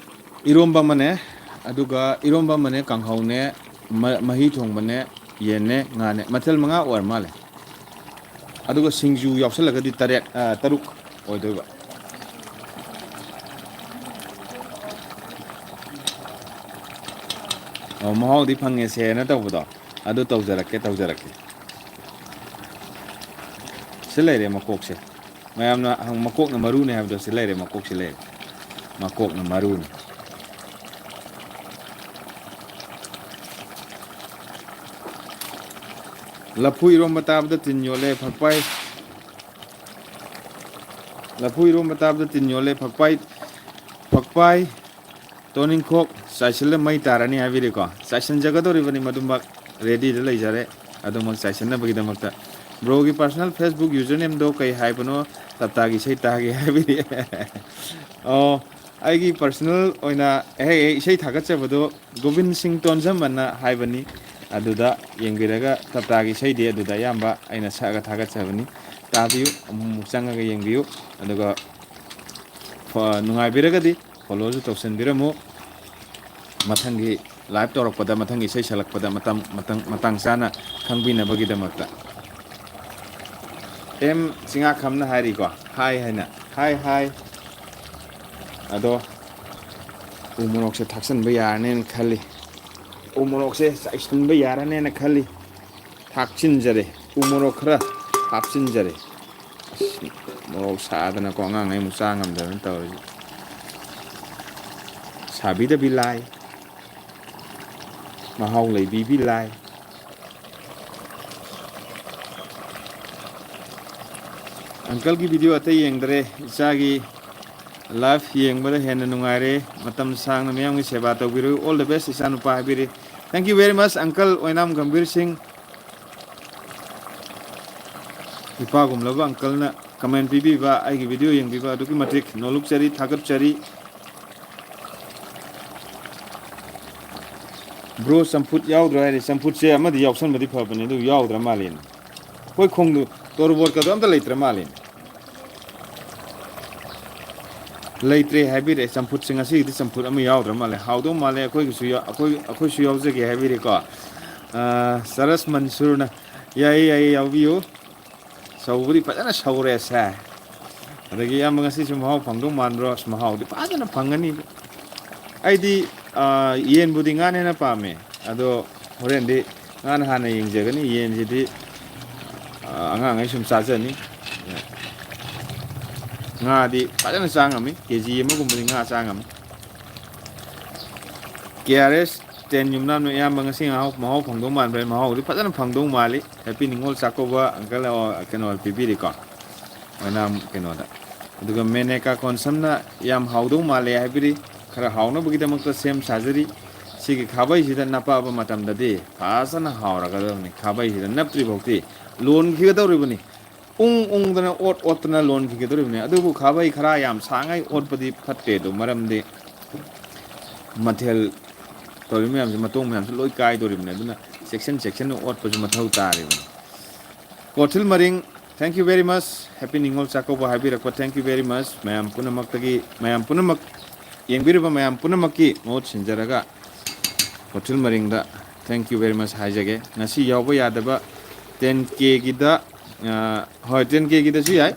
ꯏꯔꯣꯝꯕ ꯑꯃꯅꯦ, ꯑꯗꯨꯒ ꯏꯔꯣꯝꯕ ꯑꯃꯅꯦ, ꯀꯥꯡꯍꯧꯅꯦ, ꯃ-, ꯃꯍꯤ ꯊꯣꯡꯕꯅꯦ, ꯌꯦꯟꯅꯦ, ꯉꯥꯅꯦ, ꯃꯊꯦꯜ ꯃꯉꯥ ꯑꯣꯏꯔ ꯃꯥꯜꯂꯦ꯫ ꯑꯗꯨꯒ ꯁꯤꯡꯖꯨ ꯌꯥꯎꯁꯜꯂꯒꯗꯤ ꯇꯔꯦꯠ, ꯑ, ꯇꯔꯨꯛ ꯑꯣꯏꯗꯣꯏꯕ꯫ ꯑꯣ, ꯃꯍꯥꯎꯗꯤ ꯐꯪꯉꯦꯁꯦꯅ ꯇꯧꯕꯗꯣ, ꯑꯗꯨ ꯇꯧꯖꯔꯛꯀꯦ, ꯇꯧꯖꯔꯛꯀꯦ꯫ ꯁꯤ ꯂꯩꯔꯦ ꯃꯀꯣꯛꯁꯦ꯫ ꯃꯌꯥꯝꯅ ꯍꯪ-, ꯃꯀꯣꯛꯅ ꯃꯔꯨꯅꯦ ꯍꯥꯏꯕꯗꯣ ꯁꯤ ꯂꯩꯔꯦ, ꯃꯀꯣꯛꯁꯤ ꯂꯩꯔꯦ꯫ ꯃꯀꯣꯛꯅ ꯃꯔꯨꯅꯤ꯫ ꯂꯐꯨ ꯏꯔꯣꯝꯕ ꯇꯥꯕꯗ ꯇꯤꯟ ꯌꯣꯠꯂꯦ, ꯐꯛꯄꯥꯏ꯫ ꯂꯐꯨ ꯏꯔꯣꯝꯕ ꯇꯥꯕꯗ ꯇꯤꯟ ꯌꯣꯠꯂꯦ, ꯐꯛꯄꯥꯏ, ꯐꯛꯄꯥꯏ꯫ ꯇꯣꯅꯤꯡꯈꯣꯛ ꯆꯥꯏꯁꯤꯜꯂ ꯃꯩ ꯇꯥꯔꯅꯤ ꯍꯥꯏꯕꯤꯔꯤꯀꯣ꯫ ꯆꯥꯏꯁꯤꯟꯖꯒꯗꯧꯔꯤꯕꯅꯤ ꯃꯗꯨꯃꯛ꯫ Ready ꯗ ꯂꯩꯖꯔꯦ ꯑꯗꯨꯃꯛ ꯆꯥꯏꯁꯤꯟꯅꯕꯒꯤꯗꯃꯛꯇ꯫ Bro ꯒꯤ personal Facebook username ꯗꯣ ꯀꯩ ꯍꯥꯏꯕꯅꯣ? ꯇꯞꯇꯥꯒꯤ ꯏꯁꯩ ꯇꯥꯒꯦ ꯍꯥꯏꯕꯤꯔꯤ꯫ ꯑꯣ, ꯑꯩꯒꯤ personal ꯑꯣꯏꯅ ꯍꯦꯛ ꯍꯦꯛ ꯏꯁꯩ ꯊꯥꯒꯠꯆꯕꯗꯣ ꯒꯣꯕꯤꯟ ꯁꯤꯡ ꯇꯣꯟꯖꯝ ꯑꯅ ꯍꯥꯏꯕꯅꯤ꯫ ꯑꯗꯨꯗ ꯌꯦꯡꯕꯤꯔꯒ ꯇꯞꯇꯥꯒꯤ ꯏꯁꯩꯗꯤ ꯑꯗꯨꯗ ꯑꯌꯥꯝꯕ ꯑꯩꯅ ꯁꯛꯑꯒ ꯊꯥꯒꯠꯆꯕꯅꯤ꯫ ꯇꯥꯕꯤꯌꯨ, ꯑꯃꯨꯛ ꯑꯃꯨꯛ ꯆꯪꯉꯒ ꯌꯦꯡꯕꯤꯌꯨ꯫ ꯑꯗꯨꯒ ꯐ-, ꯅꯨꯡꯉꯥꯏꯕꯤꯔꯒꯗꯤ follow ꯁꯨ ꯇꯧꯁꯟꯕꯤꯔꯝꯃꯨ꯫ ꯃꯊꯪꯒꯤ live ꯇꯧꯔꯛꯄꯗ, ꯃꯊꯪꯒꯤ ꯏꯁꯩ ꯁꯛꯂꯛꯄꯗ ꯃꯇꯝ, ꯃꯇꯝ, ꯃꯇꯥꯡ ꯆꯥꯅ ꯈꯪꯕꯤꯅꯕꯒꯤꯗꯃꯛꯇ꯫ ꯑꯦꯝ ꯆꯤꯡꯉꯥꯈꯝꯅ ꯍꯥꯏꯔꯤꯀꯣ, hi ꯍꯥꯏꯅ꯫ Hi, hi꯫ ꯑꯗꯣ ꯎ ꯃꯣꯔꯣꯛꯁꯦ ꯊꯥꯛꯆꯟꯕ ꯌꯥꯔꯅꯦꯅ ꯈꯜꯂꯤ꯫ ꯎ ꯃꯣꯔꯣꯛꯁꯦ ꯆꯥꯏꯁꯤꯟꯕ ꯌꯥꯔꯅꯦꯅ ꯈꯜꯂꯤ꯫ ꯊꯥꯛꯆꯤꯟꯖꯔꯦ꯫ ꯎ ꯃꯣꯔꯣꯛ ꯈꯔ ꯍꯥꯞꯆꯤꯟꯖꯔꯦ꯫ ꯑꯁ, ꯃꯣꯔꯣꯛ ꯁꯥꯗꯅꯀꯣ ꯑꯉꯥꯡꯉꯩ ꯑꯃꯨꯛ ꯆꯥ ꯉꯝꯗꯗꯅ ꯇꯧꯔꯤꯁꯦ꯫ ꯁꯥꯕꯤꯗꯕꯤ ꯂꯥꯏ꯫ ꯃꯍꯥꯎ ꯂꯩꯕꯤꯕꯤ ꯂꯥꯏ꯫ Uncle ꯒꯤ video ꯑꯇꯩ ꯌꯦꯡꯗ꯭ꯔꯦ, ꯏꯆꯥꯒꯤ live ꯌꯦꯡꯕꯗ ꯍꯦꯟꯅ ꯅꯨꯡꯉꯥꯏꯔꯦ꯫ ꯃꯇꯝ ꯁꯥꯡꯅ ꯃꯤꯌꯥꯝꯒꯤ ꯁꯦꯕꯥ ꯇꯧꯕꯤꯔꯨ꯫ All the best, ꯏꯆꯥꯅꯨꯄꯥ ꯍꯥꯏꯕꯤꯔꯤ꯫ Thank you very much, uncle ꯑꯣꯏꯅꯥꯝ ꯒꯝꯚꯤꯔ ꯁꯤꯡ꯫ ꯏꯄꯥꯒꯨꯝꯂꯕ uncle ꯅ comment ꯄꯤꯕꯤꯕ, ꯑꯩꯒꯤ video ꯌꯦꯡꯕꯤꯕ ꯑꯗꯨꯛꯀꯤ ꯃꯇꯤꯛ ꯅꯣꯂꯨꯛꯆꯔꯤ, ꯊꯥꯒꯠꯆꯔꯤ꯫ Bro, ꯆꯝꯐꯨꯠ ꯌꯥꯎꯗ꯭ꯔꯣ ꯍꯥꯏꯔꯦ꯫ ꯆꯝꯐꯨꯠꯁꯦ ꯑꯃꯗꯤ ꯌꯥꯎꯁꯟꯕꯗꯤ ꯐꯕꯅꯦ, ꯑꯗꯨ ꯌꯥꯎꯗ꯭ꯔ ꯃꯥꯜꯂꯦꯅꯦ꯫ ꯑꯩꯈꯣꯏ ꯈꯣꯡꯗꯨ ꯇꯣꯔꯕꯣꯠꯀꯗꯣ ꯑꯝꯇ ꯂꯩꯇ꯭ꯔ ꯃꯥꯜꯂꯦꯅꯦ꯫ ꯂꯩꯇ꯭ꯔꯦ ꯍꯥꯏꯕꯤꯔꯛꯑꯦ꯫ ꯆꯝꯐꯨꯠꯁꯦ ꯉꯁꯤꯒꯤꯗꯤ ꯆꯝꯐꯨꯠ ꯑꯃ ꯌꯥꯎꯗ꯭ꯔ ꯃꯥꯜꯂꯦ꯫ ꯍꯥꯎꯗꯧ ꯃꯥꯜꯂꯦ꯫ ꯑꯩꯈꯣꯏꯒꯤꯁꯨ ꯌꯥ-, ꯑꯩꯈꯣꯏ, ꯑꯩꯈꯣꯏꯁꯨ ꯌꯥꯎꯖꯒꯦ ꯍꯥꯏꯕꯤꯔꯦꯀꯣ꯫ ꯑꯥ, ꯁꯔꯁ ꯃꯟꯁꯨꯔꯅ, "ꯌꯥꯏꯌꯦ, ꯌꯥꯏꯌꯦ, ꯌꯥꯎꯕꯤꯌꯨ꯫ ꯁꯧꯕꯨꯗꯤ ꯐꯖꯅ ꯁꯧꯔꯦꯁꯦ꯫ ꯑꯗꯒꯤ ꯏꯌꯥꯝꯕ ꯉꯁꯤꯁꯨ ꯃꯍꯥꯎ ꯐꯪꯗꯧ ꯃꯥꯟꯕ꯭ꯔꯣ?" ꯑꯁ, ꯃꯍꯥꯎꯗꯤ ꯐꯖꯅ ꯐꯪꯒꯅꯤ꯫ ꯑꯩꯗꯤ, ꯑꯥ, ꯌꯦꯟꯕꯨꯗꯤ ꯉꯥꯅ ꯍꯦꯟꯅ ꯄꯥꯝꯃꯦ꯫ ꯑꯗꯣ ꯍꯣꯔꯦꯟꯗꯤ ꯉꯥꯅ ꯍꯥꯟꯅ ꯌꯦꯡꯖꯒꯅꯤ꯫ ꯌꯦꯟꯁꯤꯗꯤ, ꯑꯥ, ꯑꯉꯥꯡꯈꯩ ꯁꯨꯝ ꯆꯥꯖꯅꯤ꯫ ꯉꯥꯗꯤ ꯐꯖꯅ ꯆꯥ ꯉꯝꯃꯤ꯫ ꯀꯦ ꯖꯤ ꯑꯃꯒꯨꯝꯕꯗꯤ ꯉꯥ ꯆꯥ ꯉꯝꯃꯤ꯫ ꯀꯦ ꯑꯥꯔ ꯑꯦꯁ ꯇꯦꯟ ꯌꯨꯝꯅꯥꯝꯅ ꯏꯌꯥꯝꯕ ꯉꯁꯤ ꯉꯥ ꯃꯍꯥꯎ ꯐꯪꯗꯧ ꯃꯥꯟꯕ꯭ꯔꯥ? ꯃꯍꯥꯎꯗꯤ ꯐꯖꯅ ꯐꯪꯗꯧ ꯃꯥꯜꯂꯤ꯫ ꯍꯦꯄꯤ ꯅꯤꯉꯣꯜ ꯆꯥꯛꯀꯧꯕ ꯑꯪꯀꯜ, ꯑꯣ, ꯀꯩꯅꯣ ꯄꯤꯕꯤꯔꯤꯀꯣ꯫ ꯑꯣꯏꯅꯥꯝ ꯀꯩꯅꯣꯗ꯫ ꯑꯗꯨꯒ ꯃꯦꯅꯦꯀꯥ ꯀꯣꯟꯁꯝꯅ ꯌꯥꯝ ꯍꯥꯎꯗꯧ ꯃꯥꯜꯂꯦ ꯍꯥꯏꯕꯤꯔꯤ꯫ ꯈꯔ ꯍꯥꯎꯅꯕꯒꯤꯗꯃꯛꯇ ꯁꯦꯝ ꯁꯥꯖꯔꯤ꯫ ꯁꯤꯒꯤ ꯈꯥꯕꯩꯁꯤꯗ ꯅꯞꯄꯛꯑꯕ ꯃꯇꯝꯗꯗꯤ ꯐꯖꯅ ꯍꯥꯎꯔꯒꯗꯕꯅꯤ꯫ ꯈꯥꯕꯩꯁꯤꯗ ꯅꯞꯇ꯭ꯔꯤ ꯐꯥꯎꯗꯤ ꯂꯣꯟꯈꯤꯒꯗꯧꯔꯤꯕꯅꯤ꯫ ꯎꯪ ꯎꯪꯗꯅ ꯑꯣꯠ ꯑꯣꯠꯇꯅ ꯂꯣꯟꯈꯤꯒꯗꯧꯔꯤꯕꯅꯤ꯫ ꯑꯗꯨꯕꯨ ꯈꯥꯕꯩ ꯈꯔ ꯌꯥꯝ ꯁꯥꯡꯉꯩ ꯑꯣꯠꯄꯗꯤ ꯐꯠꯇꯦ꯫ ꯑꯗꯨ ꯃꯔꯝꯗꯤ ꯃꯊꯦꯜ ꯇꯧꯔꯤꯕ ꯃꯌꯥꯝꯁꯦ, ꯃꯇꯣꯡ ꯃꯌꯥꯝꯁꯦ ꯂꯣꯏ ꯀꯥꯏꯗꯧꯔꯤꯕꯅꯤ꯫ ꯑꯗꯨꯅ ꯆꯦꯛꯁꯤꯟ ꯆꯦꯛꯁꯤꯟꯅ ꯑꯣꯠꯄꯁꯨ ꯃꯊꯧ ꯇꯥꯔꯤꯕꯅꯤ꯫ ꯀꯣꯊꯤꯜ ꯃꯔꯤꯡ, thank you very much꯫ Happy Ningol Chakkouba ꯍꯥꯏꯕꯤꯔꯛꯄ, thank you very much꯫ ꯃꯌꯥꯝ ꯄꯨꯝꯅꯃꯛꯇꯒꯤ, ꯃꯌꯥꯝ ꯄꯨꯝꯅꯃꯛ, ꯌꯦꯡꯕꯤꯔꯤꯕ ꯃꯌꯥꯝ ꯄꯨꯝꯅꯃꯛꯀꯤ ꯃꯍꯨꯠ ꯁꯤꯟꯖꯔꯒ ꯀꯣꯊꯤꯜ ꯃꯔꯤꯡꯗ thank you very much ꯍꯥꯏꯖꯒꯦ꯫ ꯉꯁꯤ ꯌꯥꯎꯕ ꯌꯥꯗꯕ ꯇꯦꯟ ꯀꯦꯒꯤꯗ, ꯑ, ꯍꯣꯏ, ꯇꯦꯟ ꯀꯦꯒꯤꯗꯁꯨ ꯌꯥꯏ꯫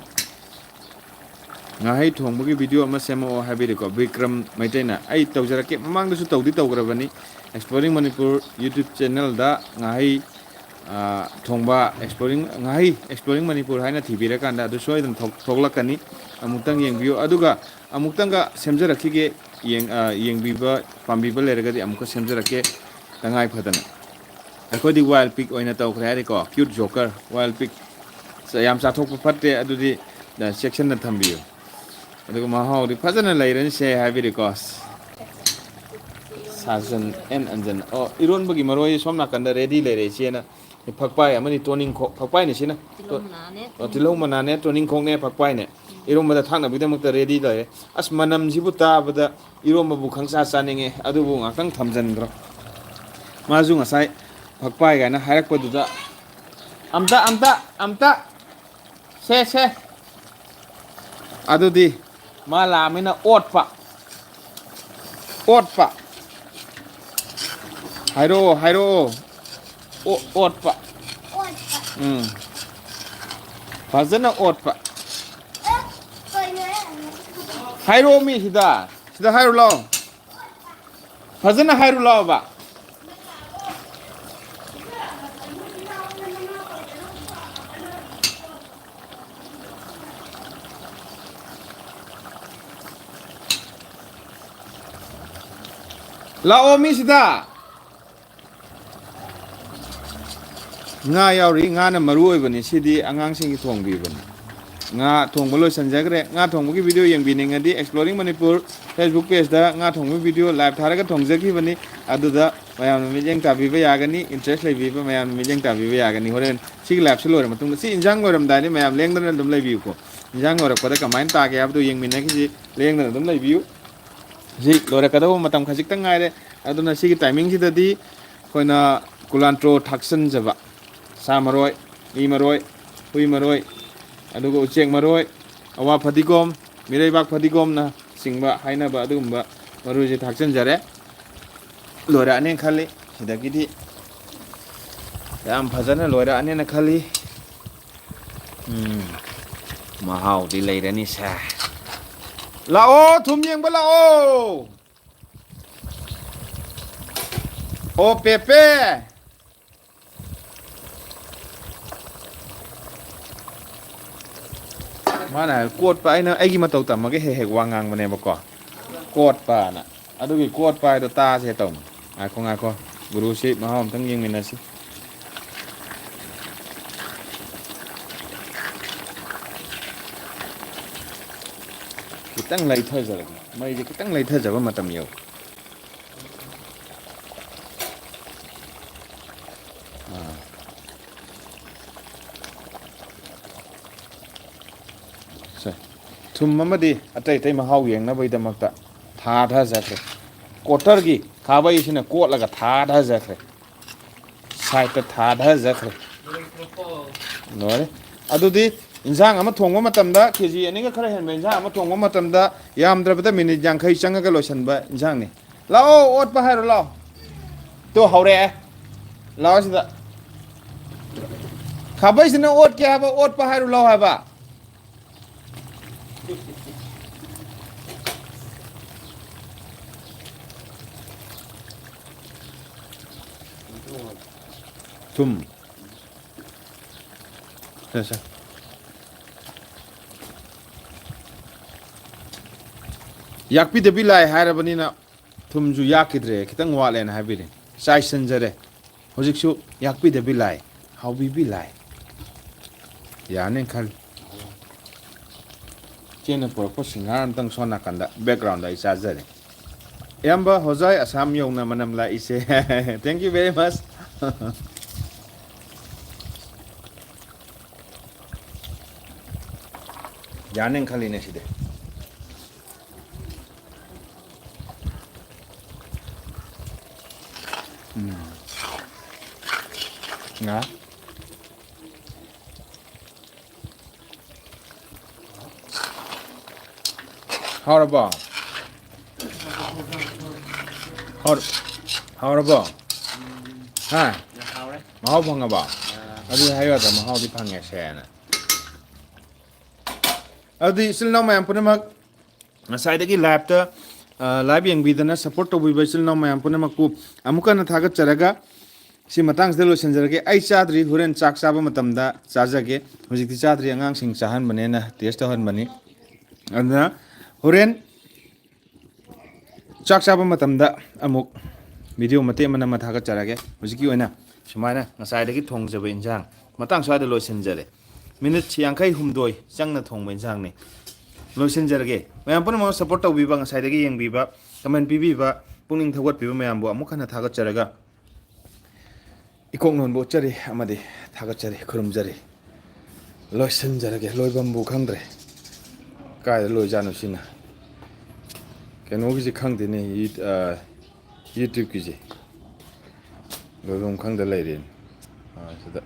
ꯉꯥꯍꯩ ꯊꯣꯡꯕꯒꯤ video ꯑꯃ ꯁꯦꯝꯃꯛꯑꯣ ꯍꯥꯏꯕꯤꯔꯤꯀꯣ, ꯕꯤꯀ꯭ꯔꯝ ꯃꯩꯇꯩꯅ꯫ ꯑꯩ ꯇꯧꯖꯔꯛꯀꯦ, ꯃꯃꯥꯡꯗꯁꯨ ꯇꯧꯗꯤ ꯇꯧꯈ꯭ꯔꯕꯅꯤ꯫ Exploring Manipur YouTube channelꯗ ꯉꯥꯍꯩ, ꯑ, ꯊꯣꯡꯕ, exploring, ꯉꯥꯍꯩ Exploring Manipur ꯍꯥꯏꯅ ꯊꯤꯕꯤꯔꯀꯥꯟꯗ ꯑꯗꯨ ꯁꯣꯏꯗꯅ ꯊꯣꯛ-, ꯊꯣꯛꯂꯛꯀꯅꯤ꯫ ꯑꯃꯨꯛꯇꯪ ꯌꯦꯡꯕꯤꯌꯨ꯫ ꯑꯗꯨꯒ ꯑꯃꯨꯛꯇꯪꯒ ꯁꯦꯝꯖꯔꯛꯈꯤꯒꯦ꯫ ꯌꯦꯡ-, ꯑ, ꯌꯦꯡꯕꯤꯕ ꯄꯥꯝꯕꯤꯕ ꯂꯩꯔꯒꯗꯤ ꯑꯃꯨꯛꯀ ꯁꯦꯝꯖꯔꯛꯀꯦ꯫ ꯇꯉꯥꯏ ꯐꯗꯅ꯫ ꯑꯩꯈꯣꯏꯗꯤ wild pig ꯑꯣꯏꯅ ꯇꯧꯈ꯭ꯔꯦ ꯍꯥꯏꯔꯦꯀꯣ, cute joker, wild pig꯫ ꯆ-, ꯌꯥꯝ ꯆꯥꯊꯣꯛꯄ ꯐꯠꯇꯦ, ꯑꯗꯨꯗꯤ, ꯑ, ꯆꯦꯛꯁꯤꯟꯅ ꯊꯝꯕꯤꯌꯨ꯫ ꯑꯗꯨꯒ ꯃꯍꯥꯎꯗꯤ ꯐꯖꯅ ꯂꯩꯔꯅꯤ ꯁꯦ ꯍꯥꯏꯕꯤꯔꯤꯀꯣ꯫ ꯁꯥꯖꯟ ꯑꯦꯟ ꯑꯟꯖꯟ꯫ ꯑꯣ, ꯏꯔꯣꯟꯕꯒꯤ ꯃꯔꯣꯏ ꯁꯣꯝ ꯅꯥꯀꯟꯗ ready ꯂꯩꯔꯦ ꯏꯆꯦꯅ꯫ ꯐꯛꯄꯥꯏ ꯑꯃꯅꯤ, ꯇꯣꯅꯤꯡꯈꯣꯛ, ꯐꯛꯄꯥꯏꯅꯦ ꯁꯤꯅ꯫ ꯇꯤꯜꯍꯧ ꯃꯅꯥꯅꯦ, ꯑꯣ, ꯇꯤꯜꯍꯧ ꯃꯅꯥꯅꯦ, ꯇꯣꯅꯤꯡꯈꯣꯛꯅꯦ, ꯐꯛꯄꯥꯏꯅꯦ꯫ ꯏꯔꯣꯟꯕꯗ ꯊꯥꯛꯅꯕꯒꯤꯗꯃꯛꯇ ready ꯂꯩꯔꯦ꯫ ꯑꯁ, ꯃꯅꯝꯁꯤꯕꯨ ꯇꯥꯕꯗ ꯏꯔꯣꯟꯕꯕꯨ ꯈꯪꯆꯥ ꯆꯥꯅꯤꯡꯉꯦ꯫ ꯑꯗꯨꯕꯨ ꯉꯥꯛꯇꯪ ꯊꯝꯖꯟꯈ꯭ꯔꯣ꯫ ꯃꯥꯁꯨ ꯉꯁꯥꯏ ꯐꯛꯄꯥꯏ ꯀꯥꯏꯅ ꯍꯥꯏꯔꯛꯄꯗꯨꯗ, "ꯑꯝꯇ, ꯑꯝꯇ, ꯑꯝꯇ, ꯁꯦ, ꯁꯦ"꯫ ꯑꯗꯨꯗꯤ ꯃꯥ ꯂꯥꯛꯑꯃꯤꯅ ꯑꯣꯠꯄ꯫ ꯑꯣꯠꯄ꯫ ꯍꯥꯏꯔꯛꯑꯣ, ꯍꯥꯏꯔꯛꯑꯣ꯫ ꯑꯣ-, ꯑꯣꯠꯄ꯫ ꯑꯣꯠꯄ꯫ ꯎꯝ꯫ ꯐꯖꯅ ꯑꯣꯠꯄ꯫ ꯑꯦ, ꯀꯩꯅꯣꯍꯦ? ꯍꯥꯏꯔꯛꯑꯣ ꯃꯤ ꯁꯤꯗ꯫ ꯁꯤꯗ ꯍꯥꯏꯔꯨ ꯂꯥꯎ꯫ ꯐꯖꯅ ꯍꯥꯏꯔꯨ ꯂꯥꯎꯕ꯫ ꯂꯥꯛꯑꯣ ꯃꯤꯁꯤꯗ꯫ ꯉꯥ ꯌꯥꯎꯔꯤ, ꯉꯥꯅ ꯃꯔꯨ ꯑꯣꯏꯕꯅꯤ꯫ ꯁꯤꯗꯤ ꯑꯉꯥꯡꯁꯤꯡꯒꯤ ꯊꯣꯡꯕꯤꯕꯅꯤ꯫ ꯉꯥ ꯊꯣꯡꯕ ꯂꯣꯏꯁꯤꯟꯖꯈ꯭ꯔꯦ꯫ ꯉꯥ ꯊꯣꯡꯕꯒꯤ video ꯌꯦꯡꯕꯤꯅꯤꯡꯉꯗꯤ Exploring Manipur Facebook pageꯇ ꯉꯥ ꯊꯣꯡꯕꯒꯤ video live ꯊꯥꯔꯒ ꯊꯣꯡꯖꯈꯤꯕꯅꯤ꯫ ꯑꯗꯨꯗ ꯃꯌꯥꯝꯅ ꯃꯤꯠꯌꯦꯡ ꯇꯥꯕꯤꯕ ꯌꯥꯒꯅꯤ꯫ Interest ꯂꯩꯕꯤꯕ ꯃꯌꯥꯝꯅ ꯃꯤꯠꯌꯦꯡ ꯇꯥꯕꯤꯕ ꯌꯥꯒꯅꯤ꯫ ꯍꯣꯔꯦꯟ ꯁꯤꯒꯤ liveꯁꯤ ꯂꯣꯏꯔ ꯃꯇꯨꯡꯗ, ꯁꯤ ꯏꯟꯖꯥꯡ ꯂꯣꯏꯔꯝꯗꯥꯏꯗꯤ ꯃꯌꯥꯝ ꯂꯦꯡꯗꯅ ꯑꯗꯨꯝ ꯂꯩꯕꯤꯌꯨꯀꯣ꯫ ꯏꯟꯖꯥꯡ ꯂꯣꯏꯔꯛꯄꯗ ꯀꯃꯥꯏꯅ ꯇꯥꯒꯦ ꯍꯥꯏꯕꯗꯨ ꯌꯦꯡꯃꯤꯟꯅꯈꯤꯁꯤ꯫ ꯂꯦꯡꯗꯅ ꯑꯗꯨꯝ ꯂꯩꯕꯤꯌꯨ꯫ ꯁꯤ ꯂꯣꯏꯔꯛꯀꯗꯧꯕ ꯃꯇꯝ ꯈꯖꯤꯛꯇꯪ ꯉꯥꯏꯔꯦ꯫ ꯑꯗꯨꯅ ꯁꯤꯒꯤ timingꯁꯤꯗꯗꯤ ꯑꯩꯈꯣꯏꯅ ꯀꯨꯂꯥꯟꯇ꯭ꯔꯣ ꯊꯥꯛꯆꯟꯖꯕ, ꯁꯥ ꯃꯔꯣꯏ, ꯃꯤ ꯃꯔꯣꯏ, ꯍꯨꯏ ꯃꯔꯣꯏ, ꯑꯗꯨꯒ ꯎꯆꯦꯛ ꯃꯔꯣꯏ, ꯑꯋꯥ ꯐꯗꯤꯒꯣꯝ, ꯃꯤꯔꯩꯕꯥꯛ ꯐꯗꯤꯒꯣꯝꯅ ꯆꯤꯡꯕ ꯍꯥꯏꯅꯕ ꯑꯗꯨꯒꯨꯝꯕ ꯃꯔꯣꯏꯁꯦ ꯊꯥꯛꯆꯟꯖꯔꯦ꯫ ꯂꯣꯏꯔꯛꯑꯅꯦꯅ ꯈꯜꯂꯤ꯫ ꯁꯤꯗꯒꯤꯗꯤ ꯌꯥꯝ ꯐꯖꯅ ꯂꯣꯏꯔꯛꯑꯅꯦꯅ ꯈꯜꯂꯤ꯫ ꯎꯝ, ꯃꯍꯥꯎꯗꯤ ꯂꯩꯔꯅꯤ ꯁꯦ꯫ ꯂꯥꯛꯑꯣ, ꯊꯨꯝ ꯌꯦꯡꯕ ꯂꯥꯛꯑꯣ꯫ ꯑꯣ ꯄꯦꯄꯦ꯫ ꯃꯥꯅ ꯍꯥꯏ ꯀꯣꯠꯄ, ꯑꯩꯅ ꯑꯩꯒꯤ ꯃꯇꯧ ꯇꯝꯃꯒ ꯍꯦꯛ ꯍꯦꯛ ꯋꯥ ꯉꯥꯡꯕꯅꯦꯕꯀꯣ꯫ ꯀꯣꯠꯄꯅ꯫ ꯑꯗꯨꯒꯤ ꯀꯣꯠꯄ ꯍꯥꯏꯗꯣ ꯇꯥꯁꯦ ꯇꯧꯅꯤ꯫ ꯉꯥꯏꯈꯣ, ꯉꯥꯏꯈꯣ꯫ ꯒꯨꯔꯨꯁꯤ ꯃꯍꯥꯎ ꯑꯝꯇꯪ ꯌꯦꯡꯃꯤꯟꯅꯁꯤ꯫ ꯈꯤꯇꯪ ꯂꯩꯊꯖꯔꯒꯦ꯫ ꯃꯩꯁꯦ ꯈꯤꯇꯪ ꯂꯩꯊꯖꯕ ꯃꯇꯝ ꯌꯧ꯫ ꯑꯥ꯫ ꯁꯦ꯫ ꯊꯨꯝ ꯑꯃꯗꯤ ꯑꯇꯩ ꯑꯇꯩ ꯃꯍꯥꯎ ꯌꯦꯡꯅꯕꯒꯤꯗꯃꯛꯇ ꯊꯥꯊꯖꯈ꯭ꯔꯦ꯫ ꯀꯣꯇꯔꯒꯤ ꯈꯥꯕꯩꯁꯤꯅ ꯀꯣꯠꯂꯒ ꯊꯥꯊꯖꯈ꯭ꯔꯦ꯫ Sideꯇ ꯊꯥꯊꯖꯈ꯭ꯔꯦ꯫ ꯂꯣꯏꯔꯦ꯫ ꯑꯗꯨꯗꯤ ꯏꯟꯁꯥꯡ ꯑꯃ ꯊꯣꯡꯕ ꯃꯇꯝꯗ, ꯀꯦ ꯖꯤ ꯑꯅꯤꯒ ꯈꯔ ꯍꯦꯟꯕ ꯏꯟꯁꯥꯡ ꯑꯃ ꯊꯣꯡꯕ ꯃꯇꯝꯗ, ꯌꯥꯝꯗ꯭ꯔꯕꯗ ꯃꯤꯅꯤꯠ ꯌꯥꯡꯈꯩ ꯆꯪꯉꯒ ꯂꯣꯏꯁꯤꯟꯕ ꯏꯟꯁꯥꯡꯅꯤ꯫ ꯂꯥꯛꯑꯣ, ꯑꯣꯠꯄ ꯍꯥꯏꯔꯣ, ꯂꯥꯛꯑꯣ꯫ ꯇꯨ, ꯍꯧꯔꯛꯑꯦ꯫ ꯂꯥꯛꯑꯣ ꯁꯤꯗ꯫ ꯈꯥꯕꯩꯁꯤꯅ ꯑꯣꯠꯀꯦ ꯍꯥꯏꯕ, ꯑꯣꯠꯄ ꯍꯥꯏꯔꯨ ꯂꯥꯛꯑꯣ ꯍꯥꯏꯕ꯫ ꯊꯨꯝ꯫ ꯁꯦ, ꯁꯦ꯫ ꯌꯥꯛꯄꯤꯗꯕꯤ ꯂꯥꯏ ꯍꯥꯏꯔꯕꯅꯤꯅ ꯊꯨꯝꯁꯨ ꯌꯥꯛꯈꯤꯗ꯭ꯔꯦ, ꯈꯤꯇꯪ ꯋꯥꯠꯂꯦꯅ ꯍꯥꯏꯕꯤꯔꯦ꯫ ꯆꯥꯏꯁꯤꯟꯖꯔꯦ꯫ ꯍꯧꯖꯤꯛꯁꯨ ꯌꯥꯛꯄꯤꯗꯕꯤ ꯂꯥꯏ, ꯍꯥꯎꯕꯤꯕꯤ ꯂꯥꯏ꯫ ꯌꯥꯅꯤ ꯈꯜꯂꯤ꯫ ꯏꯆꯦꯅ ꯄꯨꯔꯛꯄ ꯁꯤꯡꯍꯥꯔ ꯑꯝꯇꯪ ꯁꯣꯝ ꯅꯥꯀꯟꯗ background ꯑꯩ ꯆꯥꯖꯔꯦ꯫ ꯏꯌꯥꯝꯕ ꯍꯣꯖꯥꯏ ꯑꯁꯥꯝ ꯌꯧꯅ ꯃꯅꯝ ꯂꯥꯛꯏꯁꯦ꯫ Thank you very much꯫ ꯌꯥꯅꯤ ꯈꯜꯂꯤꯅꯦ ꯁꯤꯗꯤ꯫ ꯎꯝ꯫ ꯉꯥ꯫ ꯍꯥꯎꯔꯕꯣ? ꯍꯥꯎꯔ-, ꯍꯥꯎꯔꯕꯣ? ꯍꯥ? ꯌꯥꯝ ꯍꯥꯎꯔꯦ꯫ ꯃꯍꯥꯎ ꯐꯪꯉꯕꯣ? ꯑꯥ꯫ ꯑꯗꯨꯗꯤ ꯍꯥꯏꯌꯨ ꯌꯥꯗ꯭ꯔꯣ, ꯃꯍꯥꯎꯗꯤ ꯐꯪꯉꯦ ꯁꯦꯅ꯫ ꯑꯗꯨꯗꯤ ꯏꯆꯤꯜ ꯏꯅꯥꯎ ꯃꯌꯥꯝ ꯄꯨꯝꯅꯃꯛ, ꯉꯁꯥꯏꯗꯒꯤ live-ꯇ, ꯑ, live ꯌꯦꯡꯕꯤꯗꯅ support ꯇꯧꯕꯤꯕ ꯏꯆꯤꯜ ꯏꯅꯥꯎ ꯃꯌꯥꯝ ꯄꯨꯝꯅꯃꯛꯄꯨ ꯑꯃꯨꯛꯀ ꯍꯟꯅ ꯊꯥꯒꯠꯆꯔꯒ, ꯁꯤ ꯃꯇꯥꯡꯁꯤꯗ ꯂꯣꯏꯁꯤꯟꯖꯔꯒꯦ꯫ ꯑꯩ ꯆꯥꯗ꯭ꯔꯤ, ꯍꯣꯔꯦꯟ ꯆꯥꯛ ꯆꯥꯕ ꯃꯇꯝꯗ ꯆꯥꯖꯒꯦ꯫ ꯍꯧꯖꯤꯛꯇꯤ ꯆꯥꯗ꯭ꯔꯤ, ꯑꯉꯥꯡꯁꯤꯡ ꯆꯥꯍꯟꯕꯅꯦꯅ test ꯇꯧꯍꯟꯕꯅꯤ꯫ ꯑꯗꯨꯅ ꯍꯣꯔꯦꯟ ꯆꯥꯛ ꯆꯥꯕ ꯃꯇꯝꯗ ꯑꯃꯨꯛ video ꯃꯇꯦꯛ ꯑꯃ ꯅꯝꯃ ꯊꯥꯒꯠꯆꯔꯒꯦ꯫ ꯍꯧꯖꯤꯛꯀꯤ ꯑꯣꯏꯅ ꯁꯨꯃꯥꯏꯅ ꯉꯁꯥꯏꯗꯒꯤ ꯊꯣꯡꯖꯕ ꯏꯟꯁꯥꯡ ꯃꯇꯥꯡ ꯁ꯭ꯋꯥꯏꯗ ꯂꯣꯏꯁꯤꯟꯖꯔꯦ꯫ Minute ꯌꯥꯡꯈꯩ ꯍꯨꯝꯗꯣꯏ ꯆꯪꯅ ꯊꯣꯡꯕ ꯏꯟꯁꯥꯡꯅꯤ꯫ ꯂꯣꯏꯁꯤꯟꯖꯔꯒꯦ꯫ ꯃꯌꯥꯝ ꯄꯨꯝꯅꯃꯛ support ꯇꯧꯕꯤꯕ, ꯉꯁꯥꯏꯗꯒꯤ ꯌꯦꯡꯕꯤꯕ, comment ꯄꯤꯕꯤꯕ, ꯄꯨꯛꯅꯤꯡ ꯊꯧꯒꯠꯄꯤꯕ ꯃꯌꯥꯝꯕꯨ ꯑꯃꯨꯛ ꯍꯟꯅ ꯊꯥꯒꯠꯆꯔꯒ, ꯏꯀꯣꯛ ꯅꯣꯟꯕ ꯎꯠꯆꯔꯤ ꯑꯃꯗꯤ ꯊꯥꯒꯠꯆꯔꯤ, ꯈꯨꯔꯨꯝꯖꯔꯤ꯫ ꯂꯣꯏꯁꯤꯟꯖꯔꯒꯦ, ꯂꯣꯏꯐꯝꯕꯨ ꯈꯪꯗ꯭ꯔꯦ꯫ ꯀꯥꯏꯗ ꯂꯣꯏꯖꯥꯠꯅꯣ ꯁꯤꯅ? ꯀꯩꯅꯣꯒꯤꯁꯦ ꯈꯪꯗꯦꯅꯦ, ꯌꯨ-, ꯑ, YouTube-ꯀꯤꯁꯦ꯫ ꯂꯣꯏꯐꯝ ꯈꯪꯗ ꯂꯩꯔꯦꯅꯦ꯫ ꯑ, ꯁꯤꯗ꯫